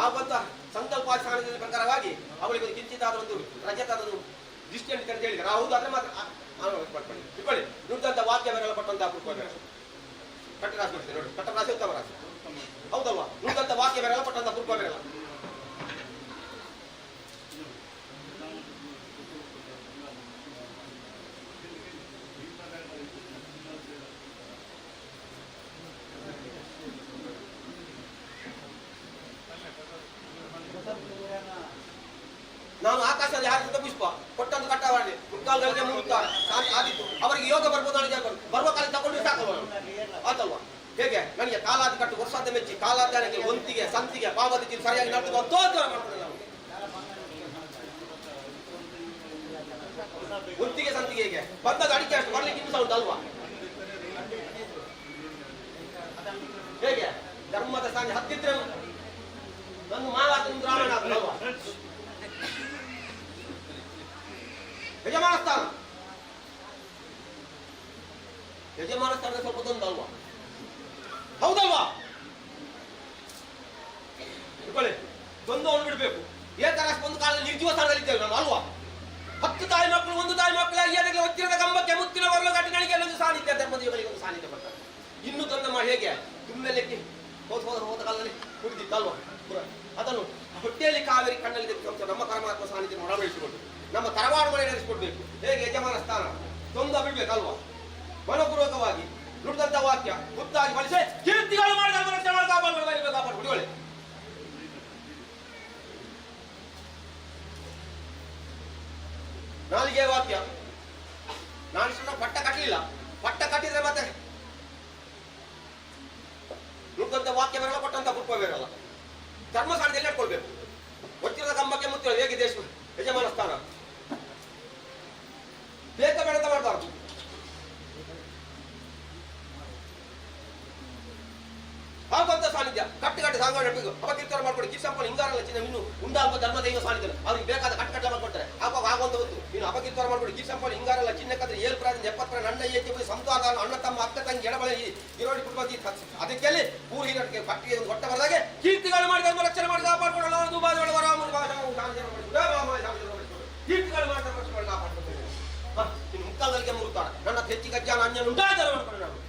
S7: ಆ ಬಂತ ಸಂಕಲ್ಪ ಸ್ಥಾನದ ಪ್ರಕಾರವಾಗಿ ಅವಳಿಗೆ ಒಂದು ಕಿಂಚಿತಾದ ಒಂದು ರಜತಾದ ಒಂದು ದೃಷ್ಟಿಯನ್ನು ಅಂತ ಹೇಳಿದ್ದಾರೆ. ಹೌದು ಆದ್ರೆ ಮಾತ್ರ ಮಾಡ್ಕೊಳ್ಳಿ ಇಟ್ಕೊಳ್ಳಿ. ನುಡಿದಂತ ವಾಕ್ಯ ಬರಲ್ಲ ಪಟ್ಟಂತ ಕಟ್ಟ ರಾಶಿ ಕೊಡ್ತೀನಿ ನೋಡಿ. ಕಟ್ಟ ರಾಶಿ ಉತ್ತಮ ರಾಶಿ ಹೌದಲ್ವಾ? ನುಡಿದಂತ ವಾಕ್ಯ ಬರಲ್ಲ ಪಟ್ಟಂತ ಪೂರ್ವ ಬರಲ್ಲ. ನಾನು ಆಕಾಶದಲ್ಲಿ ಹಾರಿಸಿದ ಪುಷ್ಪ ಕೊಟ್ಟಂದು ಕಟ್ಟವಾಡಿ ಮುಕ್ಕಾಲ್ಗಳಿಗೆ ಮುಳುತ್ತಾರೆ ಆದಿತ್ತು ಅವರಿಗೆ ಯೋಗ ಬರ್ಬೋದು. ನನಗೆ ಬರುವ ಕಾಲ ತಗೊಂಡು ಸಾಕಲ್ವ? ಆತಲ್ವಾ? ಹೇಗೆ ನನಗೆ ಕಾಲಾದಿ ಕಟ್ಟು ವರ್ಷಾದ ಮೆಚ್ಚಿ ಕಾಲಾದಾನಕ್ಕೆ ಒಂತಿಗೆ ಸಂತಿಗೆ ಪಾವತಿ ಸರಿಯಾಗಿ ನಡೆದು ಮಾಡ್ತಾರೆ. ನಾವು ಒಂತಿಗೆ ಸಂತಿಗೆ ಹೇಗೆ ಬಂದದ್ದು ಅಡಿಕೆ ಅಷ್ಟು ಬರ್ಲಿಕ್ಕೆ ಇನ್ನೂ ಸಹ ಉಂಟು ಅಲ್ವಾ? ಹೇಗೆ ಧರ್ಮದ ಸಾಂಗ್ ಹತ್ತಿದ್ರೆ ನನ್ನ ಮಾಲಾತ ನಿಮ್ದು ರಾಮಾಯಣ ಆಗ್ತದಲ್ವಾ? ಯಜಮಾನ ಸ್ಥಾನ ಯಜಮಾನ ಸ್ಥಾನದ ಸ್ವಲ್ಪ ತೊಂದಲ್ವಾ? ಹೌದಲ್ವಾ? ಇಟ್ಕೊಳ್ಳಿ. ದ್ವಂದ್ವವನ್ನು ಬಿಡಬೇಕು. ಏಕರಾಶಿ ಒಂದು ಕಾಲದಲ್ಲಿ ನಿರ್ಜೀವ ಸ್ಥಾನದಲ್ಲಿ ಇದ್ದೇವೆ ನಾನು ಅಲ್ವಾ? 10 ತಾಯಿ ಮಕ್ಕಳು ಒಂದು ತಾಯಿ ಮಕ್ಕಳ ಅಯ್ಯನಿಗೆ ಒತ್ತಿರದ ಕಂಬಕ್ಕೆ ಮುತ್ತಿನ ಬರಲು ಘಟನೆಗಳಿಗೆ ಒಂದು ಸಾನ್ನಿಧ್ಯ ಧರ್ಮದೇವರಿಗೆ ಒಂದು ಸಾನ್ನಿಧ್ಯ ಬರ್ತಾರೆ. ಇನ್ನು ತೊಂದರೆ ಹೇಗೆ ತುಂಬೆಲ್ಲಕ್ಕೆ ಹೋದ ಹೋದ ಹೋದ ಕಾಲದಲ್ಲಿ ಕುಡಿದಿತ್ತಲ್ವಾ? ಅದನ್ನು ಹೊಟ್ಟೆಯಲ್ಲಿ ಕಾವೇರಿ ಕಣ್ಣಲ್ಲಿ ನಮ್ಮ ಪರಮಾತ್ಮ ಸಾನ್ನಿಧ್ಯ ಒಳಪಡಿಸಿಕೊಂಡು ನಮ್ಮ ತರವಾಡು ಮನೆ ನಡೆಸಿಕೊಡ್ಬೇಕು. ಹೇಗೆ ಯಜಮಾನ ಸ್ಥಾನ ತೊಂದ ಬಿಡ್ಬೇಕಲ್ವಾ? ಮನಪೂರ್ವಕವಾಗಿ ನುಡಿದಂತ ವಾಕ್ಯ ಮುತ್ತಾಗಿ ಬಳಸಿ ಕೀರ್ತಿಗಳು ಮಾಡಿದ ಕಾಪಾಡು ಬಿಡುಗಡೆ. ನಾಲಿಗೆ ವಾಕ್ಯ ನಾನು ಇಷ್ಟು ಪಟ್ಟ ಕಟ್ಟಲಿಲ್ಲ. ಪಟ್ಟ ಕಟ್ಟಿದ್ರೆ ಮತ್ತೆ ನುಡಿದಂತ ವಾಕ್ಯ ಬರಲ್ಲ, ಕೊಟ್ಟಂತ ಪುಷ್ಪ ಬರಲ್ಲ. ಧರ್ಮಸ್ಥಾನದಲ್ಲಿ ನಡ್ಕೊಳ್ಬೇಕು. ಒತ್ತಿರದ ಕಂಬಕ್ಕೆ ಮುತ್ತಿರ ಹೇಗೆ ದೇಶ ಯಜಮಾನ ಸ್ಥಾನ ಬೇಕ ಬೇಡ ಮಾಡಬಾರ್ದು. ಹಾಗಂತ ಸಾನ್ನಿಧ್ಯ ಕಟ್ಟು ಕಟ್ಟಿ ಸಾಂಗ ಅಪಕೀರ್ತನ ಮಾಡ್ಕೊಡಿ. ಮಾಡ್ಕೊಡಿ. ಗಿರ್ಸಂಪಲ್ ಹಿಂಗಾರಲ್ಲ ಚಿನ್ನ ಇನ್ನು ಉಂಡಾಲ್ಪ ಧರ್ಮ ದೈವ ಸಾಣಿದ್ರು ಅವ್ರಿಗೆ ಬೇಕಾದ ಕಟ್ಟಕಟ್ಟ ಮಾಡ್ಕೊಡ್ತಾರೆ. ಆವಾಗ ಆಗುವಂತ ಹೊತ್ತು ನೀನು ಅಪಕೀರ್ತರ ಮಾಡ್ಕೊಡಿ. ಗಿರ್ಸಂಪಲ್ ಹಿಂಗಾರಲ್ಲ ಚಿನ್ನಕ್ಕಂದ್ರೆ 7 ಪ್ರಾಯದಿಂದ 70 ಪ್ರಾಯ ನನ್ನ ಏಕೆ ಸಂತಾನ ಅಣ್ಣ ತಮ್ಮ ಅಕ್ಕ ತಂಗಿ ಎಡಬಳ ಇರೋಡಿ ಕುಟುಂಬ ಅದಕ್ಕೆ ಊರು ಹಿರಿಯರಿಗೆ ಕಟ್ಟಿಗೆ ಒಂದು ಹೊಟ್ಟೆ ಬರದಾಗೆ ಕೀರ್ತಿಗಳು ಮಾಡಿ ಧರ್ಮ ರಕ್ಷಣೆ ಮಾಡಿ ಕಾಪಾಡ್ಕೊಳ್ಳೋಣ. ಕೀರ್ತಿಗಳು ಮಾಡಿ ಧರ್ಮ ರಕ್ಷಣೆ ಮಾಡಿ ಕಾಪಾಡ್ಕೊಂಡು ಇನ್ನು ಮುಕ್ಕಾಲದಲ್ಲಿಗೆ ಮುರುತ್ತಾರ ನನ್ನ ಹೆಚ್ಚು ಗಜ್ಜಾನ ಅನ್ಯನ ಉಂಟಾದ ಮಾಡ್ಕೊಂಡು ನಾನು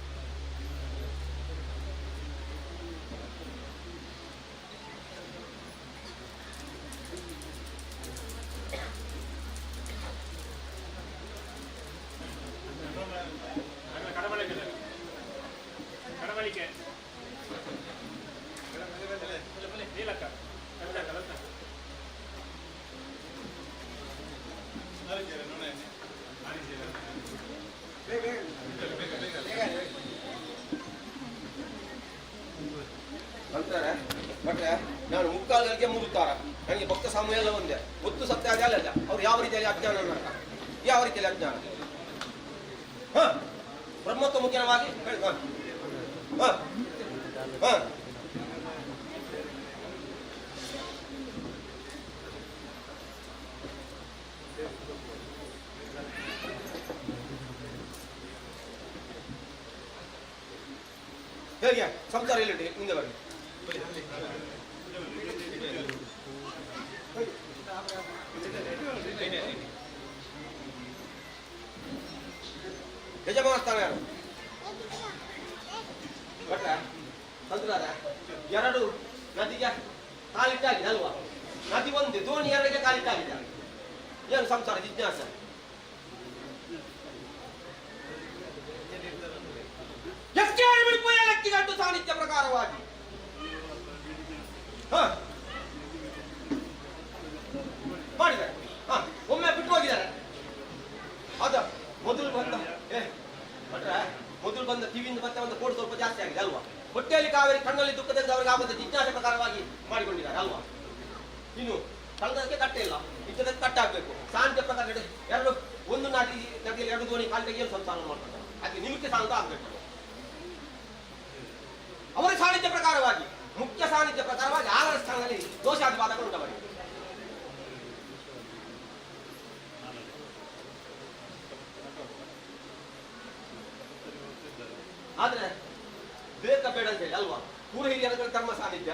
S7: ಅಂತಾರೆ. ಭಟ್ರೆ ನಾನು ಮುಕ್ಕಾಲಗಳಿಗೆ ಮುರುತ್ತಾರ ನನಗೆ ಭಕ್ತ ಸಮಯ ಎಲ್ಲ ಒಂದೇ ಒತ್ತು ಸತ್ಯ ಅಲ್ಲ ಅಲ್ಲ ಅವ್ರು ಯಾವ ರೀತಿಯಲ್ಲಿ ಅಜ್ಞಾನ ಯಾವ ರೀತಿಯಲ್ಲಿ ಅಜ್ಞಾನ ಹ ಬ್ರಹ್ಮತ್ವ ಮುಖ್ಯವಾಗಿ ಹೇಳಿ. ಹ ಹ ಹ ಹೇಗೆ ಸಂಸಾರ ಎಲ್ಲಿ ಮುಂದೆ ಬನ್ನಿ. ಯಜಮಾನ ಸ್ಥಾನ ಯಾರು? ಭಟ್ರೆ ಸಂತರಾದ ಎರಡು ನದಿಗೆ ಕಾಲಿಟ್ಟಾಗಿದೆ ಅಲ್ವಾ? ನದಿ ಒಂದು ದೋಣಿ ಎರಡಿಗೆ ಕಾಲಿಟ್ಟಾಗಿದೆ. ಏನು ಸಂಸಾರ ಜಿಜ್ಞಾಸ? ಲೆಕ್ಕಿಗಂಟು ಸಾನ್ನಿಧ್ಯ ಪ್ರಕಾರವಾಗಿ ಮಾಡಿದ್ದಾರೆ. ಒಮ್ಮೆ ಬಿಟ್ಟು ಹೋಗಿದ್ದಾರೆ. ಅದ ಮೊದಲು ಬಂದ ಭಟ್ರೆ ಮೊದಲು ಬಂದ ಕಿವಿಯಿಂದ ಮತ್ತೆ ಒಂದು ಕೋಡ್ ಸ್ವಲ್ಪ ಜಾಸ್ತಿ ಆಗಿದೆ ಅಲ್ವಾ? ಹೊಟ್ಟೆಯಲ್ಲಿ ಕಾವೇರಿ ಕಣ್ಣಲ್ಲಿ ದುಃಖ ತೆಗೆದು ಅವರಿಗೆ ಆಗುವಂತ ಜಿಜ್ಞಾಸೆ ಪ್ರಕಾರವಾಗಿ ಮಾಡಿಕೊಂಡಿದ್ದಾರೆ ಅಲ್ವಾ? ಇನ್ನು ಕಳೆದಕ್ಕೆ ಕಟ್ಟೆ ಇಲ್ಲ, ಇದ್ದದಕ್ಕೆ ಕಟ್ಟಾಗಬೇಕು. ಸಾನ್ನಿಧ್ಯ ಪ್ರಕಾರ ಎರಡು ಒಂದು ನದಿ ನದಿಯಲ್ಲಿ ಎರಡು ದೋಣಿ ಕಾಲು ತೆಗೆಯಲು ಸಂಸಾರ ಮಾಡ್ತಾರೆ. ಅದಕ್ಕೆ ನಿಮಿತ್ತ ಸಾಂತ ಆಗ್ಬೇಕು. ಅವರ ಸಾನ್ನಿಧ್ಯ ಪ್ರಕಾರವಾಗಿ ಮುಖ್ಯ ಸಾನ್ನಿಧ್ಯ ಪ್ರಕಾರವಾಗಿ ಆರರ ಸ್ಥಾನದಲ್ಲಿ ದೋಷಾದಿವಾದಗಳು ಉಂಟು ಅವರಿಗೆ. ಆದ್ರೆ ಬೇಕ ಬೇಡ ಅಂತ ಹೇಳಿ ಅಲ್ವಾ? ಪೂರ್ವ ಹಿರಿಯರ ಧರ್ಮ ಸಾನ್ನಿಧ್ಯ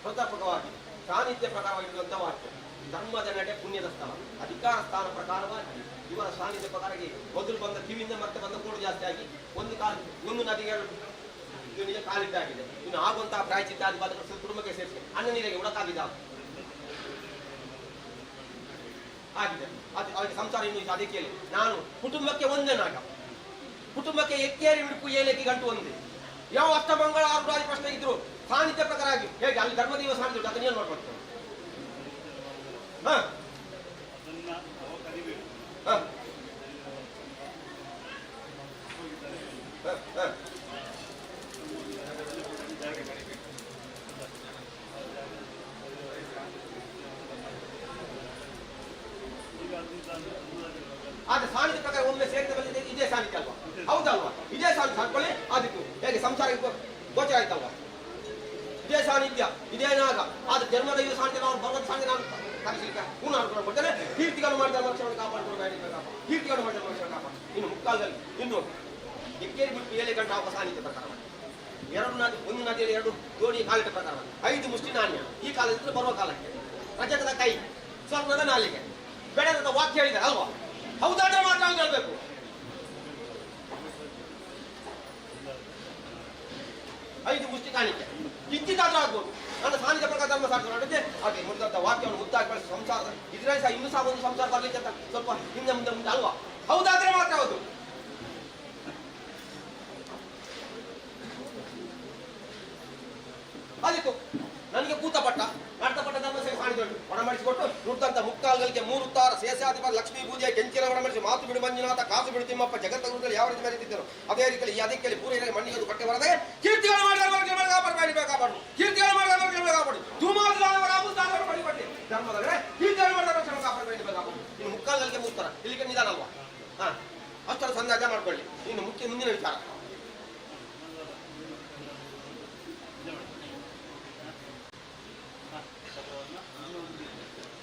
S7: ಪ್ರತಾಪಕವಾಗಿ ಸಾನ್ನಿಧ್ಯ ಪ್ರಕಾರವಾಗಿರುವಂತಹ ವಾಕ್ಯ ಧರ್ಮದ ನಡೆ ಪುಣ್ಯದ ಸ್ಥಳ ಅಧಿಕಾರ ಸ್ಥಾನ ಪ್ರಕಾರವಾಗಿ ಇವರ ಸಾನ್ನಿಧ್ಯ ಪ್ರಕಾರವಾಗಿ ಮೊದಲು ಬಂದ ಕಿವಿಯಿಂದ ಮತ್ತೆ ಬಂದ ಕೋಡು ಜಾಸ್ತಿ ಆಗಿ ಒಂದು ಕಾಲು ಒಂದು ನದಿಗೆ ಇವನಿಗೆ ಕಾಲಿಟ್ಟಾಗಿದೆ. ಇನ್ನು ಆಗುವಂತಹ ಪ್ರಾಯಚಿತ್ತ ಆದಿವಾದಗಳು ಕುಟುಂಬಕ್ಕೆ ಸೇರಿಸಿ ಅನ್ನ ನೀರಿಗೆ ಒಡಕಾಗಿದೆ ಆಗಿದೆ. ಅದು ಅವರಿಗೆ ಸಂಸಾರ ಇನ್ನು ಅದಕ್ಕೆ ಹೇಳಿ ನಾನು ಕುಟುಂಬಕ್ಕೆ ಒಂದೇ ನಾಗ ಕುಟುಂಬಕ್ಕೆ ಎಕ್ಕೇರಿ ಬಿಡುಪು ಏಲಕ್ಕಿ ಗಂಟು ಒಂದೇ ಯಾವ ಅಷ್ಟಮಂಗಳ ಆರು ಪ್ರಶ್ನೆ ಇದ್ರು ಸಾನ್ನಿಧ್ಯ ಪ್ರಕಾರ ಆಗಿ ಹೇಗೆ ಅಲ್ಲಿ ಧರ್ಮದೇವ ಸಾನ್ನಿಧ್ಯ ಉಂಟು ಅದನ್ನ ಏನು ಮಾಡ್ಕೊಳ್ತಾರೆ? ಹ ಹ ಹ ಆದ್ರೆ ಸಾನ್ನಿಧ್ಯ ಪ್ರಕಾರ ಒಮ್ಮೆ ಸೇರಿದ ಮೇಲೆ ಇದೇ ಸಾನ್ನಿಧ್ಯ ಅಲ್ವಾ? ಹೌದಲ್ವಾ? ಇದೇ ಸಾನ್ನಿಧ್ಯ ಹಾಕೊಳ್ಳಿ. ಅದಕ್ಕೂ ಹೇಗೆ ಸಂಸಾರ ಗೋಚರ ಆಯ್ತಲ್ವಾ? ಇದೇ ಸಾನ್ನಿಧ್ಯ ಇದೇ ನಾಗ. ಆದ್ರೆ ಜನ್ಮದ ಸಾನ್ನಿಧ್ಯ ನಾವು ಭಗವತ್ ಸಾನ್ನಿಧ್ಯ ನಾನು ಕರೆಸಲಿಕ್ಕೆ ಪೂರ್ಣ ಅನುಕೂಲ ಕೊಡ್ತೇನೆ. ಕೀರ್ತಿಗಳು ಮಾಡಿದ ಮನುಷ್ಯವನ್ನು ಕಾಪಾಡಿಕೊಂಡು ಕೀರ್ತಿಗಳು ಮಾಡಿದ ಮನುಷ್ಯವನ್ನು ಕಾಪಾಡು. ಇನ್ನು ಮುಕ್ಕಾಲದಲ್ಲಿ ಇನ್ನು ಎಕ್ಕೇರಿ ಬಿಟ್ಟು ಏಳು ಗಂಟೆ ಆಗುವ ಸಾನ್ನಿಧ್ಯ ಪ್ರಕಾರವಾಗಿ ಎರಡು ನದಿ ಒಂದು ನದಿಯಲ್ಲಿ ಎರಡು ದೋಣಿ ಕಾಲಿಟ್ಟ ಪ್ರಕಾರವಾಗಿ 5 ಮುಷ್ಟಿ ನಾಣ್ಯ ಈ ಕಾಲದಿಂದ ಬರುವ ಕಾಲಕ್ಕೆ ರಜಕದ ಕೈ ಸ್ವರ್ಣದ ನಾಲಿಗೆ ಬೆಳೆದ ವಾಕ್ಯ ಹೇಳಿದ್ದಾರೆ ಅಲ್ವಾ? ಹೌದಾದ್ರೆ ಮಾತ್ರ ಹೇಳ್ಬೇಕು. 5 ಮುಷ್ಟಿ ಕಾಣಿಕೆ ಕಿಂಚಿತಾದ್ರೂ ಆಗ್ಬೋದು. ನನ್ನ ಸಾನ್ನಿಧ್ಯ ಪ್ರಕಾರ ಧರ್ಮ ಸಾಧಿಸೋಣ. ಹಾಗೆ ಮುಂದಂತ ವಾಕ್ಯವನ್ನು ಮುದ್ದಾಗಿ ಬಳಸಿ ಸಂಸಾರದ ಇದರಲ್ಲಿ ಸಹ ಇನ್ನೂ ಸಹ ಒಂದು ಸಂಸಾರ ಬರ್ಲಿಕ್ಕೆ ಅಂತ ಸ್ವಲ್ಪ ಹಿಂದೆ ಮುಂದೆ ಮುಂದೆ ಅಲ್ವಾ? ಹೌದಾದ್ರೆ ಮಾತ್ರ ಹೌದು. ಅದಕ್ಕೂ ನನಗೆ ಕೂತಪಟ್ಟ ನಡ್ತಪಟ್ಟ ಧರ್ಮ ಸೇವೆ ಸಾಣಿದೊಂಡು ಒಡಮಡಿಸಿಕೊಟ್ಟು ನುಡ್ದಂತ ಮುಕ್ಕಾಲ್ಗಳಿಗೆ ಮೂರು ತಾರ ಶೇಷಾಧಿಪ ಲಕ್ಷ್ಮೀ ಪೂಜೆ ಕೆಂಚಿನ ಒಡಮಡಿಸಿ ಮಾತು ಬಿಡು ಮಂಜುನಾಥ ಕಾಸು ಬಿಡು ತಿಮ್ಮಪ್ಪ ಜಗತ್ತ ಗುರುಗಳು ಯಾವ ರೀತಿ ಮೆರೆದಿದ್ದರು ಅದೇ ರೀತಿಯಲ್ಲಿ ಈ ಅದಕ್ಕೆ ಪೂರೈಕೆ ಮಣ್ಣಿಗೆ ಒಂದು ಕಟ್ಟೆ ಬರದೆ ಕೀರ್ತಿಗಳು ಮಾಡಿದ ಬೇಕಾಬಾರ್ದು ಕೀರ್ತಿಗಳು ಮಾಡಿದ ಬೇಕಾಬಾರ್ದು ಧೂಮಾದಾನವರ ಪಡಿ ಧರ್ಮದಲ್ಲಿ ಕೀರ್ತಿಗಳು ಮಾಡಿದ ಕಾಪಾಡಬೇಕು ಬೇಕಾಬಾರ್ದು. ಇನ್ನು ಮುಕ್ಕಾಲಗಳಿಗೆ ಮುಕ್ತಾರ ಇಲ್ಲಿಗೆ ನಿಧಾನ ಅಲ್ವಾ? ಹಾ, ಅಷ್ಟರ ಸಂದಾಜ ಮಾಡ್ಕೊಳ್ಳಿ. ಇನ್ನು ಮುಖ್ಯ ಮುಂದಿನ ವಿಚಾರ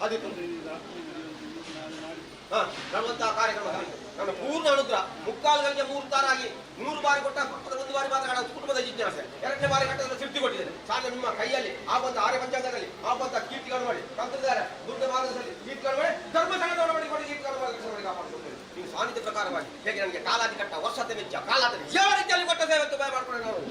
S7: ಅದಿತ್ತು ನಡುವಂತಹ ಕಾರ್ಯಕ್ರಮ ನನ್ನ ಪೂರ್ಣ ಅನುಗ್ರಹ. ಮುಕ್ಕಾಲುಗಳಿಗೆ ಮೂರು ತಾರಾಗಿ 3 ಬಾರಿ ಕೊಟ್ಟ ಒಂದು ಬಾರಿ ಮಾತ್ರ ಕುಟುಂಬದ ಜಿಜ್ಞಾಸೆ, 2ನೇ ಬಾರಿ ಕಟ್ಟದ ತೃಪ್ತಿ ಕೊಟ್ಟಿದ್ದೇನೆ. ಸಾಧ್ಯ ನಿಮ್ಮ ಕೈಯಲ್ಲಿ ಆಗುವಂತ ಆರ್ಯ ಪಂಚಾಂಗದಲ್ಲಿ ಆಗುವಂತ ಕೀರ್ತಿಗಳು ಮಾಡಿ ತಂತ್ರಜ್ಞಾನ ದುರ್ಗ ಮಾರ್ಗದಲ್ಲಿ ಕೀರ್ತಿಗಳು ಮಾಡಿ ಧರ್ಮ ಸಂಘದವರು ಮಾಡಿ ಕೊಡಿ ಕೀರ್ತಿಗಳು ಮಾಡಿ ಕಾಪಾಡಿಕೊಳ್ತೇನೆ. ನೀವು ಸಾನ್ನಿಧ್ಯ ಪ್ರಕಾರವಾಗಿ ಹೇಗೆ ನನಗೆ ಕಾಲಾದಿ ಕಟ್ಟ ವರ್ಷದ ವೆಚ್ಚ ಕಾಲಾದಿ ಯಾವ ರೀತಿಯಲ್ಲಿ ಕೊಟ್ಟ ಸೇವೆ ಭಯ ಮಾಡ್ಕೊಳ್ಳಿ ನಾವು.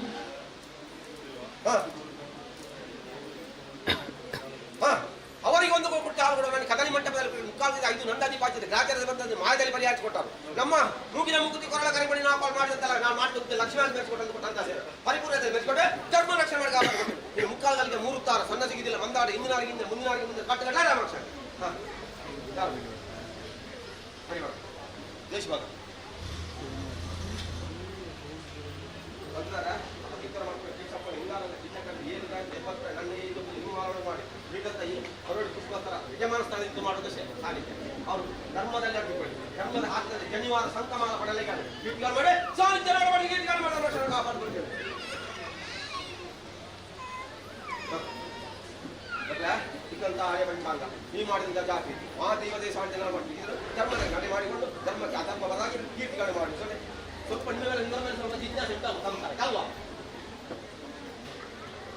S7: ಅವರಿಗೆ ಒಂದು ಕೊಟ್ಟ ಹಾಲು ನನಗೆ ಕದಲಿ ಮಂಟಪದಲ್ಲಿ ಮುಕ್ಕಾಲದಿಂದ 5 ನಂದಾದಿ ಪಾಚಿದ ಗ್ರಾಚಾರದ ಬಂದದ್ದು ಮಾಯದಲ್ಲಿ ಪರಿಹರಿಸಿಕೊಟ್ಟರು. ನಮ್ಮ ಮೂಗಿನ ಮುಗುತಿ ಕೊರಳ ಕರಿಮಣಿ ನಾವು ಕಾಲ್ ಮಾಡಿದಂತಲ್ಲ ನಾವು ಮಾಡಿದ ಲಕ್ಷ್ಮಿ ಮೆರೆಸಿಕೊಟ್ಟಂತ ಕೊಟ್ಟಂತ ಸೇವೆ ಪರಿಪೂರ್ಣತೆ ಮೆರೆಸಿಕೊಟ್ಟೆ ಧರ್ಮ ರಕ್ಷಣೆ ಮಾಡಿ ಕಾಪಾಡಿಕೊಟ್ಟೆ. ನೀವು ಮುಕ್ಕಾಲಗಳಿಗೆ 3 ತಾರ ಸಣ್ಣ ಸಿಗುದಿಲ್ಲ ಮಂದಾಡ ಹಿಂದಿನಾರಿಗೆ ಹಿಂದೆ ಮುಂದಿನಾರಿಗೆ ಮುಂದೆ ಕಟ್ಟಗಟ್ಟ ರಾಮರಕ್ಷಣೆ. ಹಾಂ, ಯಾರು ಪರಿವಾರ ದೇಶಭಾಗ ಯಜಮಾನ ಸ್ಥಳ ಇದ್ದು ಮಾಡುವುದು ಸಾಲಿಗೆ ಅವರು ಧರ್ಮದಲ್ಲಿ ಅಡ್ಡಿಕೊಳ್ಳಿ ಧರ್ಮದ ಹಾಕದಲ್ಲಿ ಜನಿವಾರ ಸಂಕಮಾನ ಪಡಲಿಕ್ಕೆ ಕೀರ್ತಿಗಳು ಮಾಡಿ ಸಾಲಿದ್ಯ ಮಾಡಿ ಕೀರ್ತಿಗಳು ಮಾಡಿ ಕಾಪಾಡಿಕೊಳ್ತೇವೆ. ಇಕ್ಕಂತ ಆರ್ಯ ಪಂಚಾಂಗ ನೀವು ಮಾಡಿದಂಥ ಜಾತಿ ಆ ದೈವದೇ ಸಾಧ್ಯ ಮಾಡ್ತೀವಿ. ಇದು ಧರ್ಮದಲ್ಲಿ ನಡೆ ಮಾಡಿಕೊಂಡು ಧರ್ಮಕ್ಕೆ ಅಧರ್ಮ ಬದಾಗಿ ಕೀರ್ತಿಗಳು ಮಾಡಿ ಸ್ವಲ್ಪ ನಿಮ್ಮ ಮೇಲೆ ನಿಮ್ಮ ಮೇಲೆ ಸ್ವಲ್ಪ ಜಿಜ್ಞಾಸೆ ಉಂಟಾಗುತ್ತೆ ಸಂಸಾರಕ್ಕೆ ಅಲ್ವಾ?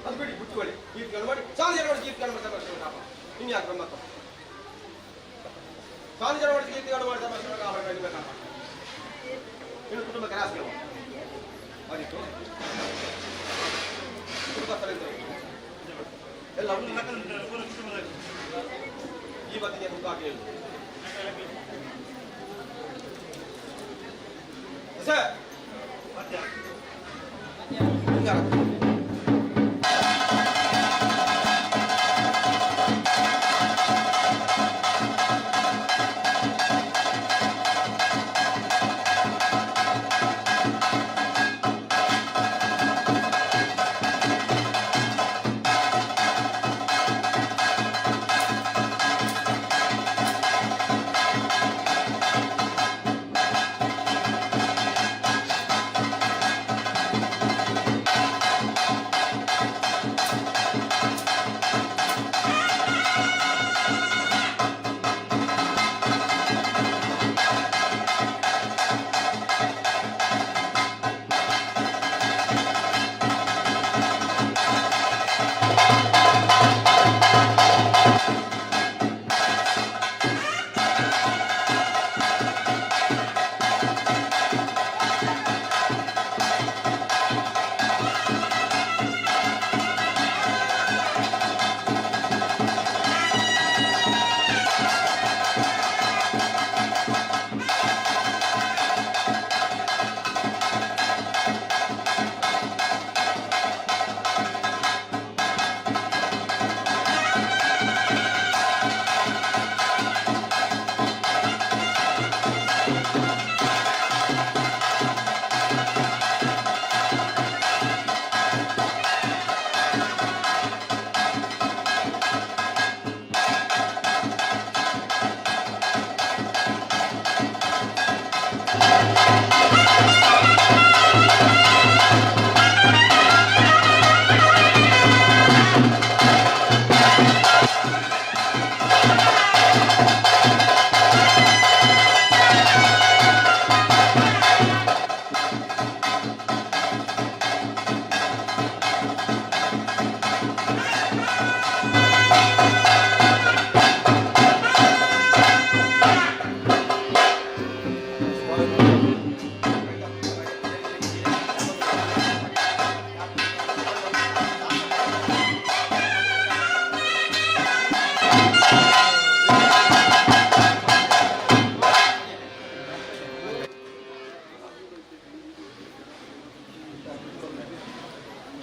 S7: ಅದು ಬಿಡಿ ಬಿಟ್ಟುಕೊಳ್ಳಿ. ಕೀರ್ತಿಗಳು ಮಾಡಿ ಸಾಲಿ ಜನ ಮಾಡಿ ಕೀರ್ತಿಗಳು ಮಾಡಿ ಧರ್ಮ ಕಾಪಾಡು. ಇನ್ಯಾಕೆ ಬ್ರಹ್ಮತ್ವ ಸಾಲಿ ಜನ ಮಾಡಿ ಕೀರ್ತಿಗಳು ಮಾಡಿ ಧರ್ಮ ಕಾಪಾಡಿ ಕಾಪಾಡು. ಇನ್ನು ಕುಟುಂಬಕ್ಕೆ ರಾಸಿಗಳು ಅದಿತ್ತು ಕುಟುಂಬಸ್ಥರಿದ್ದರು ಎಲ್ಲ ಈ ಬದಿಗೆ ಮುಖಾಕಿ ಸರ್.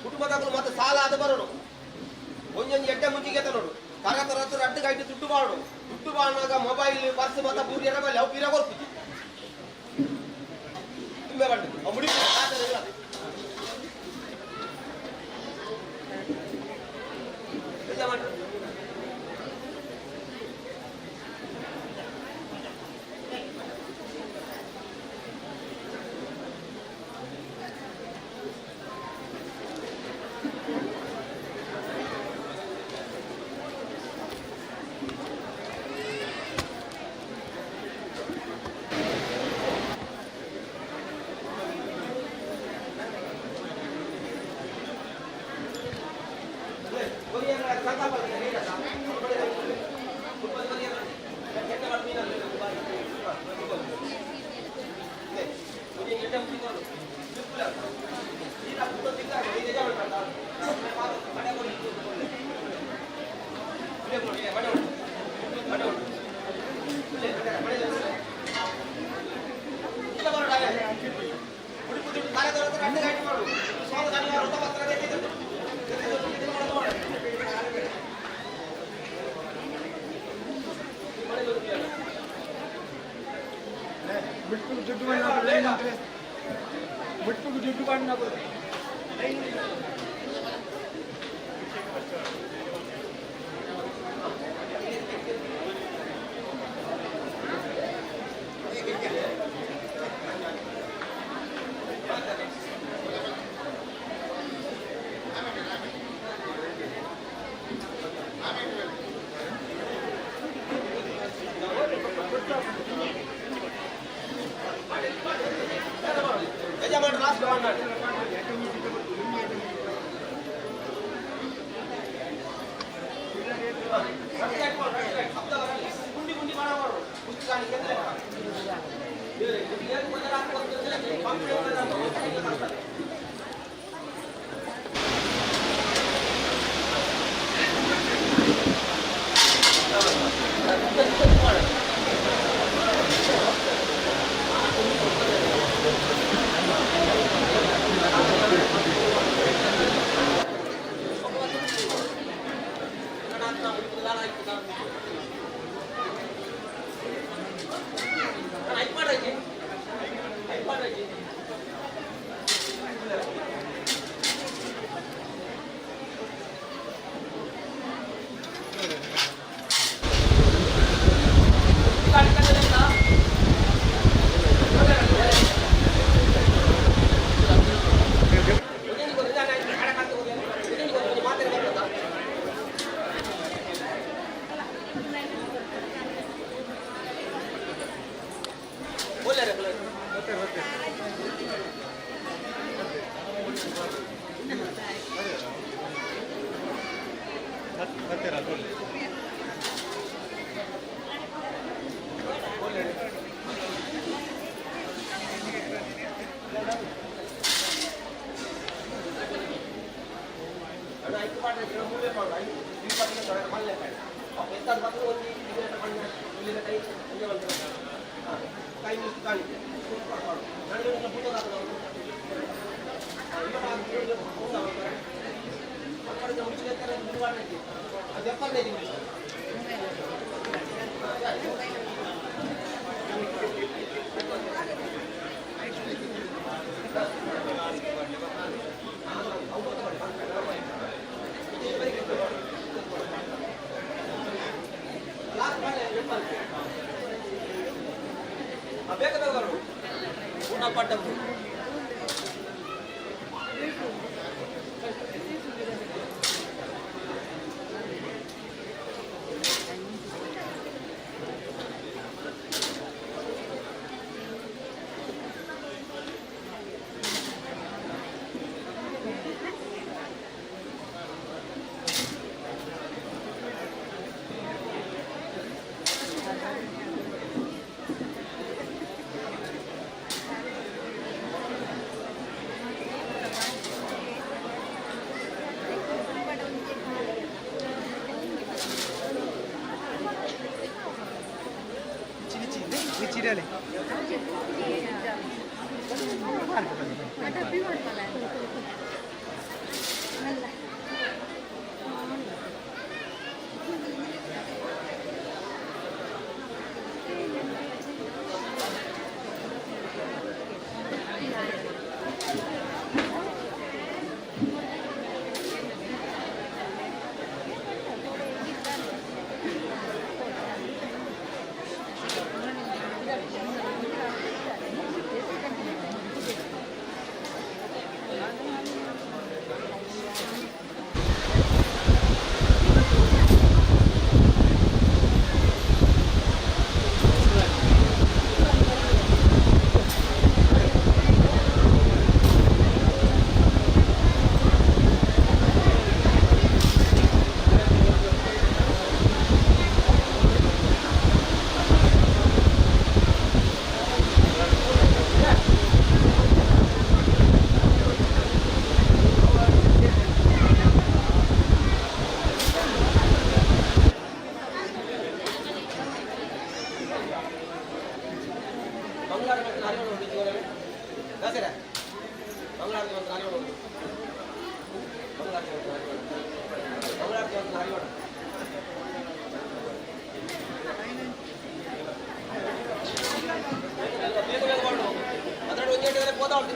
S7: ಕುಟುಂಬದಾಗಲು ಮತ್ತೆ ಸಾಲ ಆದ ಬರೋಡು ಒಂದೊಂದು ಎಡ್ಡೆ ಮುಂಚಿಗೆ ನೋಡು ತರ ತರ ತರ ಅಡ್ಡ ಗೈಟ್ ದುಡ್ಡು ಬಾಡು ದುಡ್ಡು ಬಾಳುವಾಗ ಮೊಬೈಲ್ ಪರ್ಸ್ ಮತ್ತೆ ಬೂರಿ ಮೇಲೆ ಅವು ಪಿರ ಕೊಡ್ತಿದ್ವಿ ತುಂಬೆ ಬಂಡು ಅವು ಮುಡಿ. ಬೇಗ ಬೇಗ ಮಾಡು. 12 ಒಂಜಿ ಗಂಟೆ ಪೋತಾ ಉಂಟು.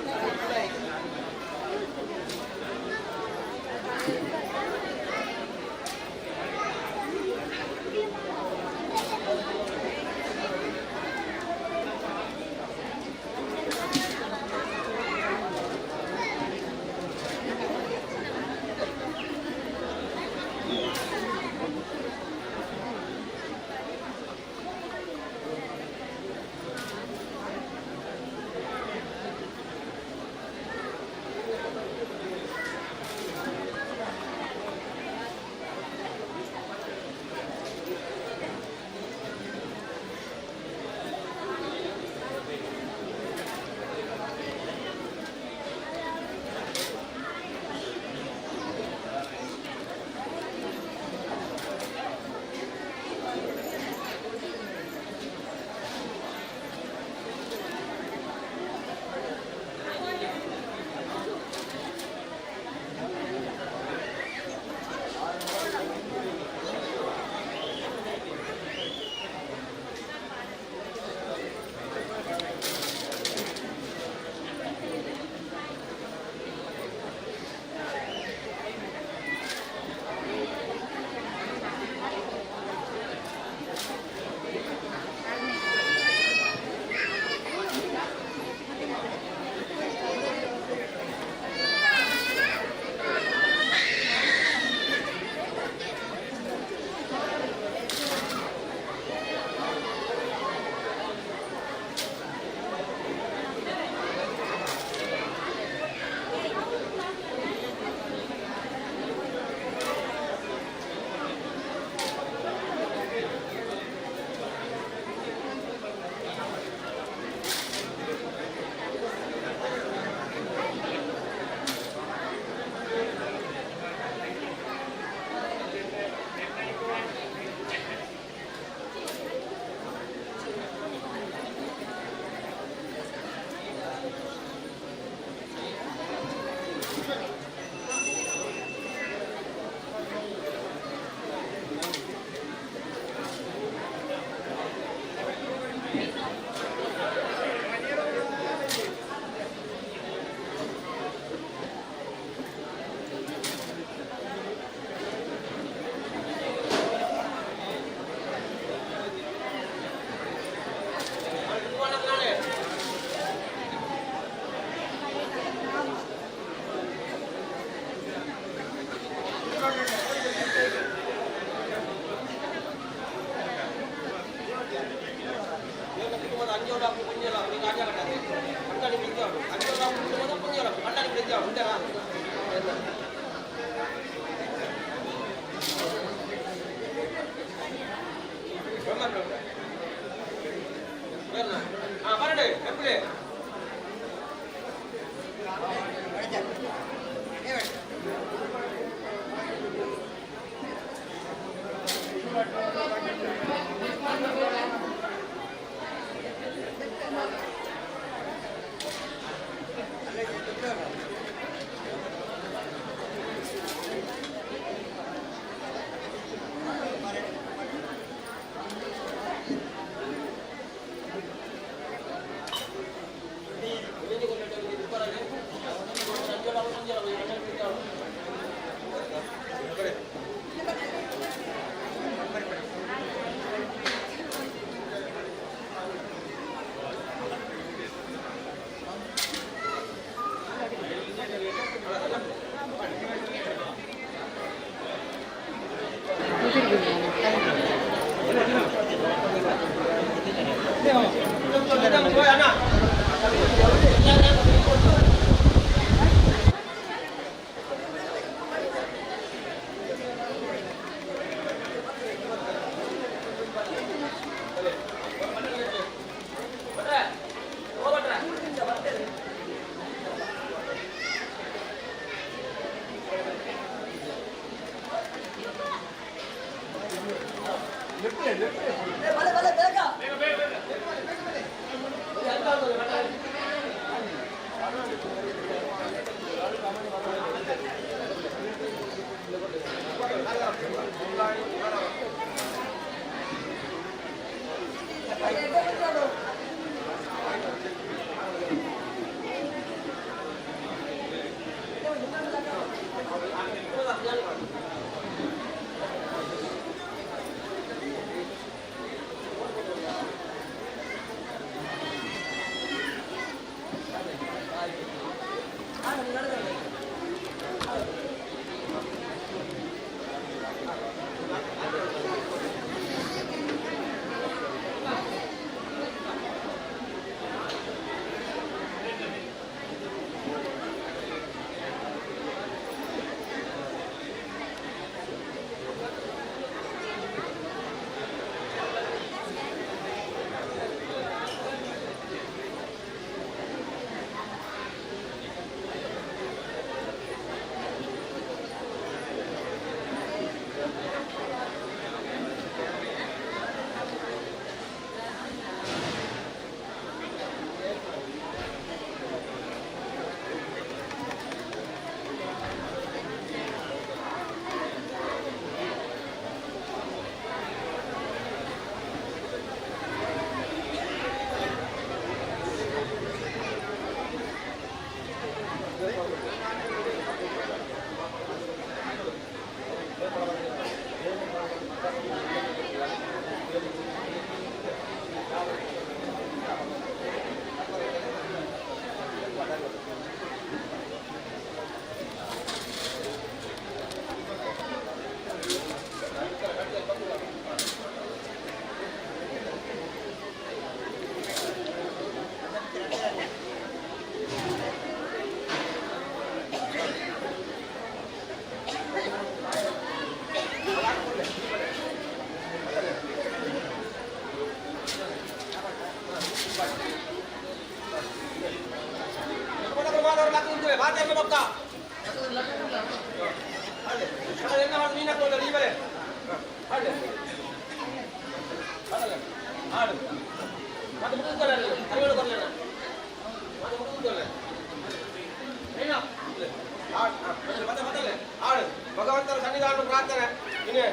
S7: ಭಗವಂತನ ಸನ್ನಿಧಾನ ಪ್ರಾರ್ಥನೆ ಇನ್ನು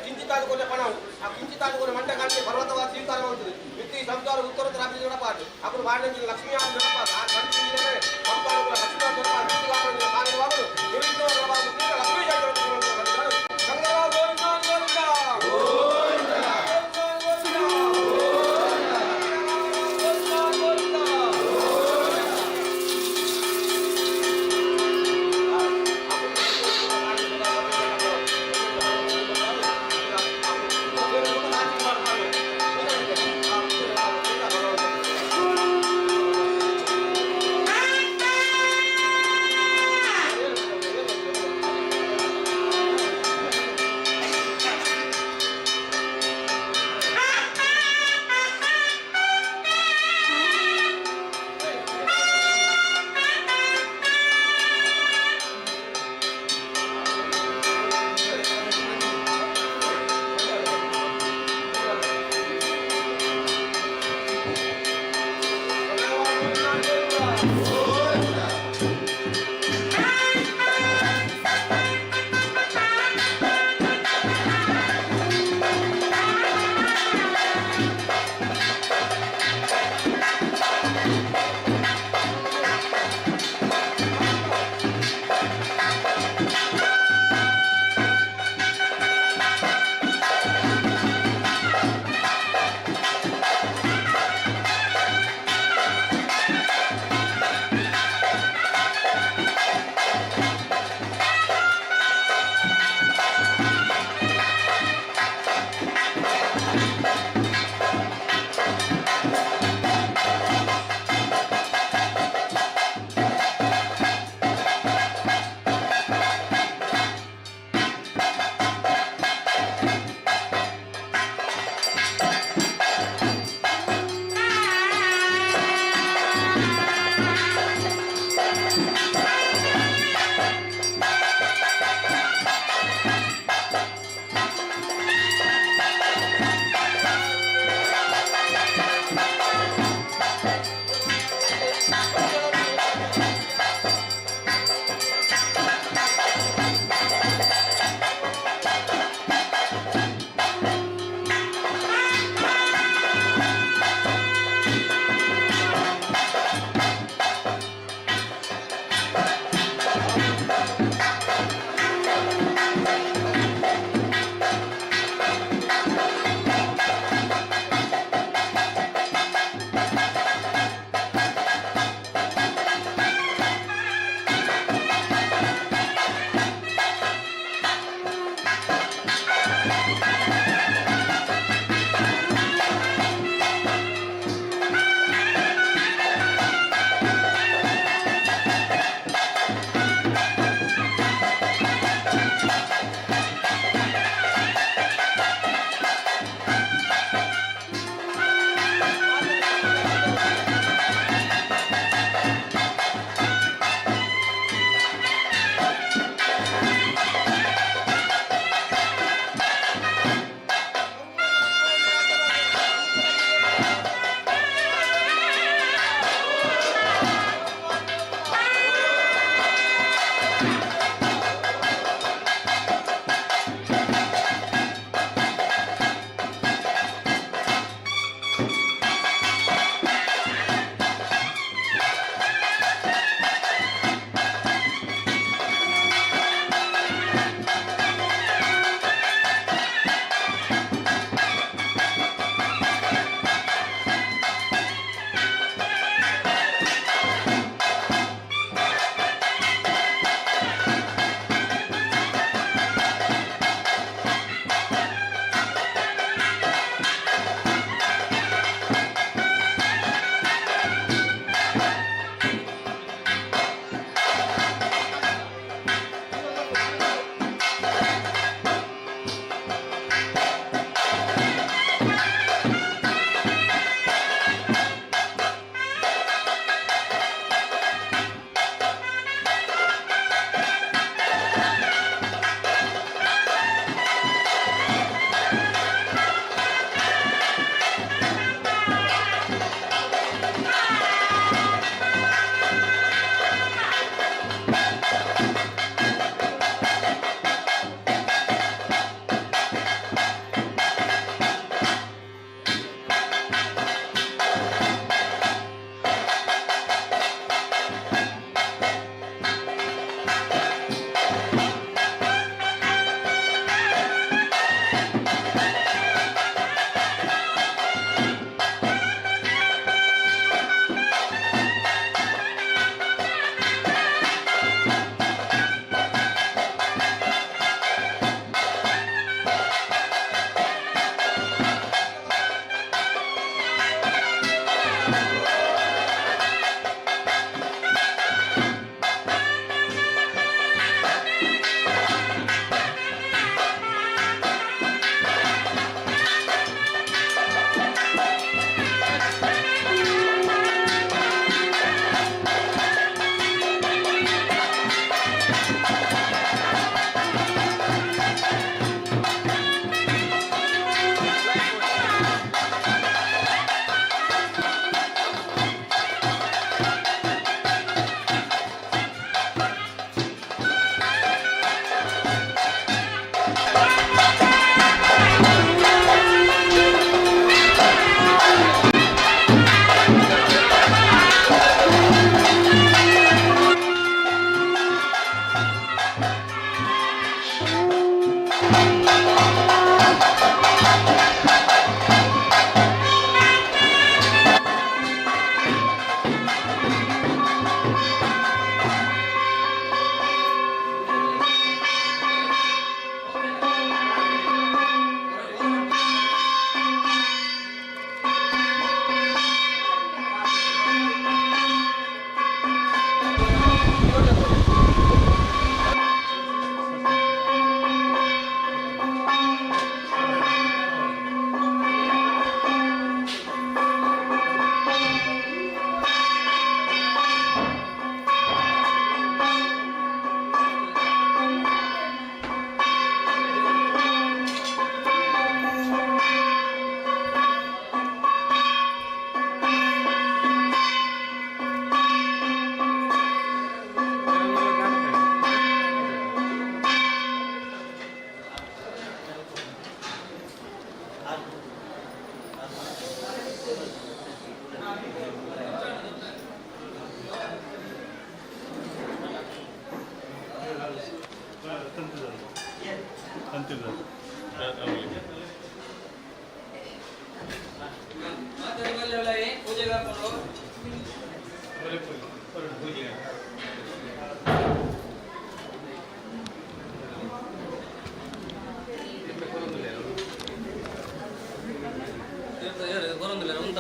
S7: ಕಿಂಚಿತ್ತಾದುಕೊಂಡ ಪಣ ಆ ಕಿಂಚಿತ್ತಾದುಕೊಂಡ ಮಂಡ ಕಾಣಿಕೆ ಪರ್ವತವಾದ ಸ್ವೀಕಾರ ಮಾಡ್ತದೆ ಮಿತ್ತಿ ಸಂಸಾರ ಉತ್ತರೋತ್ತರ ಅಭಿವೃದ್ಧಿ ನಡಪಾದು ಅప్పుడు ವಾಣಿಜ್ಯ ಲಕ್ಷ್ಮೀ ನಡಪಾದು ಆ ಕಂಡು ಸಂಸಾರ ಲಕ್ಷ್ಮೀ ನಡಪಾದು ಲಕ್ಷ್ಮೀ ಗೋವಿಂದ ಗೋವಿಂದ ಗೋವಿಂದ.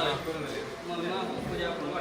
S4: ಪೂಜೆ ಆಪುಂಡು.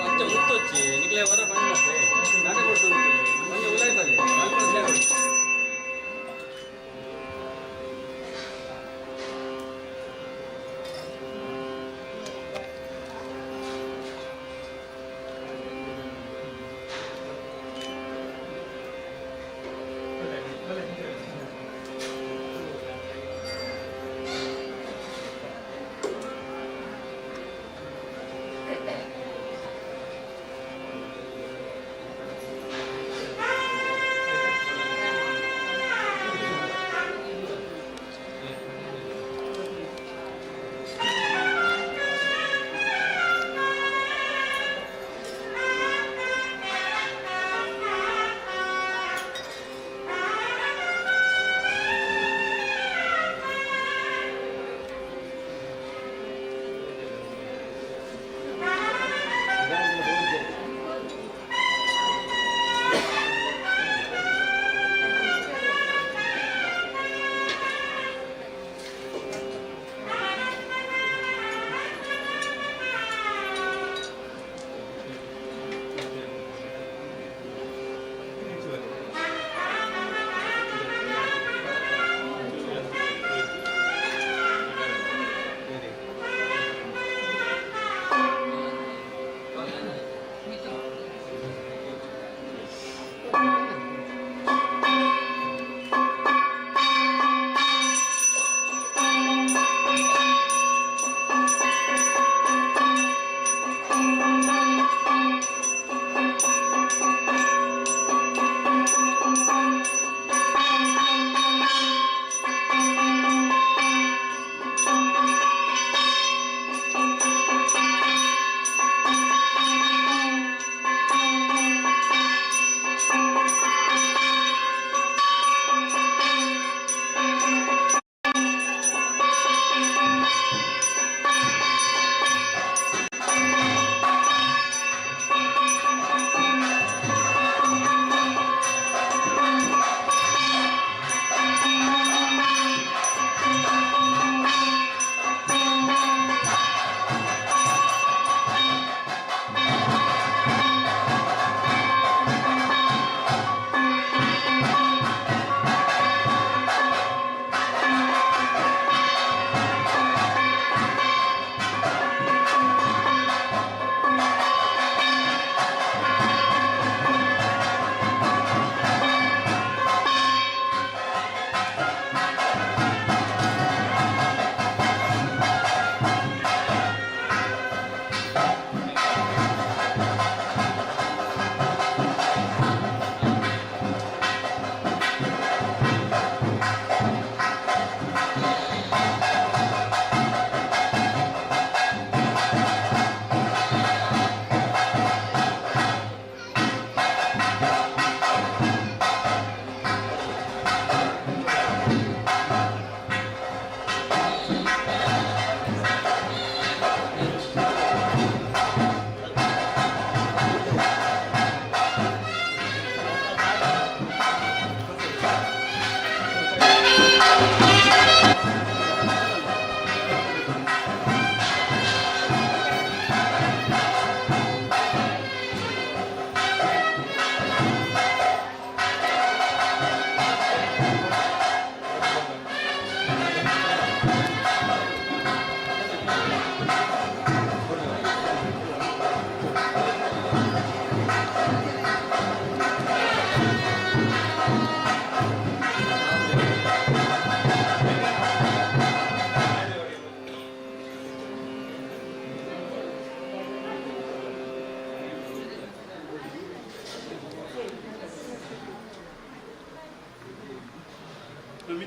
S4: ಅಚ್ಚ ಮುತ್ತೊಚ್ಚಿ ನಿಕ್ಲೆ ಹೊರ ಬಂದತ್ತೆ ನಾಟಕ ಕೊಡ್ತು ಒಂಜಿ ಉಲಾಯ್ ಬಲ್ಲೆ ಅಲ್ಪ ಸೇರೋಡು.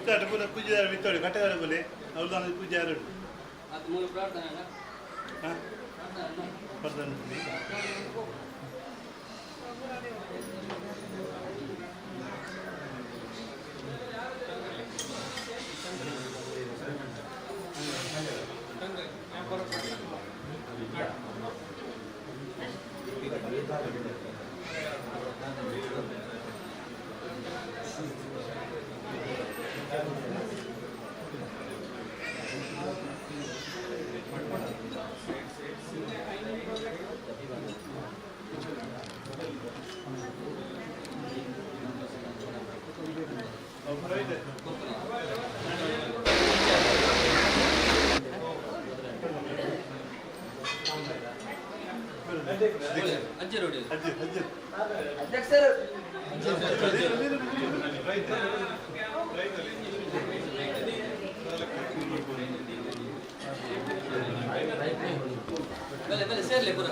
S2: ಮಿತ್ತ ಪೂರ ಪೂಜೆ ಮಿತ್ತೋಡಿ ಕಟ್ಟೆದಾರ ಬೋಲೆ ಅವ್ರು ನಾನು ಪೂಜೆ ಯಾರು.
S4: ಅದು ಮೂಲ ಪ್ರಾರ್ಥನೆ ಅಲ್ಲ?
S2: ಹಾಂ,
S4: ಪ್ರಾರ್ಥನೆ ಅಲ್ಲ?
S2: ಪ್ರಾರ್ಥನೆ.
S4: ಅಜ್ಜಿ ರೋಡಿ.
S2: ಅಜ್ಜಿ ಅಜ್ಜಿ.
S5: ಅಧ್ಯಕ್ಷರು.
S4: ಬೆಲೆ ಬೆಲೆ ಸೇರ್ಲಿ ಪೂರ.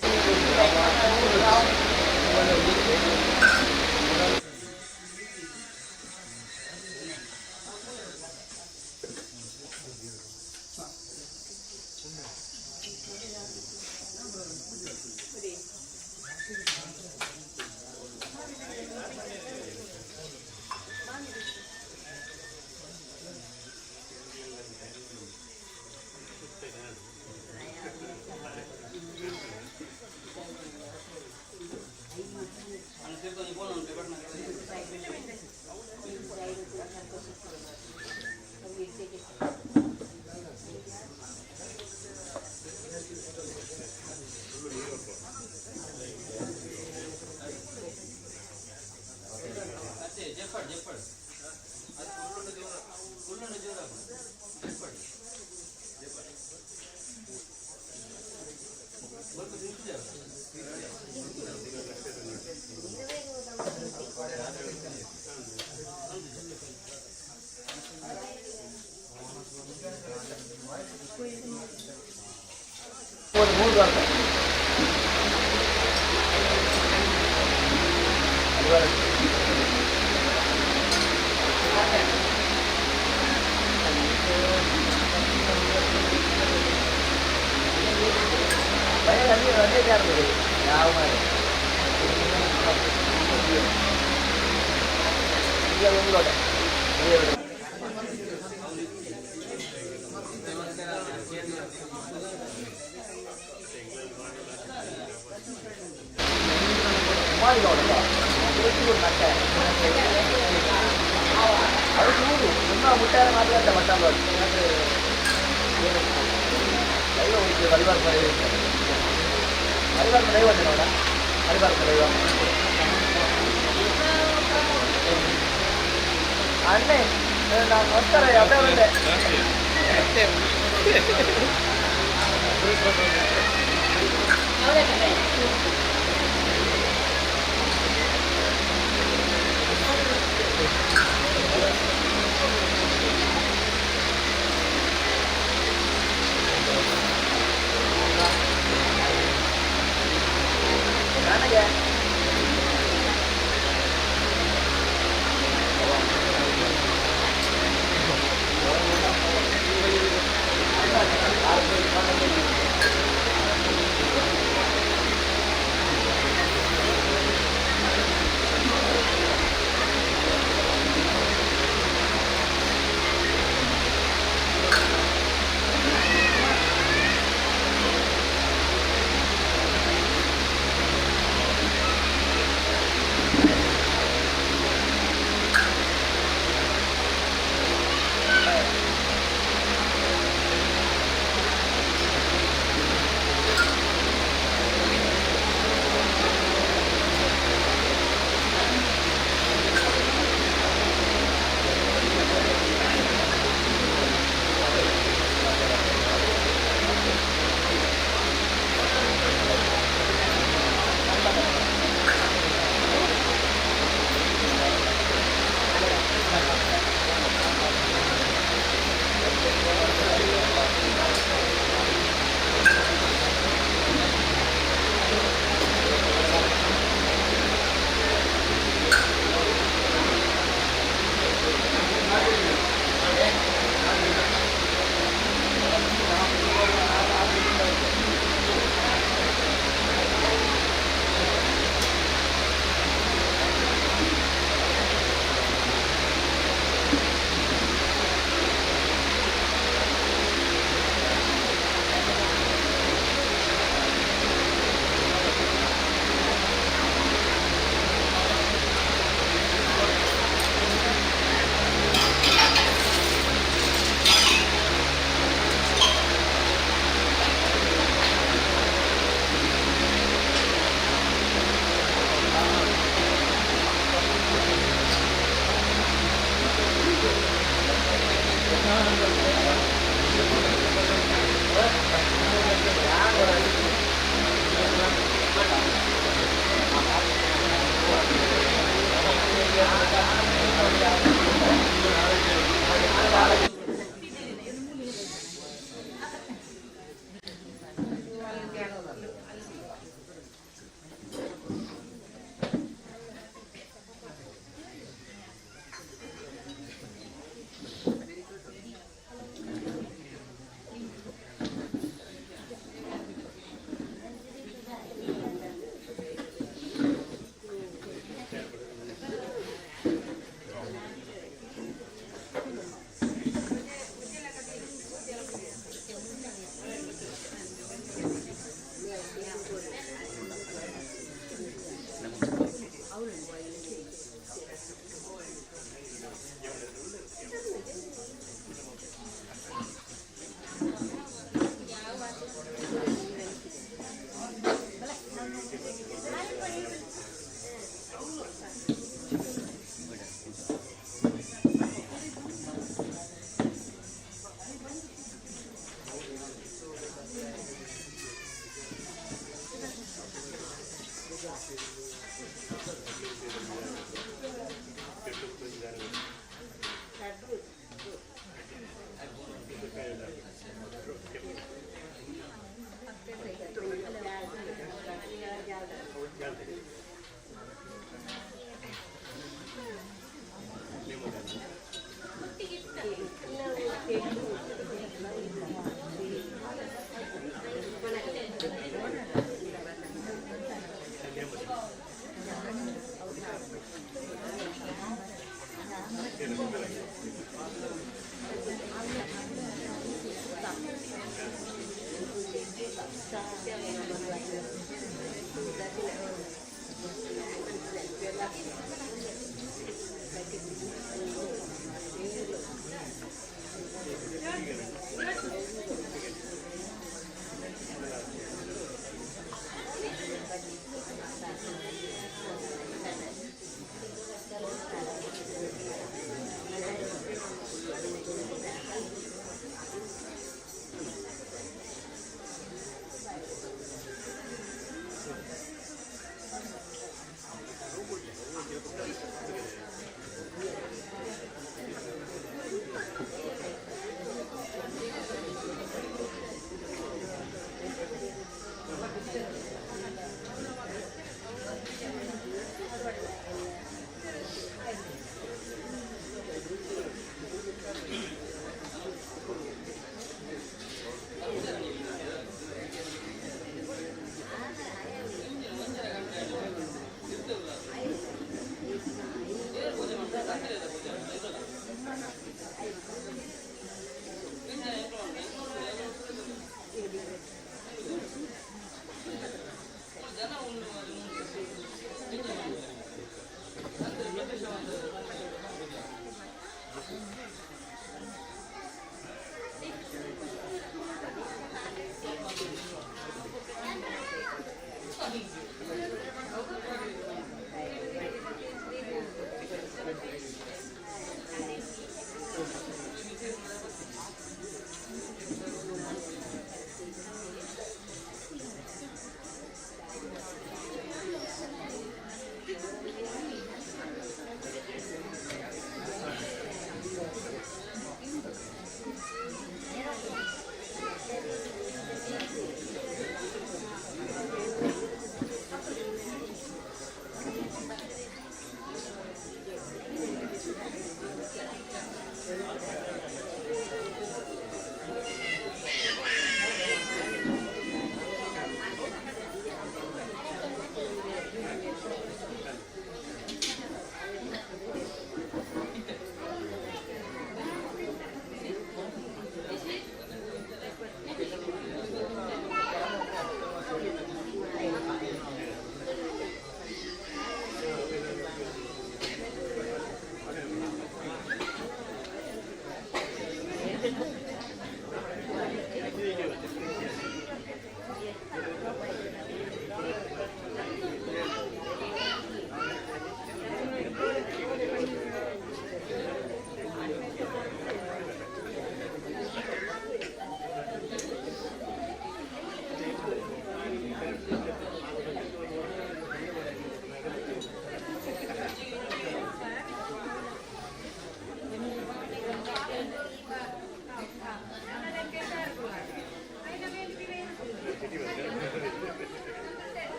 S7: Thank
S5: ಅಣ್ಣೆ ನಮಸ್ಕಾರ ಯಾವ್ದಾವಂಡೆ. ನನಗೆ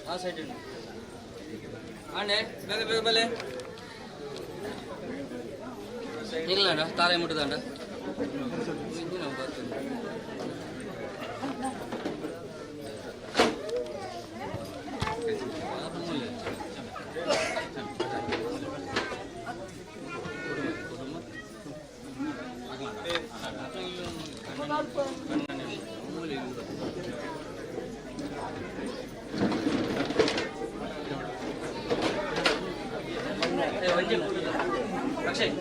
S4: ಆ ಸೈಡ್ ಆಂಡೆ ಬೇಗ ಬೇಗ ಬಲೆ ನಿಲ್ಲಂಡ ತಾಳೆ ಮುಟ್ಟದಂಡ ಅಕ್ಷಯ್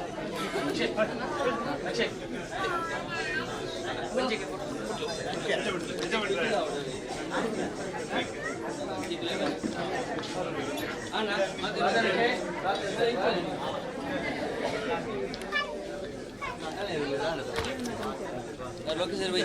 S4: ಅಕ್ಷಯ್ ಅಕ್ಷಯ್ ಲೋಕೇಶ್
S6: ಈಗ.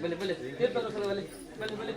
S4: ಬಲೆ ಬಲೆ ಬಲೆ ಬಲೆ ಬಲೆ ಬಲೆ ಬಲೆ.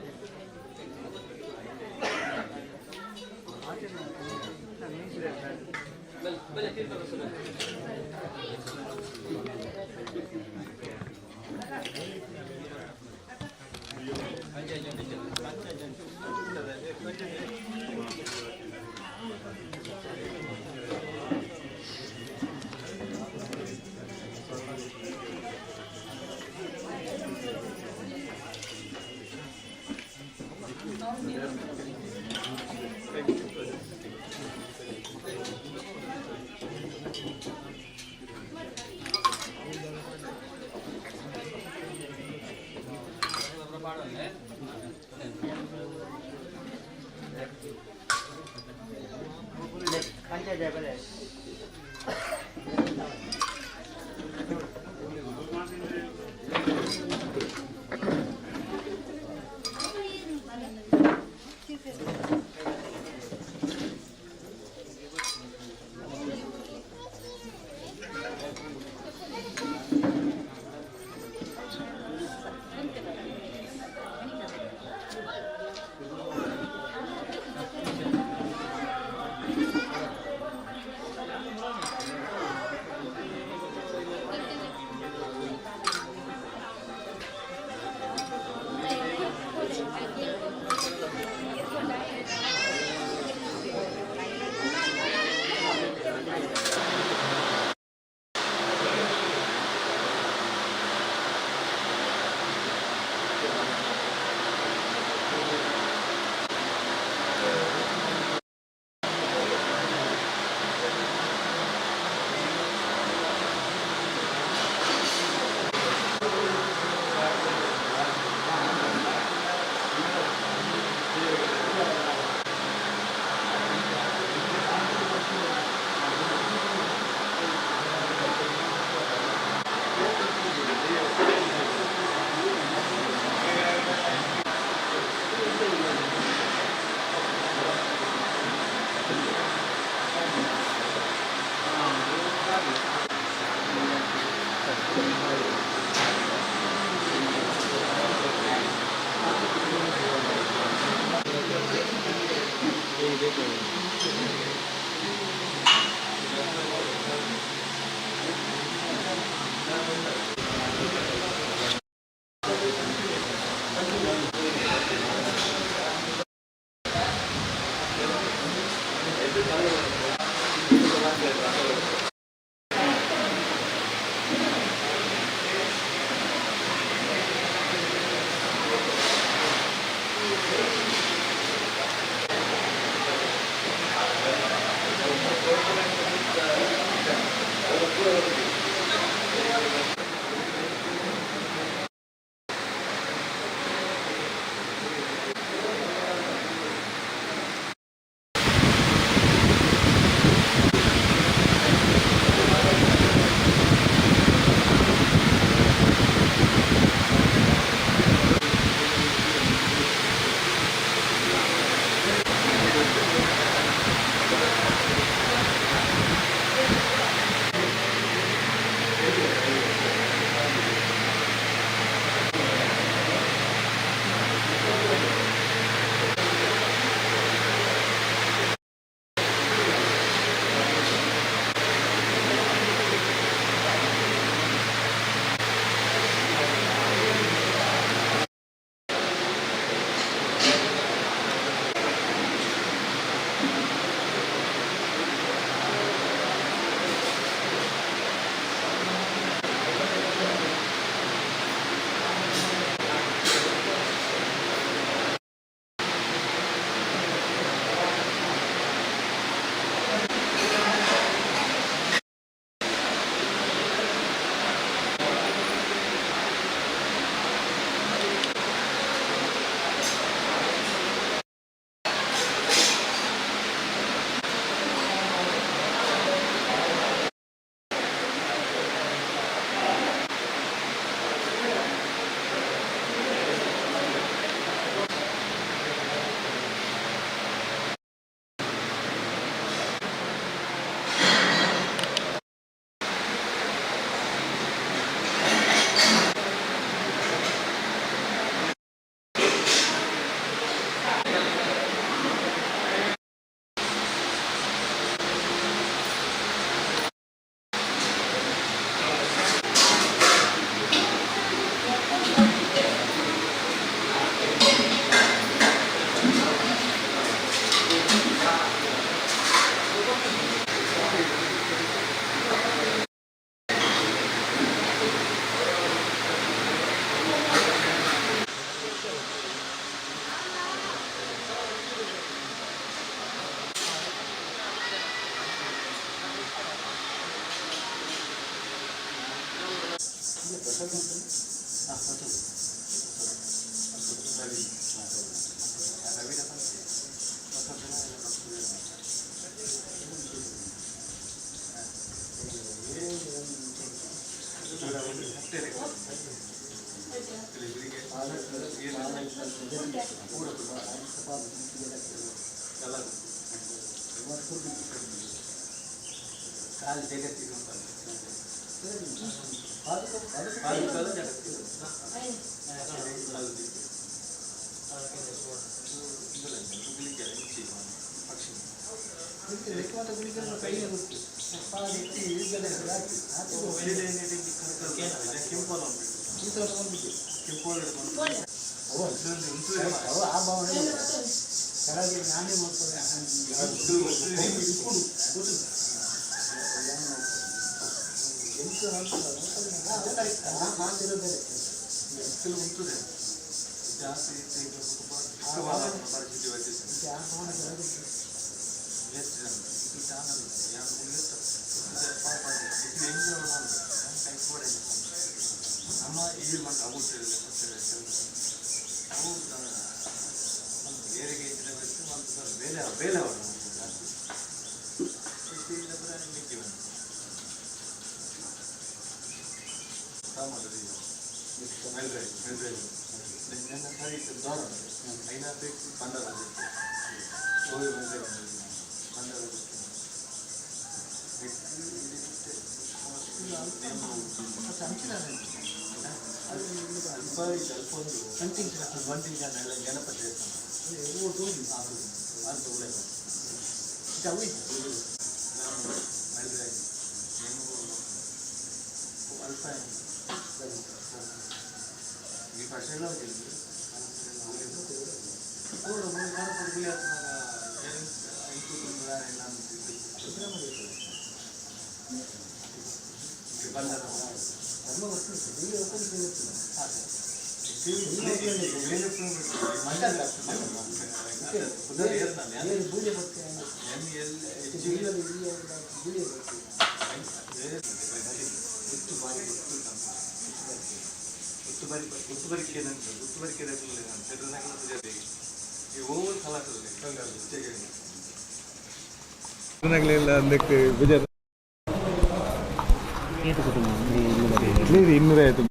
S2: ಇನ್ನೂರೈವತ್ತು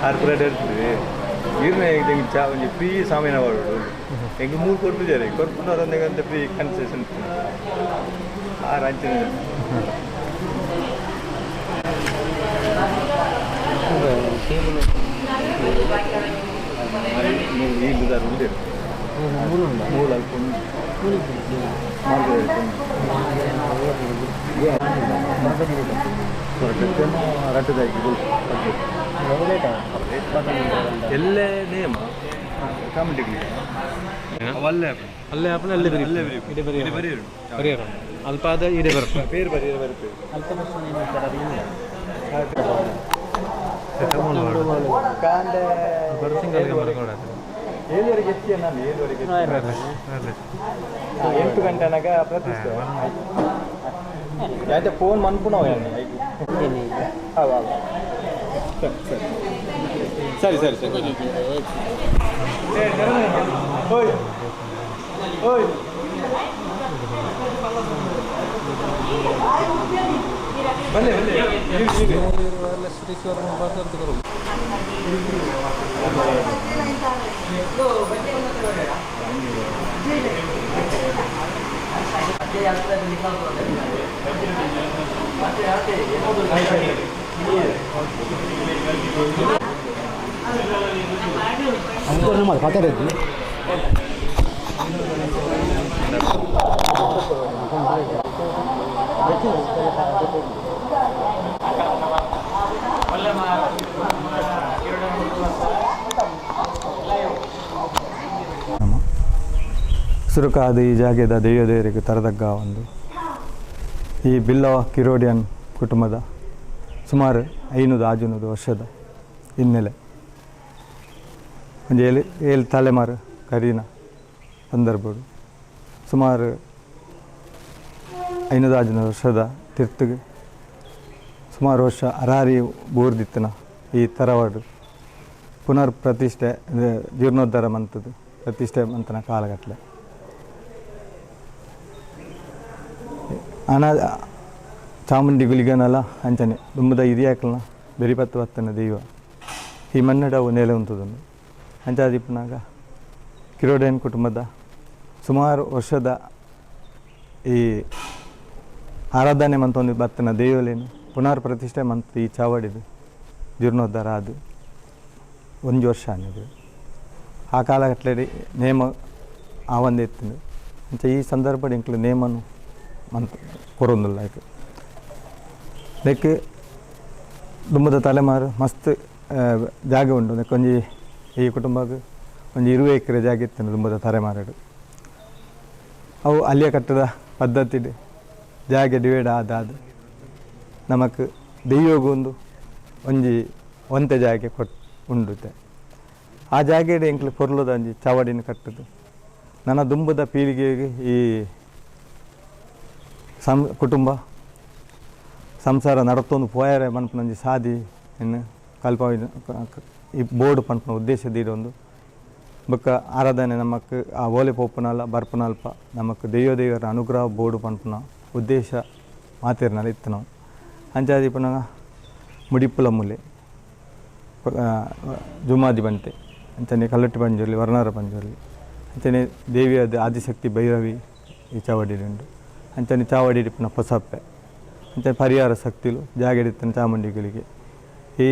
S2: ಆರು ಪ್ಲೇಟ್ ಇರ್ತದೆ ಇರ್ನ ಚಾ ಒಂಜಿ ಫ್ರೀ ಸಾಮಾನ್ಯ ವಾಡು ಎಂಕ್ ಮೂರು ಕೊರ್ಪುಜಾರೆ ಕೊರ್ಪುನವರಂದೆ ಫ್ರೀ ಕನ್ಸೆಷನ್ ಆರು ಅಂಚಿನ ಇಲ್ಲದಾರು ಉಂಟು ಮೂರು ಅಲ್ಪ ಉಂಟು ಎಲ್ಲೇ ನೇಮ ಕಾಮಿಡಿಗೆ ಅಲ್ಲೇ
S4: ಅಲ್ಲೇ ಆಪುನ ಅಲ್ಲೇ ಬರಿ
S2: ಅಲ್ಲೇ ಬರಿ
S4: ಇಡೆ ಬರಿ
S2: ಇಡೆ ಬರಿ
S4: ಬರಿಯರ ಅಲ್ಪ ಆದ ಇಡೆ ಬರ್ಪ
S2: പേര് ಬರಿ ಬರಿ ಏಳುವರೆಗೆ ಎತ್ತಿ ನಾನು ಏಳುವರೆಗೆ 8 ಗಂಟೆನಾಗ ಪ್ರತಿಷ್ಠೆ ಯಾಕೆ ಫೋನ್ ಮನ್ಪುನವ ಸರಿ ಸರಿ ಸರಿ ಸರಿ ಓಯ್ ಓಯ್ ಬನ್ನಿ ಬನ್ನಿ. ಸುರುಕಾದ ಈ ಜಾಗೆದ ದೈವದೇವರಿಗೆ ತರದಗ್ಗ ಒಂದು ಈ ಬಿಲ್ಲವ ಕಿರೋಡಿಯನ್ ಕುಟುಂಬದ ಸುಮಾರು 500-600 ವರ್ಷದ ಹಿನ್ನೆಲೆ ಒಂದು 7 ತಲೆಮಾರು ಕರೀನ ಸಂದರ್ಭಗಳು ಸುಮಾರು 500-600 ವರ್ಷದ ತಿರ್ತುಗೆ ಸುಮಾರು ವರ್ಷ ಅರಾರಿ ಬೋರ್ದಿತ್ತನ ಈ ತರವಾಡು ಪುನರ್ ಪ್ರತಿಷ್ಠೆ ಅಂದರೆ ಜೀರ್ಣೋದ್ಧಾರ ಮಂತದ್ದು ಪ್ರತಿಷ್ಠೆ ಮಂತನ ಕಾಲಗಟ್ಟಲೆ ಅನ ಚಾಮುಂಡಿ ಗುಲಿಗನಲ್ಲ ಅಂಚನೆ ದುಂಬದ ಇದಿಯಾಕಲ್ನ ಬೆರಿಪತ್ತು ಬತ್ತನ ದೈವ ಈ ಮನ್ನಡವು ನೆಲೆ ಉಂಟುದನ್ನು ಅಂಚಾದಿಪ್ಪನಾಗ ಕಿರೋಡೇನ್ ಕುಟುಂಬದ ಸುಮಾರು ವರ್ಷದ ಈ ಆರಾಧನೆ ಮಂತೊಂದು ಬತ್ತನ ದೈವಲೇನು ಪುನರ್ ಪ್ರತಿಷ್ಠೆ ಮಂತ್ ಈ ಚಾವಡಿದು ಜೀರ್ಣೋದ್ಧಾರ ಅದು ಒಂದು ವರ್ಷ ಅನ್ನಿದೆ ಆ ಕಾಲಗಟ್ಟಲೆ ನೇಮ ಆ ಒಂದು ಎತ್ತಿಂದು ಅಂಚ ಈ ಸಂದರ್ಭ ಎಂಕ್ಲು ನೇಮನು ಮಂತ್ ಕೊರೊಂದುಲ್ಲ ಆಯ್ತು ನೆಕ್ ದುಂಬದ ತಲೆಮಾರು ಮಸ್ತ್ ಜಾಗ ಉಂಟು. ನೆಕ್ ಒಂಜಿ ಈ ಕುಟುಂಬಕ್ಕೆ ಒಂಜಿ 20 ಎಕರೆ ಜಾಗ ಇತ್ತು ದುಂಬದ ತಲೆಮಾರಡು. ಅವು ಅಲ್ಲಿಯ ಕಟ್ಟದ ಪದ್ಧತಿ ಜಾಗೆ ಡಿವೈಡ್ ಆದ ಅದು ನಮಕ್ ದೈವಗೊಂದು ಒಂಜಿ ಒಂತೆ ಜಾಗೆ ಕೊಟ್ಟು ಉಂಡುತ್ತೆ. ಆ ಜಾಗೆಡೆ ಎಂಕ್ಲು ಪೊರ್ಲುದ ಒಂಜಿ ಚಾವಡಿನ ಕಟ್ಟುದು ನನ್ನ ದುಂಬದ ಪೀಳಿಗೆಗೆ ಈ ಕುಟುಂಬ ಸಂಸಾರ ನಡತೊಂದು ಪೋಯರೆ ಮನ್ಪುನೊಂಜಿ ಸಾದಿ ಇನ್ನು ಕಲ್ಪ ಈ ಬೋರ್ಡ್ ಪನ್ಪುನ ಉದ್ದೇಶ ದೀಡೊಂದು ಬೊಕ್ಕ ಆರಾಧನೆ ನಮಕ್ ಆ ಓಲೆ ಪೋಪುನಲ್ಲ ಬರ್ಪುನಲ್ಪ ನಮಕ್ ದೈವ ದೇವರ ಅನುಗ್ರಹ ಬೋರ್ಡ್ ಪನ್ಪುನ ಉದ್ದೇಶ ಮಾತಿರ್ನಲ್ಲ ಇತ್ತು ನಾವು. ಅಂಚಾದಿ ಪುನಃ ಮುಡಿಪುಲ ಮೂಲೆ ಜುಮಾದಿ ಬಂತೆ ಅಂಚನೆ ಕಲ್ಲಟ್ಟಿ ಪಂಜುರ್ಲಿ ವರ್ಣಾರ ಪಂಜುರ್ಲಿ ಅಂಚನೆ ದೇವಿಯಾದ ಆದಿಶಕ್ತಿ ಭೈರವಿ ಈ ಚಾವಡಿಡುಂಡು ಅಂಚನೆ ಚಾವಡಿ ಪುನಃ ಪೊಸಪ್ಪೆ ಅಂಚನೆ ಪರಿಹಾರ ಶಕ್ತಿಲು ಜಾಗೆಡಿತ್ತನ ಚಾಮುಂಡಿಗಳಿಗೆ ಈ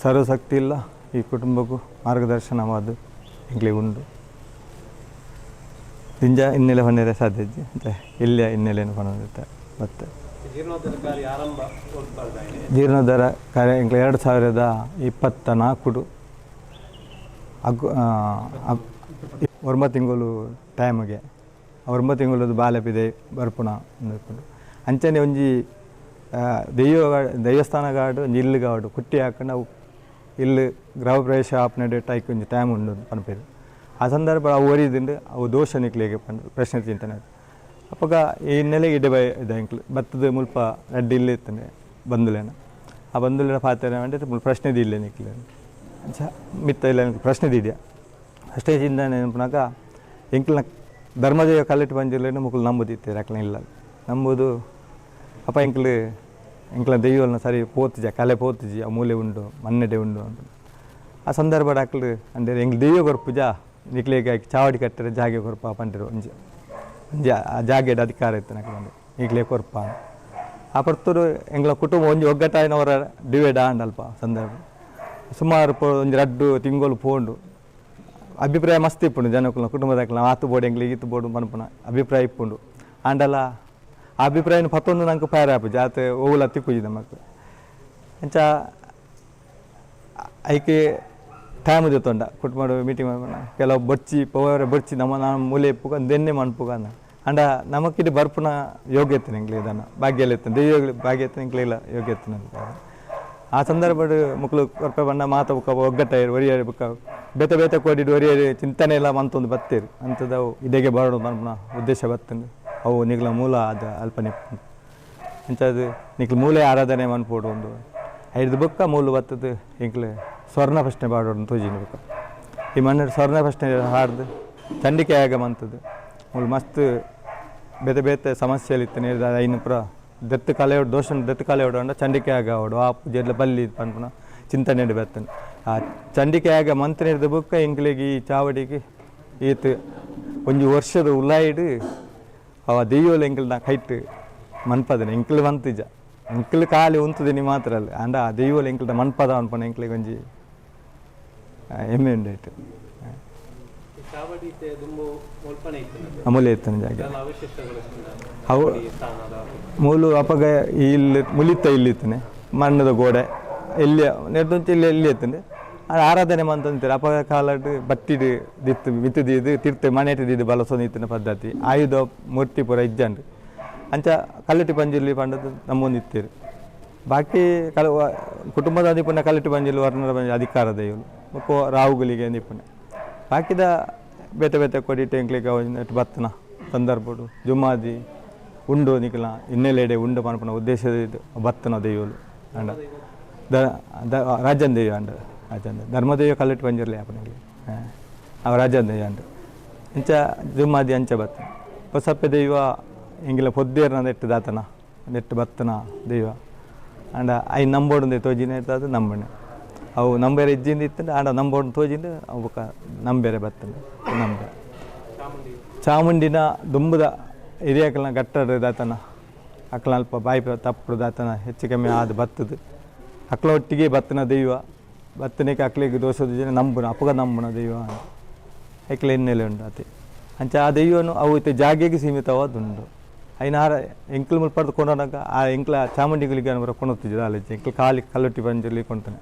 S2: ಸರ್ವಶಕ್ತಿ ಇಲ್ಲ ಈ ಕುಟುಂಬಕ್ಕೂ ಮಾರ್ಗದರ್ಶನವಾದ ಎಂಕ್ಲೆಗ್ ಉಂಡು. ದಿಂಜ ಹಿನ್ನೆಲೆ ಪನ್ನೆರೆ ಸಾಧ್ಯ ಇಜ್ಜಿ ಅಂಚ ಇಲ್ಲಿಯ ಹಿನ್ನೆಲೆಯನ್ನು ಪನೊಂದಿತ್ತೆ ಮತ್ತೆ ಜೀರ್ಣೋದ್ಧಾರ ಕಾರ್ಯ ಎಂಕ್ಲೆ 2024 9 ತಿಂಗಳು ಟೈಮ್ಗೆ 9 ತಿಂಗಳದ್ದು ಬಾಲೆ ಪಿದೆ ಬರ್ಪುನ ಅಂದ್ಕೊಂಡು ಅಂಚನೆ ಒಂಜಿ ದೈವ ದೇವಸ್ಥಾನ ಗಾಡು ಒಂಜಿ ಇಲ್ಲು ಗಾಡು ಕುಟ್ಟಿ ಹಾಕೊಂಡು ಅವು ಇಲ್ಲು ಗೃಹ ಪ್ರವೇಶ ಆಪುನ ಟೈಕ್ ಒಂಜಿ ಟೈಮ್ ಉಂಡು ಪನ್ಪೆರ್. ಆ ಸಂದರ್ಭ ಅವು ಒರಿದಿಂಡು ಅವು ದೋಷ ನಿಕ್ಲೆಗ್ ಪಂದ್ ಪ್ರಶ್ನೆ ಚಿಂತನೆ. ಅಪಗ ಈ ಹಿನ್ನೆಲೆಗೆ ಇಡೆ ಬೈ ಎಂಕ್ಲು ಬತ್ತದ ಮುಲ್ಪ ರಡ್ಡ್ ಇಲ್ಲು ಇತ್ತಂಡೆ ಬಂಧುಲೆನ, ಆ ಬಂಧುಲೆನ ಪಾತೆರ ಪಂಡೆ ಮುಲ್ಪ ಪ್ರಶ್ನೆ ದೀಡ್ಲೆ ನಿಕ್ಲೆ ಅಂಚ ಮಿತ್ತ ಇಲ್ಲ ಪ್ರಶ್ನೆ ದೀಡ್ಯ. ಅಷ್ಟೇ ಚಿಂತನೆ ಪುನಗ ಎಂಕ್ಲ್ನ ಧರ್ಮದೇವ ಕಲೆಟ್ ಪಂಜುರ್ಲೆನ ಮುಕುಲು ನಂಬುದಿತ್ತೆರ್ ಅಕ್ಲ್ನ ಇಲ್ಲ ನಂಬುದು. ಅಪ್ಪ ಎಂಕ್ಲು ಎಂಕ್ಲ ದೈವಲ್ನ ಸರಿ ಪೋತುಜ ಕಲೆ ಪೋತುಜಿ ಆ ಮೂಲೆ ಉಂಡು ಮಣ್ಣೆಡೆ ಉಂಡು ಅಂತ. ಆ ಸಂದರ್ಭಡ್ ಅಕ್ಲು ಅಂಡೆರ್ ಎಂಕ್ಲು ದೈವ ಕೊರ್ಪುಜ ನಿಕ್ಲೆಗ್ ಚಾವಡಿ ಕಟ್ಟರೆ ಜಾಗೆ ಕೊರ್ಪ ಪಂಡೆರ್. ಒಂಜಿ ಒಂಜಿ ಆ ಜಾಗೆಡ್ ಅಧಿಕಾರ ಇತ್ತು ಅಕ್ಲು ಪಂಡೆರ್ ನಿಕ್ಲೆ ಕೊರ್ಪ. ಆ ಪೊರ್ತುಡು ಎಂಕ್ಲ ಕುಟುಂಬ ಒಂಜಿ ಒಗ್ಗಟ್ಟಾಯಿನವರ ಡಿವೈಡ್ ಆಂಡ್ ಅಲ್ಪ ಸಂದರ್ಭ ಸುಮಾರು ಒಂಜಿ ರಡ್ಡು ತಿಂಗೊಲು ಪೋಂಡು. ಅಭಿಪ್ರಾಯ ಮಸ್ತ್ ಇಪ್ಪುಂಡು ಜನಕುಲ್ನ ಕುಟುಂಬದಕ್ಲ ಆತು ಬೋಡು ಎಂಕ್ಲೆಗ್ ಈತು ಬೋಡು ಪನ್ಪುನ ಅಭಿಪ್ರಾಯ ಇಪ್ಪುಂಡು. ಆಂಡಲ ಆ ಅಭಿಪ್ರಾಯನ ಪತ್ತೊಂದು ನಂಕ್ ಪೇರೆ ಆಪುಜಿ ಆತ್ ಒವುಲ ತಿಕ್ಕುಜಿ ನಮಕ್. ಅಂಚ ಐಕೆ ಟೈಮ್ ದೆತ್ತೊಂಡ ಕುಟುಂಬಡ್ ಮೀಟಿಂಗ್ ಮಲ್ಪುನ ಕೆಲವು ಬೊರ್ಚಿ ಪೋವರೆ ಬೊರ್ಚಿ ನಮ್ಮ ನಾನು ಮೂಲೆ ಇಪ್ಪುಗ ಅಂದೆನ್ನೆ ಮನ್ಪುಗ ಅಂದ. ಆಂಡ ನಮಕ್ ಇಡೆ ಬರ್ಪುನ ಯೋಗ್ಯತೆ ಎಂಕ್ಲೆ ದಾನ ಭಾಗ್ಯ ಇತ್ತು ದೈವ ಭಾಗ್ಯ ಇತ್ತು ಎಂಕ್ಲೆಲ ಯೋಗ್ಯತೆ. ಆ ಸಂದರ್ಭಡ್ ಮುಕ್ಲು ಕೊರ್ಪೆ ಪಂಡ ಮಾತ ಬುಕ್ಕ ಒಗ್ಗಟ್ಟಾಯೆರ್ ಒರಿಯರ್ ಬುಕ್ಕ ಬೇತೆ ಬೇತೆ ಕೋಡಿಡ್ ಒರಿಯರ್ ಚಿಂತನೆ ಎಲ್ಲ ಮಂತೊಂದು ಬತ್ತೆರ್. ಅಂಥದವು ಇಡೆಗೆ ಬರೊಡು ಪನ್ಪುನ ಉದ್ದೇಶ ಬತ್ತುಂಡು. ಅವು ನಿಕ್ಲ ಮೂಲ ಆದ ಅಲ್ಪನೆ ಅಂಚಾದ್ ನಿಕ್ಲು ಮೂಲೆ ಆರಾಧನೆ ಮನ್ಪೊಡು ಉಂದು ಐಡ್ದ್ ಬೊಕ್ಕ ಮೂಲು ಬತ್ತುದು ಎಂಕ್ಲೆ ಸ್ವರ್ಣ ಪ್ರಶ್ನೆ ಪಾಡೊಡು ತೋಜಿಂಡ್. ಬೊಕ್ಕ ಈ ಮಣ್ಣು ಸ್ವರ್ಣ ಪ್ರಶ್ನೆ ಹಾಡ್ದು ಚಂಡಿಕೆ ಯಾಗ ಮಂತುದು ಮೂಲು ಮಸ್ತ್ ಬೇತೆ ಬೇತೆ ಸಮಸ್ಯೆಲು ಇತ್ತು. ಐನು ಪೂರ ದೆತ್ತು ಕಲೆಯೋಡು ದೋಷನ್ ದೆತ್ತು ಕಲೆಯೋಡು ಅಂಡ ಚಂಡಿಕೆ ಯಾಗ ಆವೊಡು ಆ ಪೂಜೆಡ್ಲ ಬಲ್ಲಿ ಪನ್ಪುನ ಚಿಂತನೆ ಬತ್ತುಂಡು. ಆ ಚಂಡಿಕೆ ಯಾಗ ಮಂತ್ರಿರ್ದ್ ಬೊಕ್ಕ ಎಂಕ್ಲೆಗ್ ಈ ಚಾವಡಿಗ್ ಈತ್ ಒಂಜಿ ವರ್ಷದ ಉಲಾಯಿಡ್ ಅವ ದೈವೊಲು ಎಂಕಲ್ನ ಕೈಟ್ ಮನ್ಪದನೆ ಎಂಕ್ಲು ಮಂತಿಜ ಎಂಕ್ಲು ಖಾಲಿ ಉಂತುದಿನಿ ಮಾತ್ರ ಅಲ್ಲ ಆಂಡ ಆ ದೈವೊಲು ಎಂಕಲ್ದ ಮನ್ಪದ ಅನ್ಪುನ ಎಂಕ್ಲೆಗ್ ಒಂಜಿ ಹೆಮ್ಮೆ ಉಂಡು ಐಟ್.
S4: ಚಾವಡಿ ದುಂಬು ಮುಲ್ಪನೆ ಇತ್ತು.
S2: ಅಮೂಲ್ಯ ಇತ್ತನ ಜಾಗೆ.
S4: ಅವಶೇಷಗಳು.
S2: ಅವು ಮೂಲು ಅಪಗ ಇಲ್ಲಿ ಮುಲಿತ ಇಲ್ಲಿ ಇತ್ತನೆ ಮಣ್ಣದ ಗೋಡೆ ಎಲ್ಲಿ ನೆಡ್ದುಂಚಿ ಇಲ್ಲಿ ಎಲ್ಲಿ ಇತ್ತಂಡೆ ಆರಾಧನೆ ಮಂತಂತೀರ. ಅಪಗ ಕಾಲಡ್ ಬಟ್ಟಿಡ್ ದಿತ್ತು ಮಿತ್ತು ದೀದು ತಿರ್ತು ಮನೆಟ್ ದೀದು ಬಲಸೊಂದು ಇತ್ತಿನ ಪದ್ಧತಿ ಆಯುಧ ಮೂರ್ತಿ ಪೂರ ಇಜ್ಜಂಡ್. ಅಂಚ ಕಲ್ಲುಟಿ ಪಂಜುರ್ಲಿ ಪಂಡದು ನಮ್ಮೊಂದು ಇತ್ತೀರು. ಬಾಕಿ ಕಲ ಕುಟುಂಬದ ನಿಪುಣ ಕಲ್ಲುಟಿ ಪಂಜುರ್ಲಿ ವರ್ಣದ ಪಂಜ ಅಧಿಕಾರ ದೈವಲು ಬೊಕ್ಕ ರಾವುಗಳಿಗೆ ನಿಪುಣ ಬಾಕಿದ ಬೇತೆ ಬೇತೆ ಕೊಡಿ ಟೆಂಕ್ಲಿಗೆ ನೆಟ್ ಬತ್ತನ ಸಂದರ್ಭಡು ಜುಮ್ಮಾದಿ ಉಂಡು ನಿಕಲ ಹಿನ್ನೆಲೆಡೆ ಉಂಡು ಪನ್ಪುನ ಉದ್ದೇಶದ ಇದು ಬತ್ತನ ದೈವಲು ಅಂಡ the Rajan ದೈವ ಅಂಡ ರಾಜನ್ ಧರ್ಮದೈವ ಕಲ್ಲುಟಿ ಪಂಜುರ್ಲಿ ಆಪುನಗೆ ಅವ ರಾಜನ್ ದೈವ ಅಂಡ ಇಂಚ ಜುಮ್ಮಾದಿ ಅಂಚ ಬತ್ತನ ಹೊಸಪ್ಪೆ ದೈವ ಎಂಗಿಲ ಪೊದ್ದೇರ್ನ ನೆಟ್ಟು ದಾತನ ನೆಟ್ಟು ಬತ್ತನ ದೈವ ಅಂಡ I ನಂಬೋಡು ತೋಜಿನ ಅದು ನಂಬಣೆ ಅವು ನಂಬೇರೆ ಇಜ್ಜಿಂದ ಇತ್ತಂಡ ಆಂಡ ನಂಬೋಡು ತೋಜಿಂದ ಅವು ಬೊಕ್ಕ ನಂಬೇರೆ ಬತ್ತಂಡ ನಂಬೆ. ಚಾಮುಂಡಿನ ದುಂಬುದ ಹಿರಿಯಾಕಲ್ನ ಗಟ್ಟಡ ದಾತನ ಅಕ್ಲ ಅಲ್ಪ ಬಾಯಿ ತಪ್ಪು ದಾತನ ಹೆಚ್ಚು ಕಮ್ಮಿ ಆದ್ ಬತ್ತದು ಅಕ್ಲ ಒಟ್ಟಿಗೆ ಬತ್ತನ ದೈವ ಬತ್ತನಿಗೆ ಅಕ್ಲಿಗೆ ದೋಷದ ಜನ ನಂಬುನ ಅಪ್ಪಗ ನಂಬುನ ದೈವ ಐಕ್ಲ ಹಿನ್ನೆಲೆ ಉಂಡು ಅತೆ. ಅಂಚ ಆ ದೈವನು ಅವು ಇತ್ತೆ ಜಾಗೆಗೆ ಸೀಮಿತವಾದುಂಡು. ಐನಾರ ಎಂಕ್ಲು ಮುಲ್ಪರ್ದು ಕೊಂಡೋನಾಗ ಆ ಎಂಕ್ಲ ಚಾಮುಂಡಿಗಳಿಗೆ ಬರ ಕೊಂಡೊತ್ತಿದ್ದು ಆಲೋಚನೆ ಎಂಕ್ಲು ಖಾಲಿ ಕಲ್ಲುಟ್ಟಿ ಪಂಜುರ್ಲಿ ಕೊಂತಾನೆ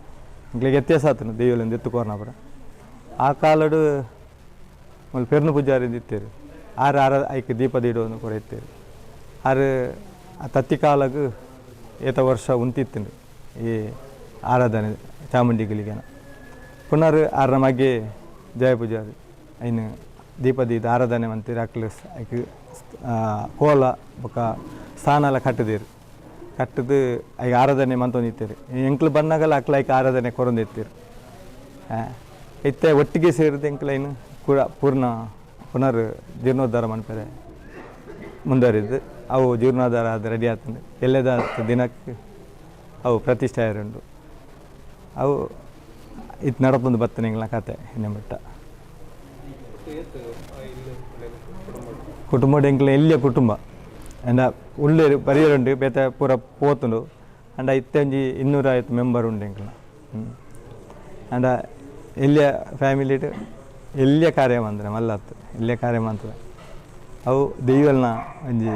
S2: ಎಂಕ್ಲಿಗೆ ವ್ಯತ್ಯಾಸ ಆತನ ದೈವಲಿಂದ ಎತ್ತು ಕೋರ್ನ ಆ ಕಾಲಡು ಮುಲ್ ಪೆರ್ನು ಪೂಜಾರಿ ಇತ್ತೇರು ಆರು ಆರ ಐಕ್ ದೀಪ ದೀಡೋನು ಕೂಡ ಇತ್ತೇರು ಆರು ಆ ತತ್ತಿ ಕಾಲಗ್ ಏತ ವರ್ಷ ಉಂತಿತ್ತು ಈ ಆರಾಧನೆ ಚಾಮುಂಡಿಗಳಿಗೆನ. ಪುನರ್ ಆರ್ನ ಮಗೆ ಜಯ ಪೂಜಾರಿ ಐನು ದೀಪ ದೀದ ಆರಾಧನೆ ಮಂತೀರು ಅಕ್ಲು ಐಕ್ ಕೋಲ ಬೊಕ್ಕ ಸ್ಥಾನ ಕಟ್ಟುದೀರು ಕಟ್ಟದು ಐಕ್ ಆರಾಧನೆ ಮಂತೊಂದಿತ್ತೀರು. ಎಂಕ್ಲು ಬನ್ನಗಲ ಅಕ್ಲು ಐಕ್ ಆರಾಧನೆ ಕೊರೊಂದಿತ್ತೀರು. ಇತ್ತೆ ಒಟ್ಟಿಗೆ ಸೇರಿದ ಎಂಕ್ಲು ಐನು ಪೂರ ಪೂರ್ಣ ಪುನರ್ ಜೀರ್ಣೋದ್ಧಾರ ಮನ್ಪೆರೆ ಮುಂದುವರಿದ್ದು ಅವು ಜೀರ್ಣೋದ್ಧಾರ ಆದ್ ರೆಡಿ ಆತಂದು ಎಲ್ಲದ ದಿನಕ್ಕೆ ಅವು ಪ್ರತಿಷ್ಠೆ ಆಯರುಂಡು. ಅವು ಇತ್ತು ನಡಪೊಂದು ಬತ್ತನೆ ಎಂಕ್ಲ್ನ ಕತೆ ಎನ್ನೆ ಮುಟ್ಟ. ಕುಟುಂಬಡ್ ಎಂಕ್ಲ ಎಲ್ಯ ಕುಟುಂಬ ಅಂಡ ಉಳ್ಳೇರು ಬರಿಯರುಂಡು ಬೇತೆ ಪೂರ ಪೋತುಂಡು ಅಂಡ ಇತ್ತೆ ಒಂಜಿ 250 ಮೆಂಬರ್ ಉಂಡು ಎಂಕ್ಲ. ಅಂಡ ಎಲ್ಯ ಫ್ಯಾಮಿಲಿಡ್ ಎಲ್ಯ ಕಾರ್ಯ ಮಂತ್ರೆ ಮಲ್ಲತ್ತು ಎಲ್ಯ ಕಾರ್ಯ ಮಂತ್ರೆ ಅವು ದೈವಲ್ನ ಒಂಜಿ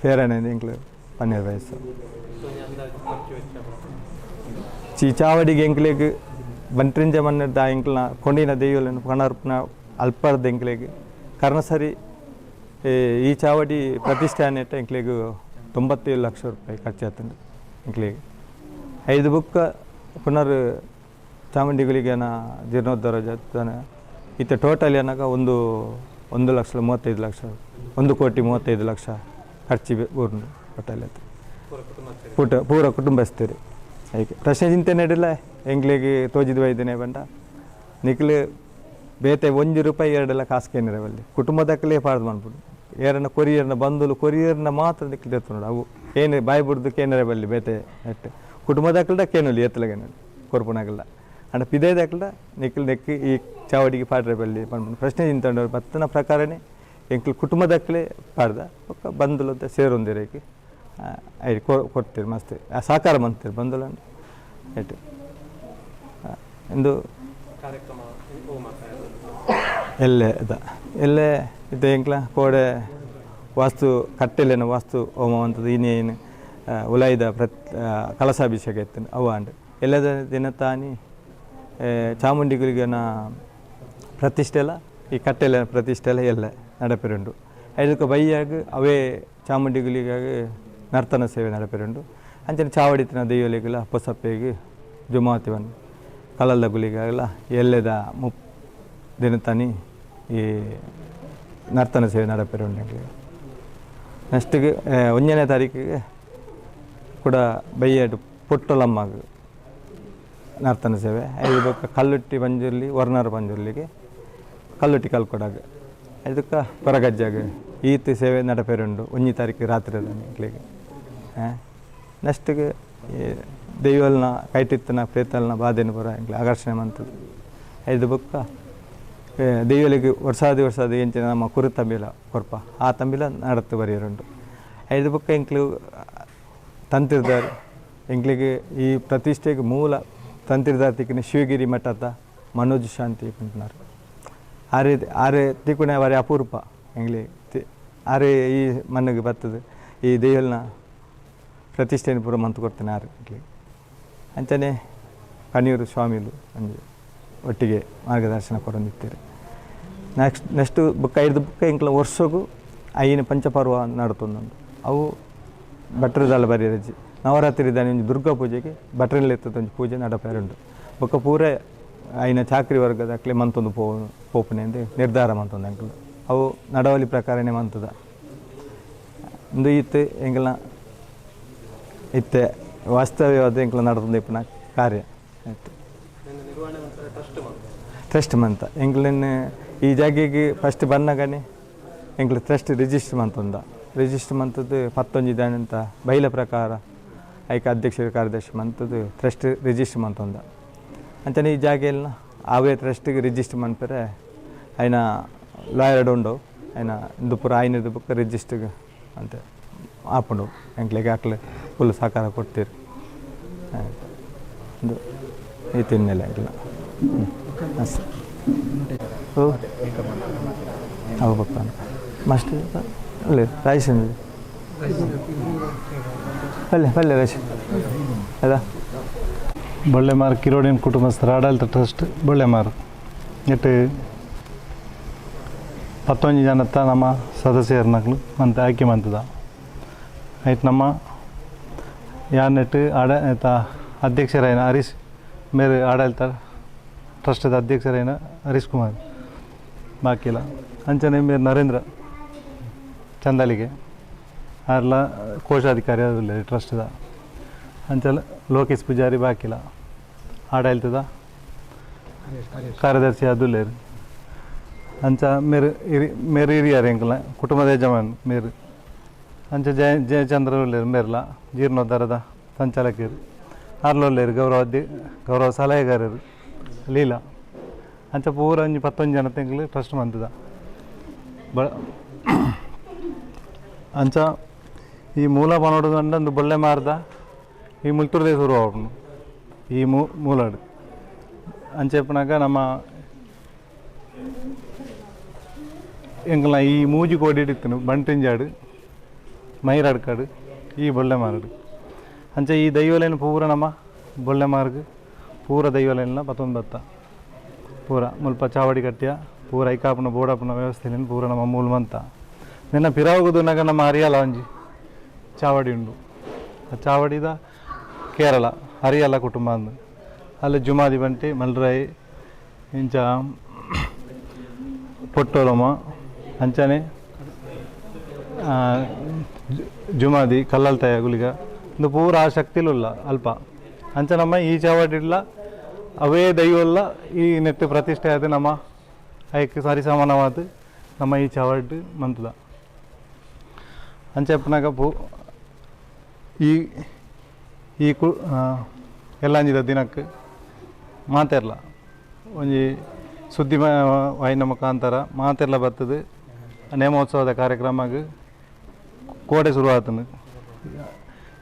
S2: ಫೇರಣೆ ಎಂಕ್ಲು ಪನ್ನೆರ್ ವಯಸ್ಸು. ಚಿ ಚಾವಡಿಗೆ ಎಂಕ್ಲೆಗ್ ಬಂಟ್ರಿಂಜ ಮಣ್ಣದ ಎಂಕ್ಲ್ನ ಕೊಂಡಿನ ದೈವಲೆನ್ ಕಣರ್ಪುನ ಅಲ್ಪರ್ದ ಎಂಕ್ಲೆಗ್ ಕರ್ಣಸರಿ ಈ ಚಾವಡಿ ಪ್ರತಿಷ್ಠಾನ ಎಂಕ್ಲೆಗ್ 97 lakh ರೂಪಾಯಿ ಖರ್ಚಾತುಂಡು ಎಂಕ್ಲೆಗ್. ಐದು ಬುಕ್ಕ ಪುನರ್ ಚಾಮುಂಡಿ ಗುಳಿಗನ ಜೀರ್ಣೋದ್ಧಾರ ಜಾತನೆ ಇತ್ತೆ ಟೋಟಲ್ ಏನಾಗ ಒಂದು 1 ಲಕ್ಷ 35 ಲಕ್ಷ, 1 ಕೋಟಿ 35 ಲಕ್ಷ ಖರ್ಚು ಊರುಂಡು ಟೋಟಲ್ ಆಯ್ತು. ಪೂಟ ಪೂರ ಕುಟುಂಬಸ್ಥರು ಐಕೆ ಪ್ರಶ್ನೆ ಚಿಂತೆ ನಡಿಲ್ಲ. ಎಂಕ್ಲೆಗ್ ತೋಜಿದ ವೈದ್ಯನೇ ಬಂಡ ನಿಕ್ಲು ಬೇತೆ 1 ರೂಪಾಯಿ ಎರಡೆಲ್ಲ ಕಾಸು ಕೇನಿರ ಬಲ್ಲಿ. ಕುಟುಂಬದಕ್ಕಲೇ ಪಾಡ್ದು ಮನ್ಪುಡು. ಏರನ ಕೊರಿಯರ್ನ ಬಂಧುಲು ಕೊರಿಯರ್ನ ಮಾತ್ರ ನಿಕ್ಲು ದೆತ್ತುಂಡು. ಅವು ಕೇನೆ ಬಾಯಿ ಬುಡ್ದು ಕೇನರೆ ಬಲ್ಲಿ. ಬೇತೆ ನೆಟ್ ಕುಟುಂಬದಕ್ಕಲ್ಡ ಕೇನೊಲಿ, ಏತ್ಲಗೇನೊಲಿ ಕೊರ್ಪುನಾಗಲ್ಲ. ಅಂಡ ಪಿದೈದಕ್ಕಲ್ಡ ನಿಕ್ಲು ನೆಕ್ ಈ ಚಾವಡಿಗೆ ಪಾಡ್ರೆ ಬಲ್ಲಿ ಪನ್ಪುಂಡು ಪ್ರಶ್ನೆ ಚಿಂತಂಡ ಬತ್ತನ ಪ್ರಕಾರನೇ ಎಂಕ್ಲು ಕುಟುಂಬದಕ್ಕಲೇ ಪಾಡ್ದ. ಬೊಕ್ಕ ಬಂಧುಲು ಸೇರೊಂದಿರೇಕೆ I ಕೊಡ್ತೀರಿ, ಮಸ್ತ್ ಸಹಕಾರ ಮಂತೀರಿ ಬಂಧುಲು ಆಯ್ತು ಇಂದು.
S4: ಕಾರ್ಯಕ್ರಮ
S2: ಎಲ್ಲೆ ಇದ ಎಲ್ಲೆ ಇತ್ತೆ ಎಂಕ್ಲ ಕೋಡೆ ವಾಸ್ತು ಕಟ್ಟೆಲೇನ ವಾಸ್ತು ಹೋಮ ಅಂತದ್ದು ಇನ್ನೇನು ಉಲಾಯಿದ ಕಲಸಾಭಿಷೇಕ ಇತ್ತು ಅವು ಆಂಡ್. ಎಲ್ಲದ ದಿನ ತಾನಿ ಚಾಮುಂಡಿ ಗುಳಿಗನ ಪ್ರತಿಷ್ಠೆ ಎಲ್ಲ, ಈ ಕಟ್ಟೆಲೆ ಪ್ರತಿಷ್ಠೆ ಎಲ್ಲ ಎಲ್ಲ ನಡಪೆರುಂಡು. ಐದಕ್ಕೆ ಬೈಯಾಗ ಅವೇ ಚಾಮುಂಡಿ ಗುಳಿಗಾಗ ನರ್ತನ ಸೇವೆ ನಡಪೆರುಂಡು. ಅಂಚನೆ ಚಾವಡಿತಿನ ದೈವಲಿಗೆಲ್ಲ ಪೊಸಪ್ಪೆಗೆ ಜುಮಾತಿವನ್ ಕಲಲ್ದ ಗುಳಿಗಾಗಲ ಎಲ್ಲೆದ ದಿನ ತಾನಿ ಈ ನರ್ತನ ಸೇವೆ ನಡಪೆರುಂಡು ಎಂಕ್ಲೆಗ್. ನೆಕ್ಸ್ಟಿಗೆ 1ನೇ ತಾರೀಕಿಗೆ ಕೂಡ ಬೈಯಾಡು ಪುಟ್ಟಲಮ್ಮಗ್ ನರ್ತನ ಸೇವೆ. ಐದು ಬೊಕ್ಕ ಕಲ್ಲುಟ್ಟಿ ಪಂಜುರ್ಲಿ, ವರ್ಣರ ಪಂಜುರ್ಲಿಗೆ ಕಲ್ಲುಟ್ಟಿ ಕಲ್ಕೊಡಾಗ, ಇದಕ್ಕೆ ಕೊರಗಜ್ಜಾಗ ಈತ್ ಸೇವೆ ನಡಪೆರುಂಡು 1 ತಾರೀಕು ರಾತ್ರಿ ಎಂಕ್ಲೆಗ್. ನೆಕ್ಸ್ಟಿಗೆ ಈ ದೈವಲ್ನ ಕೈಟಿತ್ತನ ಪ್ರೇತಲ್ನ ಬಾಧೆನ ಪೂರ ಎಂಕ್ಲೆ ಆಕರ್ಷಣೆ ಮಂತದ್ದು. ಐದು ಬೊಕ್ಕ ದೈವಲಿಗೆ ವರ್ಷಾದಿ ವರ್ಷಾದಿ ಎಂಚಿನ ನಮ್ಮ ಕುರು ತಂಬಿಲ ಕೊರ್ಪ, ಆ ತಂಬಿಲ ನಡತು ಬರಿಯರುಂಟು. ಐದು ಬೊಕ್ಕ ಎಂಕ್ಲು ತಂತಿರ್ದಾರ್ ಎಂಕ್ಲಿಗೆ ಈ ಪ್ರತಿಷ್ಠೆಗೆ ಮೂಲ ತಂತಿರ್ದಾರ್ ತಿಕ್ಕಿನ ಶಿವಗಿರಿ ಮಠದ ಮನೋಜ್ ಶಾಂತಿ ಪನ್ಪುನಾರ್. ಆರೆ ಆರೆ ತಿಕ್ಕುನ ಬಾರಿ ಅಪರೂಪ ಎಂಗ್ಲಿ. ಆರೆ ಈ ಮಣ್ಣಿಗೆ ಬರ್ತದೆ ಈ ದೈವಲ್ನ ಪ್ರತಿಷ್ಠೆನ ಪೂರ ಮಂತ್ ಕೊಡ್ತೇನೆ ಆರು ಎಂಕ್ಲಿಗೆ. ಅಂಚನೆ ಕಣಿಯೂರು ಸ್ವಾಮಿಲು ಒಂಜಿ ಒಟ್ಟಿಗೆ ಮಾರ್ಗದರ್ಶನ ಕೊರೊಂದಿತ್ತೆರ್. ನೆಕ್ಸ್ಟ್ ನೆಕ್ಸ್ಟ್ ಬೊಕ್ಕ ಐದು ಬೊಕ್ಕ ಎಂಕ್ಲ ವರ್ಷಗು ಐನ ಪಂಚಪರ್ವ ನಡತೊಂದುಂಡು. ಅವು ಭಟ್ರದಾಲ ಬರಿಯರಜ್ಜಿ. ನವರಾತ್ರಿ ದಾನಿ ಒಂಜಿ ದುರ್ಗಾ ಪೂಜೆಗೆ ಭಟ್ರನ್ ಒಂಜಿ ಪೂಜೆ ನಡಪೆರುಂಡು. ಬೊಕ್ಕ ಪೂರ ಐನ ಚಾಕ್ರಿ ವರ್ಗದ ಅಕ್ಲೆ ಮಂತೊಂದು ಪೋಪುನೆ ಅಂದ್ ನಿರ್ಧಾರ ಮಂತೊಂದು ಎಂಕುಲು. ಅವು ನಡವಳಿ ಪ್ರಕಾರನೇ ಮಂತದ. ಉಂದು ಇತ್ತೆ ಎಂಕಲ್ನ ಇತ್ತೆ ವಾಸ್ತವ್ಯವಾದ ಎಂಕಲ್ನ ನಡತೊಂದು ಇಪ್ಪುನ ಕಾರ್ಯ ಆಯ್ತು. ಟ್ರಸ್ಟ್ ಮಂತ ಎಂಕ್ಲೆನ್ ಈ ಜಾಗೆಗೆ ಫಸ್ಟ್ ಬನ್ನಗನೆ ಎಂಕ್ಲು ಟ್ರಸ್ಟ್ ರಿಜಿಸ್ಟರ್ ಮಂತೊಂದ. ರಿಜಿಸ್ಟರ್ ಮಂತದ್ದು ಪತ್ತೊಂಜಿ ದಾನಂತ ಬೈಲ ಪ್ರಕಾರ ಐಕ ಅಧ್ಯಕ್ಷ ಕಾರ್ಯದರ್ಶಿ ಮಂತದ್ದು ಟ್ರಸ್ಟ್ ರಿಜಿಸ್ಟರ್ ಮಂತೊಂದ. ಅಂಚನೆ ಈ ಜಾಗೆಲ್ಲ ಅವೇ ಟ್ರಸ್ಟಿಗೆ ರಿಜಿಸ್ಟರ್ ಮನ್ಪೆರೆ ಐನ ಲಾಯರ್ಡ್ ಉಂಡು. ಐನ ಇಂದು ಪೂರ ಐನದು ಬೊಕ್ಕ ರಿಜಿಸ್ಟರ್ಗೆ ಅಂತೆ ಆಪುಂಡು ಎಂಕ್ಲೆಗ್. ಅಕ್ಲೆ ಫುಲ್ ಸಹಕಾರ ಕೊಡ್ತೀರಿ. ಆಯ್ತು, ಇಂದು ಈ ತಿನ್ನೆಲ್ಲ ಎಂಕ್ಲ ಅಷ್ಟೇ. ಓ ಅವು ಬೊಕ್ಕ ಮಸ್ತ್ ಅಲ್ಲ ರೈಸ್ ಪಲ್ಯ ಪಲ್ಯ ರೈಸ್ ಅದ.
S8: ಬೊಳ್ಳೆಮಾರ್ ಕಿರೋಡಿಯನ್ ಕುಟುಂಬಸ್ಥರ ಆಡಳಿತ ಟ್ರಸ್ಟ್ ಬೊಳ್ಳೆಮಾರ್ ನೆಟ್ಟು 19 ಜನತ್ತ ನಮ್ಮ ಸದಸ್ಯರ್ನಕ್ಲು ಮಂತ್ ಆಯ್ಕೆ ಮಂತದ ಆಯ್ತು. ನಮ್ಮ ಯಾನೆಟ್ ಆಡ ಅಧ್ಯಕ್ಷರಾಯಿನ ಹರೀಶ್ ಮೇರು, ಆಡಳಿತ ಟ್ರಸ್ಟದ ಅಧ್ಯಕ್ಷರಾಯಿನ ಹರೀಶ್ ಕುಮಾರ್ ಬಾಕಿಲ, ಅಂಚನೆ ಮೇರ್ ನರೇಂದ್ರ ಚಂದಲಿಗೆ ಆರ್ಲ ಕೋಶಾಧಿಕಾರಿ ಆದುಲ್ಲೆರ್ ಟ್ರಸ್ಟ್ದ. ಅಂಚಲ ಲೋಕೇಶ್ ಪೂಜಾರಿ ಬಾಕಿಲ ಆಡಳಿತದ ಕಾರ್ಯದರ್ಶಿ ಆದುಲ್ಲೆರ್. ಅಂಚ ಮೇರು ಇರಿ ಮೇರು ಹಿರಿಯರ್, ಎಂಕಲ್ನ ಕುಟುಂಬದ ಯಜಮಾನ್ ಮೇರು. ಅಂಚ ಜಯ ಜಯಚಂದ್ರ ಉಲ್ಲೆರ್, ಮೇರ್ಲ ಜೀರ್ಣೋದ್ಧಾರದ ಸಂಚಾಲಕರು ಆರ್ಲ ಉಲ್ಲೆರ್. ಗೌರವ ಗೌರವ ಸಲಹೆಗಾರರು ಲೀಲಾ. ಅಂಚ ಪೂರ ಒಂಜಿ 19 ಜನ ಎಂಕ್ಲು ಟ್ರಸ್ಟ್ ಮಂತದ. ಬ ಅಂಚ ಈ ಮೂಲ ಪನೊಡು ಪಂಡ ಬೊಳ್ಳೆ ಮಾರ್ದ ಈ ಮುಲ್ತುರ್ದೇ ಶುರು ಆಪುಂಡು ಈ ಮೂಲಡ್. ಅಂಚ ಇಪ್ಪುನಗ ನಮ್ಮ ಎಂಕಲ್ನ ಈ ಮೂಜಿ ಕೋಡಿ ಇತ್ತಿನ ಬಂಟಿಂಜಾಡು, ಮೈರಾಡ್ಕಾಡು, ಈ ಬೊಳ್ಳೆ ಮಾರ್ಡ್. ಅಂಚ ಈ ದೈವಲೇನು ಪೂರ ನಮ್ಮ ಬೊಳ್ಳೆ ಮಾರ್ಗ್ ಪೂರ ದೈವಲೇನ ಪತ್ತೊಂದು ಬತ್ತ ಪೂರ ಮುಲ್ಪ ಚಾವಡಿ ಕಟ್ಟಿಯ ಪೂರ ಐಕಾಪುನ ಬೋಡಾಪುನ ವ್ಯವಸ್ಥೆಲೇನು ಪೂರ ನಮ್ಮ ಮೂಲ ಮಂತ. ನಿನ್ನ ಪಿರಾವುಗುದುನಗ ನಮ್ಮ ಅರಿಯಲ ಒಂಜಿ ಚಾವಡಿ ಉಂಡು. ಆ ಚಾವಡಿದ ಕೇರಳ ಹರಿಯಲ ಕುಟುಂಬ ಅಂದು ಅಲ್ಲಿ ಜುಮಾದಿ ಬಂಟಿ ಮಲ್ರಾಯಿ ಇಂಚ ಪೊಟ್ಟೋಲಮ್ಮ ಅಂಚನೆ ಜುಮಾದಿ ಕಲ್ಲಲ್ತಾಯ ಗುಳಿಗ ಇಂದು ಪೂರ ಆ ಶಕ್ತಿಲುಲ್ಲ ಅಲ್ಪ. ಅಂಚ ನಮ್ಮ ಈ ಚಾವಡಿಡ್ಲ ಅವೇ ದೈವಲ್ಲ ಈ ನೆಟ್ಟು ಪ್ರತಿಷ್ಠೆ ಆದ ನಮ್ಮ ಐಕ್ ಸರಿಸಮಾನವಾದ ನಮ್ಮ ಈ ಚಾವಡ್ ಮಂತದ. ಅಂಚ ಇಪ್ಪುನಗ ಪೂ ಈ ಈ ಕು ಎಲ್ಲಂಜಿದ ದಿನಕ್ಕೆ ಮಾತೆರ್ಲ ಒಂಜಿ ಸುದ್ದಿ ವಾಹಿನಿ ಮುಖಾಂತರ ಮಾತೆರ್ಲ ಬರ್ತದೆ. ನೇಮೋತ್ಸವದ ಕಾರ್ಯಕ್ರಮಗ್ ಕೋಡೆ ಶುರುವಾತನು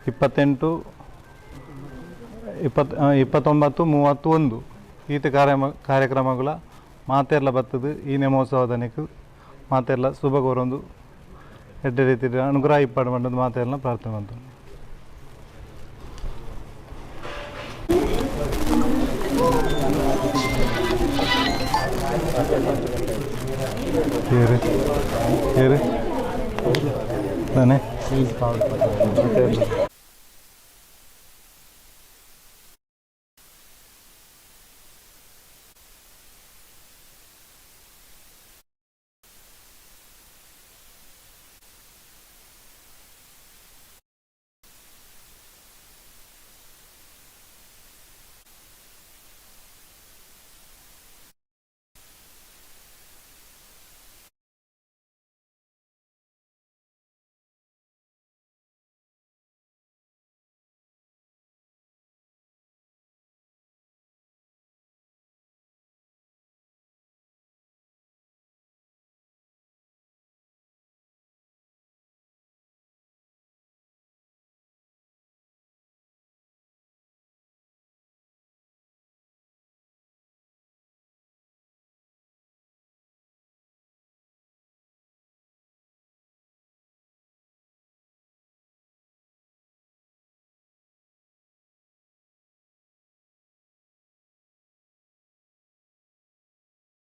S8: 28, 29, 31 ಈತ ಕಾರ್ಯಕ್ರಮಗಳ ಮಾತೆರ್ಲ ಬರ್ತದೆ. ಈ ನೇಮೋತ್ಸವದನೆಕ್ ಮಾತೆರ್ಲ ಶುಭ ಕೋರೊಂದು ಎಡ್ಡೆ ರೀತಿ ಅನುಗ್ರಹ ಇಪ್ಪಡು ಮಂಡದು ಮಾತೆರ್ಲ ಪ್ರಾರ್ಥನೆ ಮಂತೊಂದು. ಏರು ಏರು ತಾನೆ.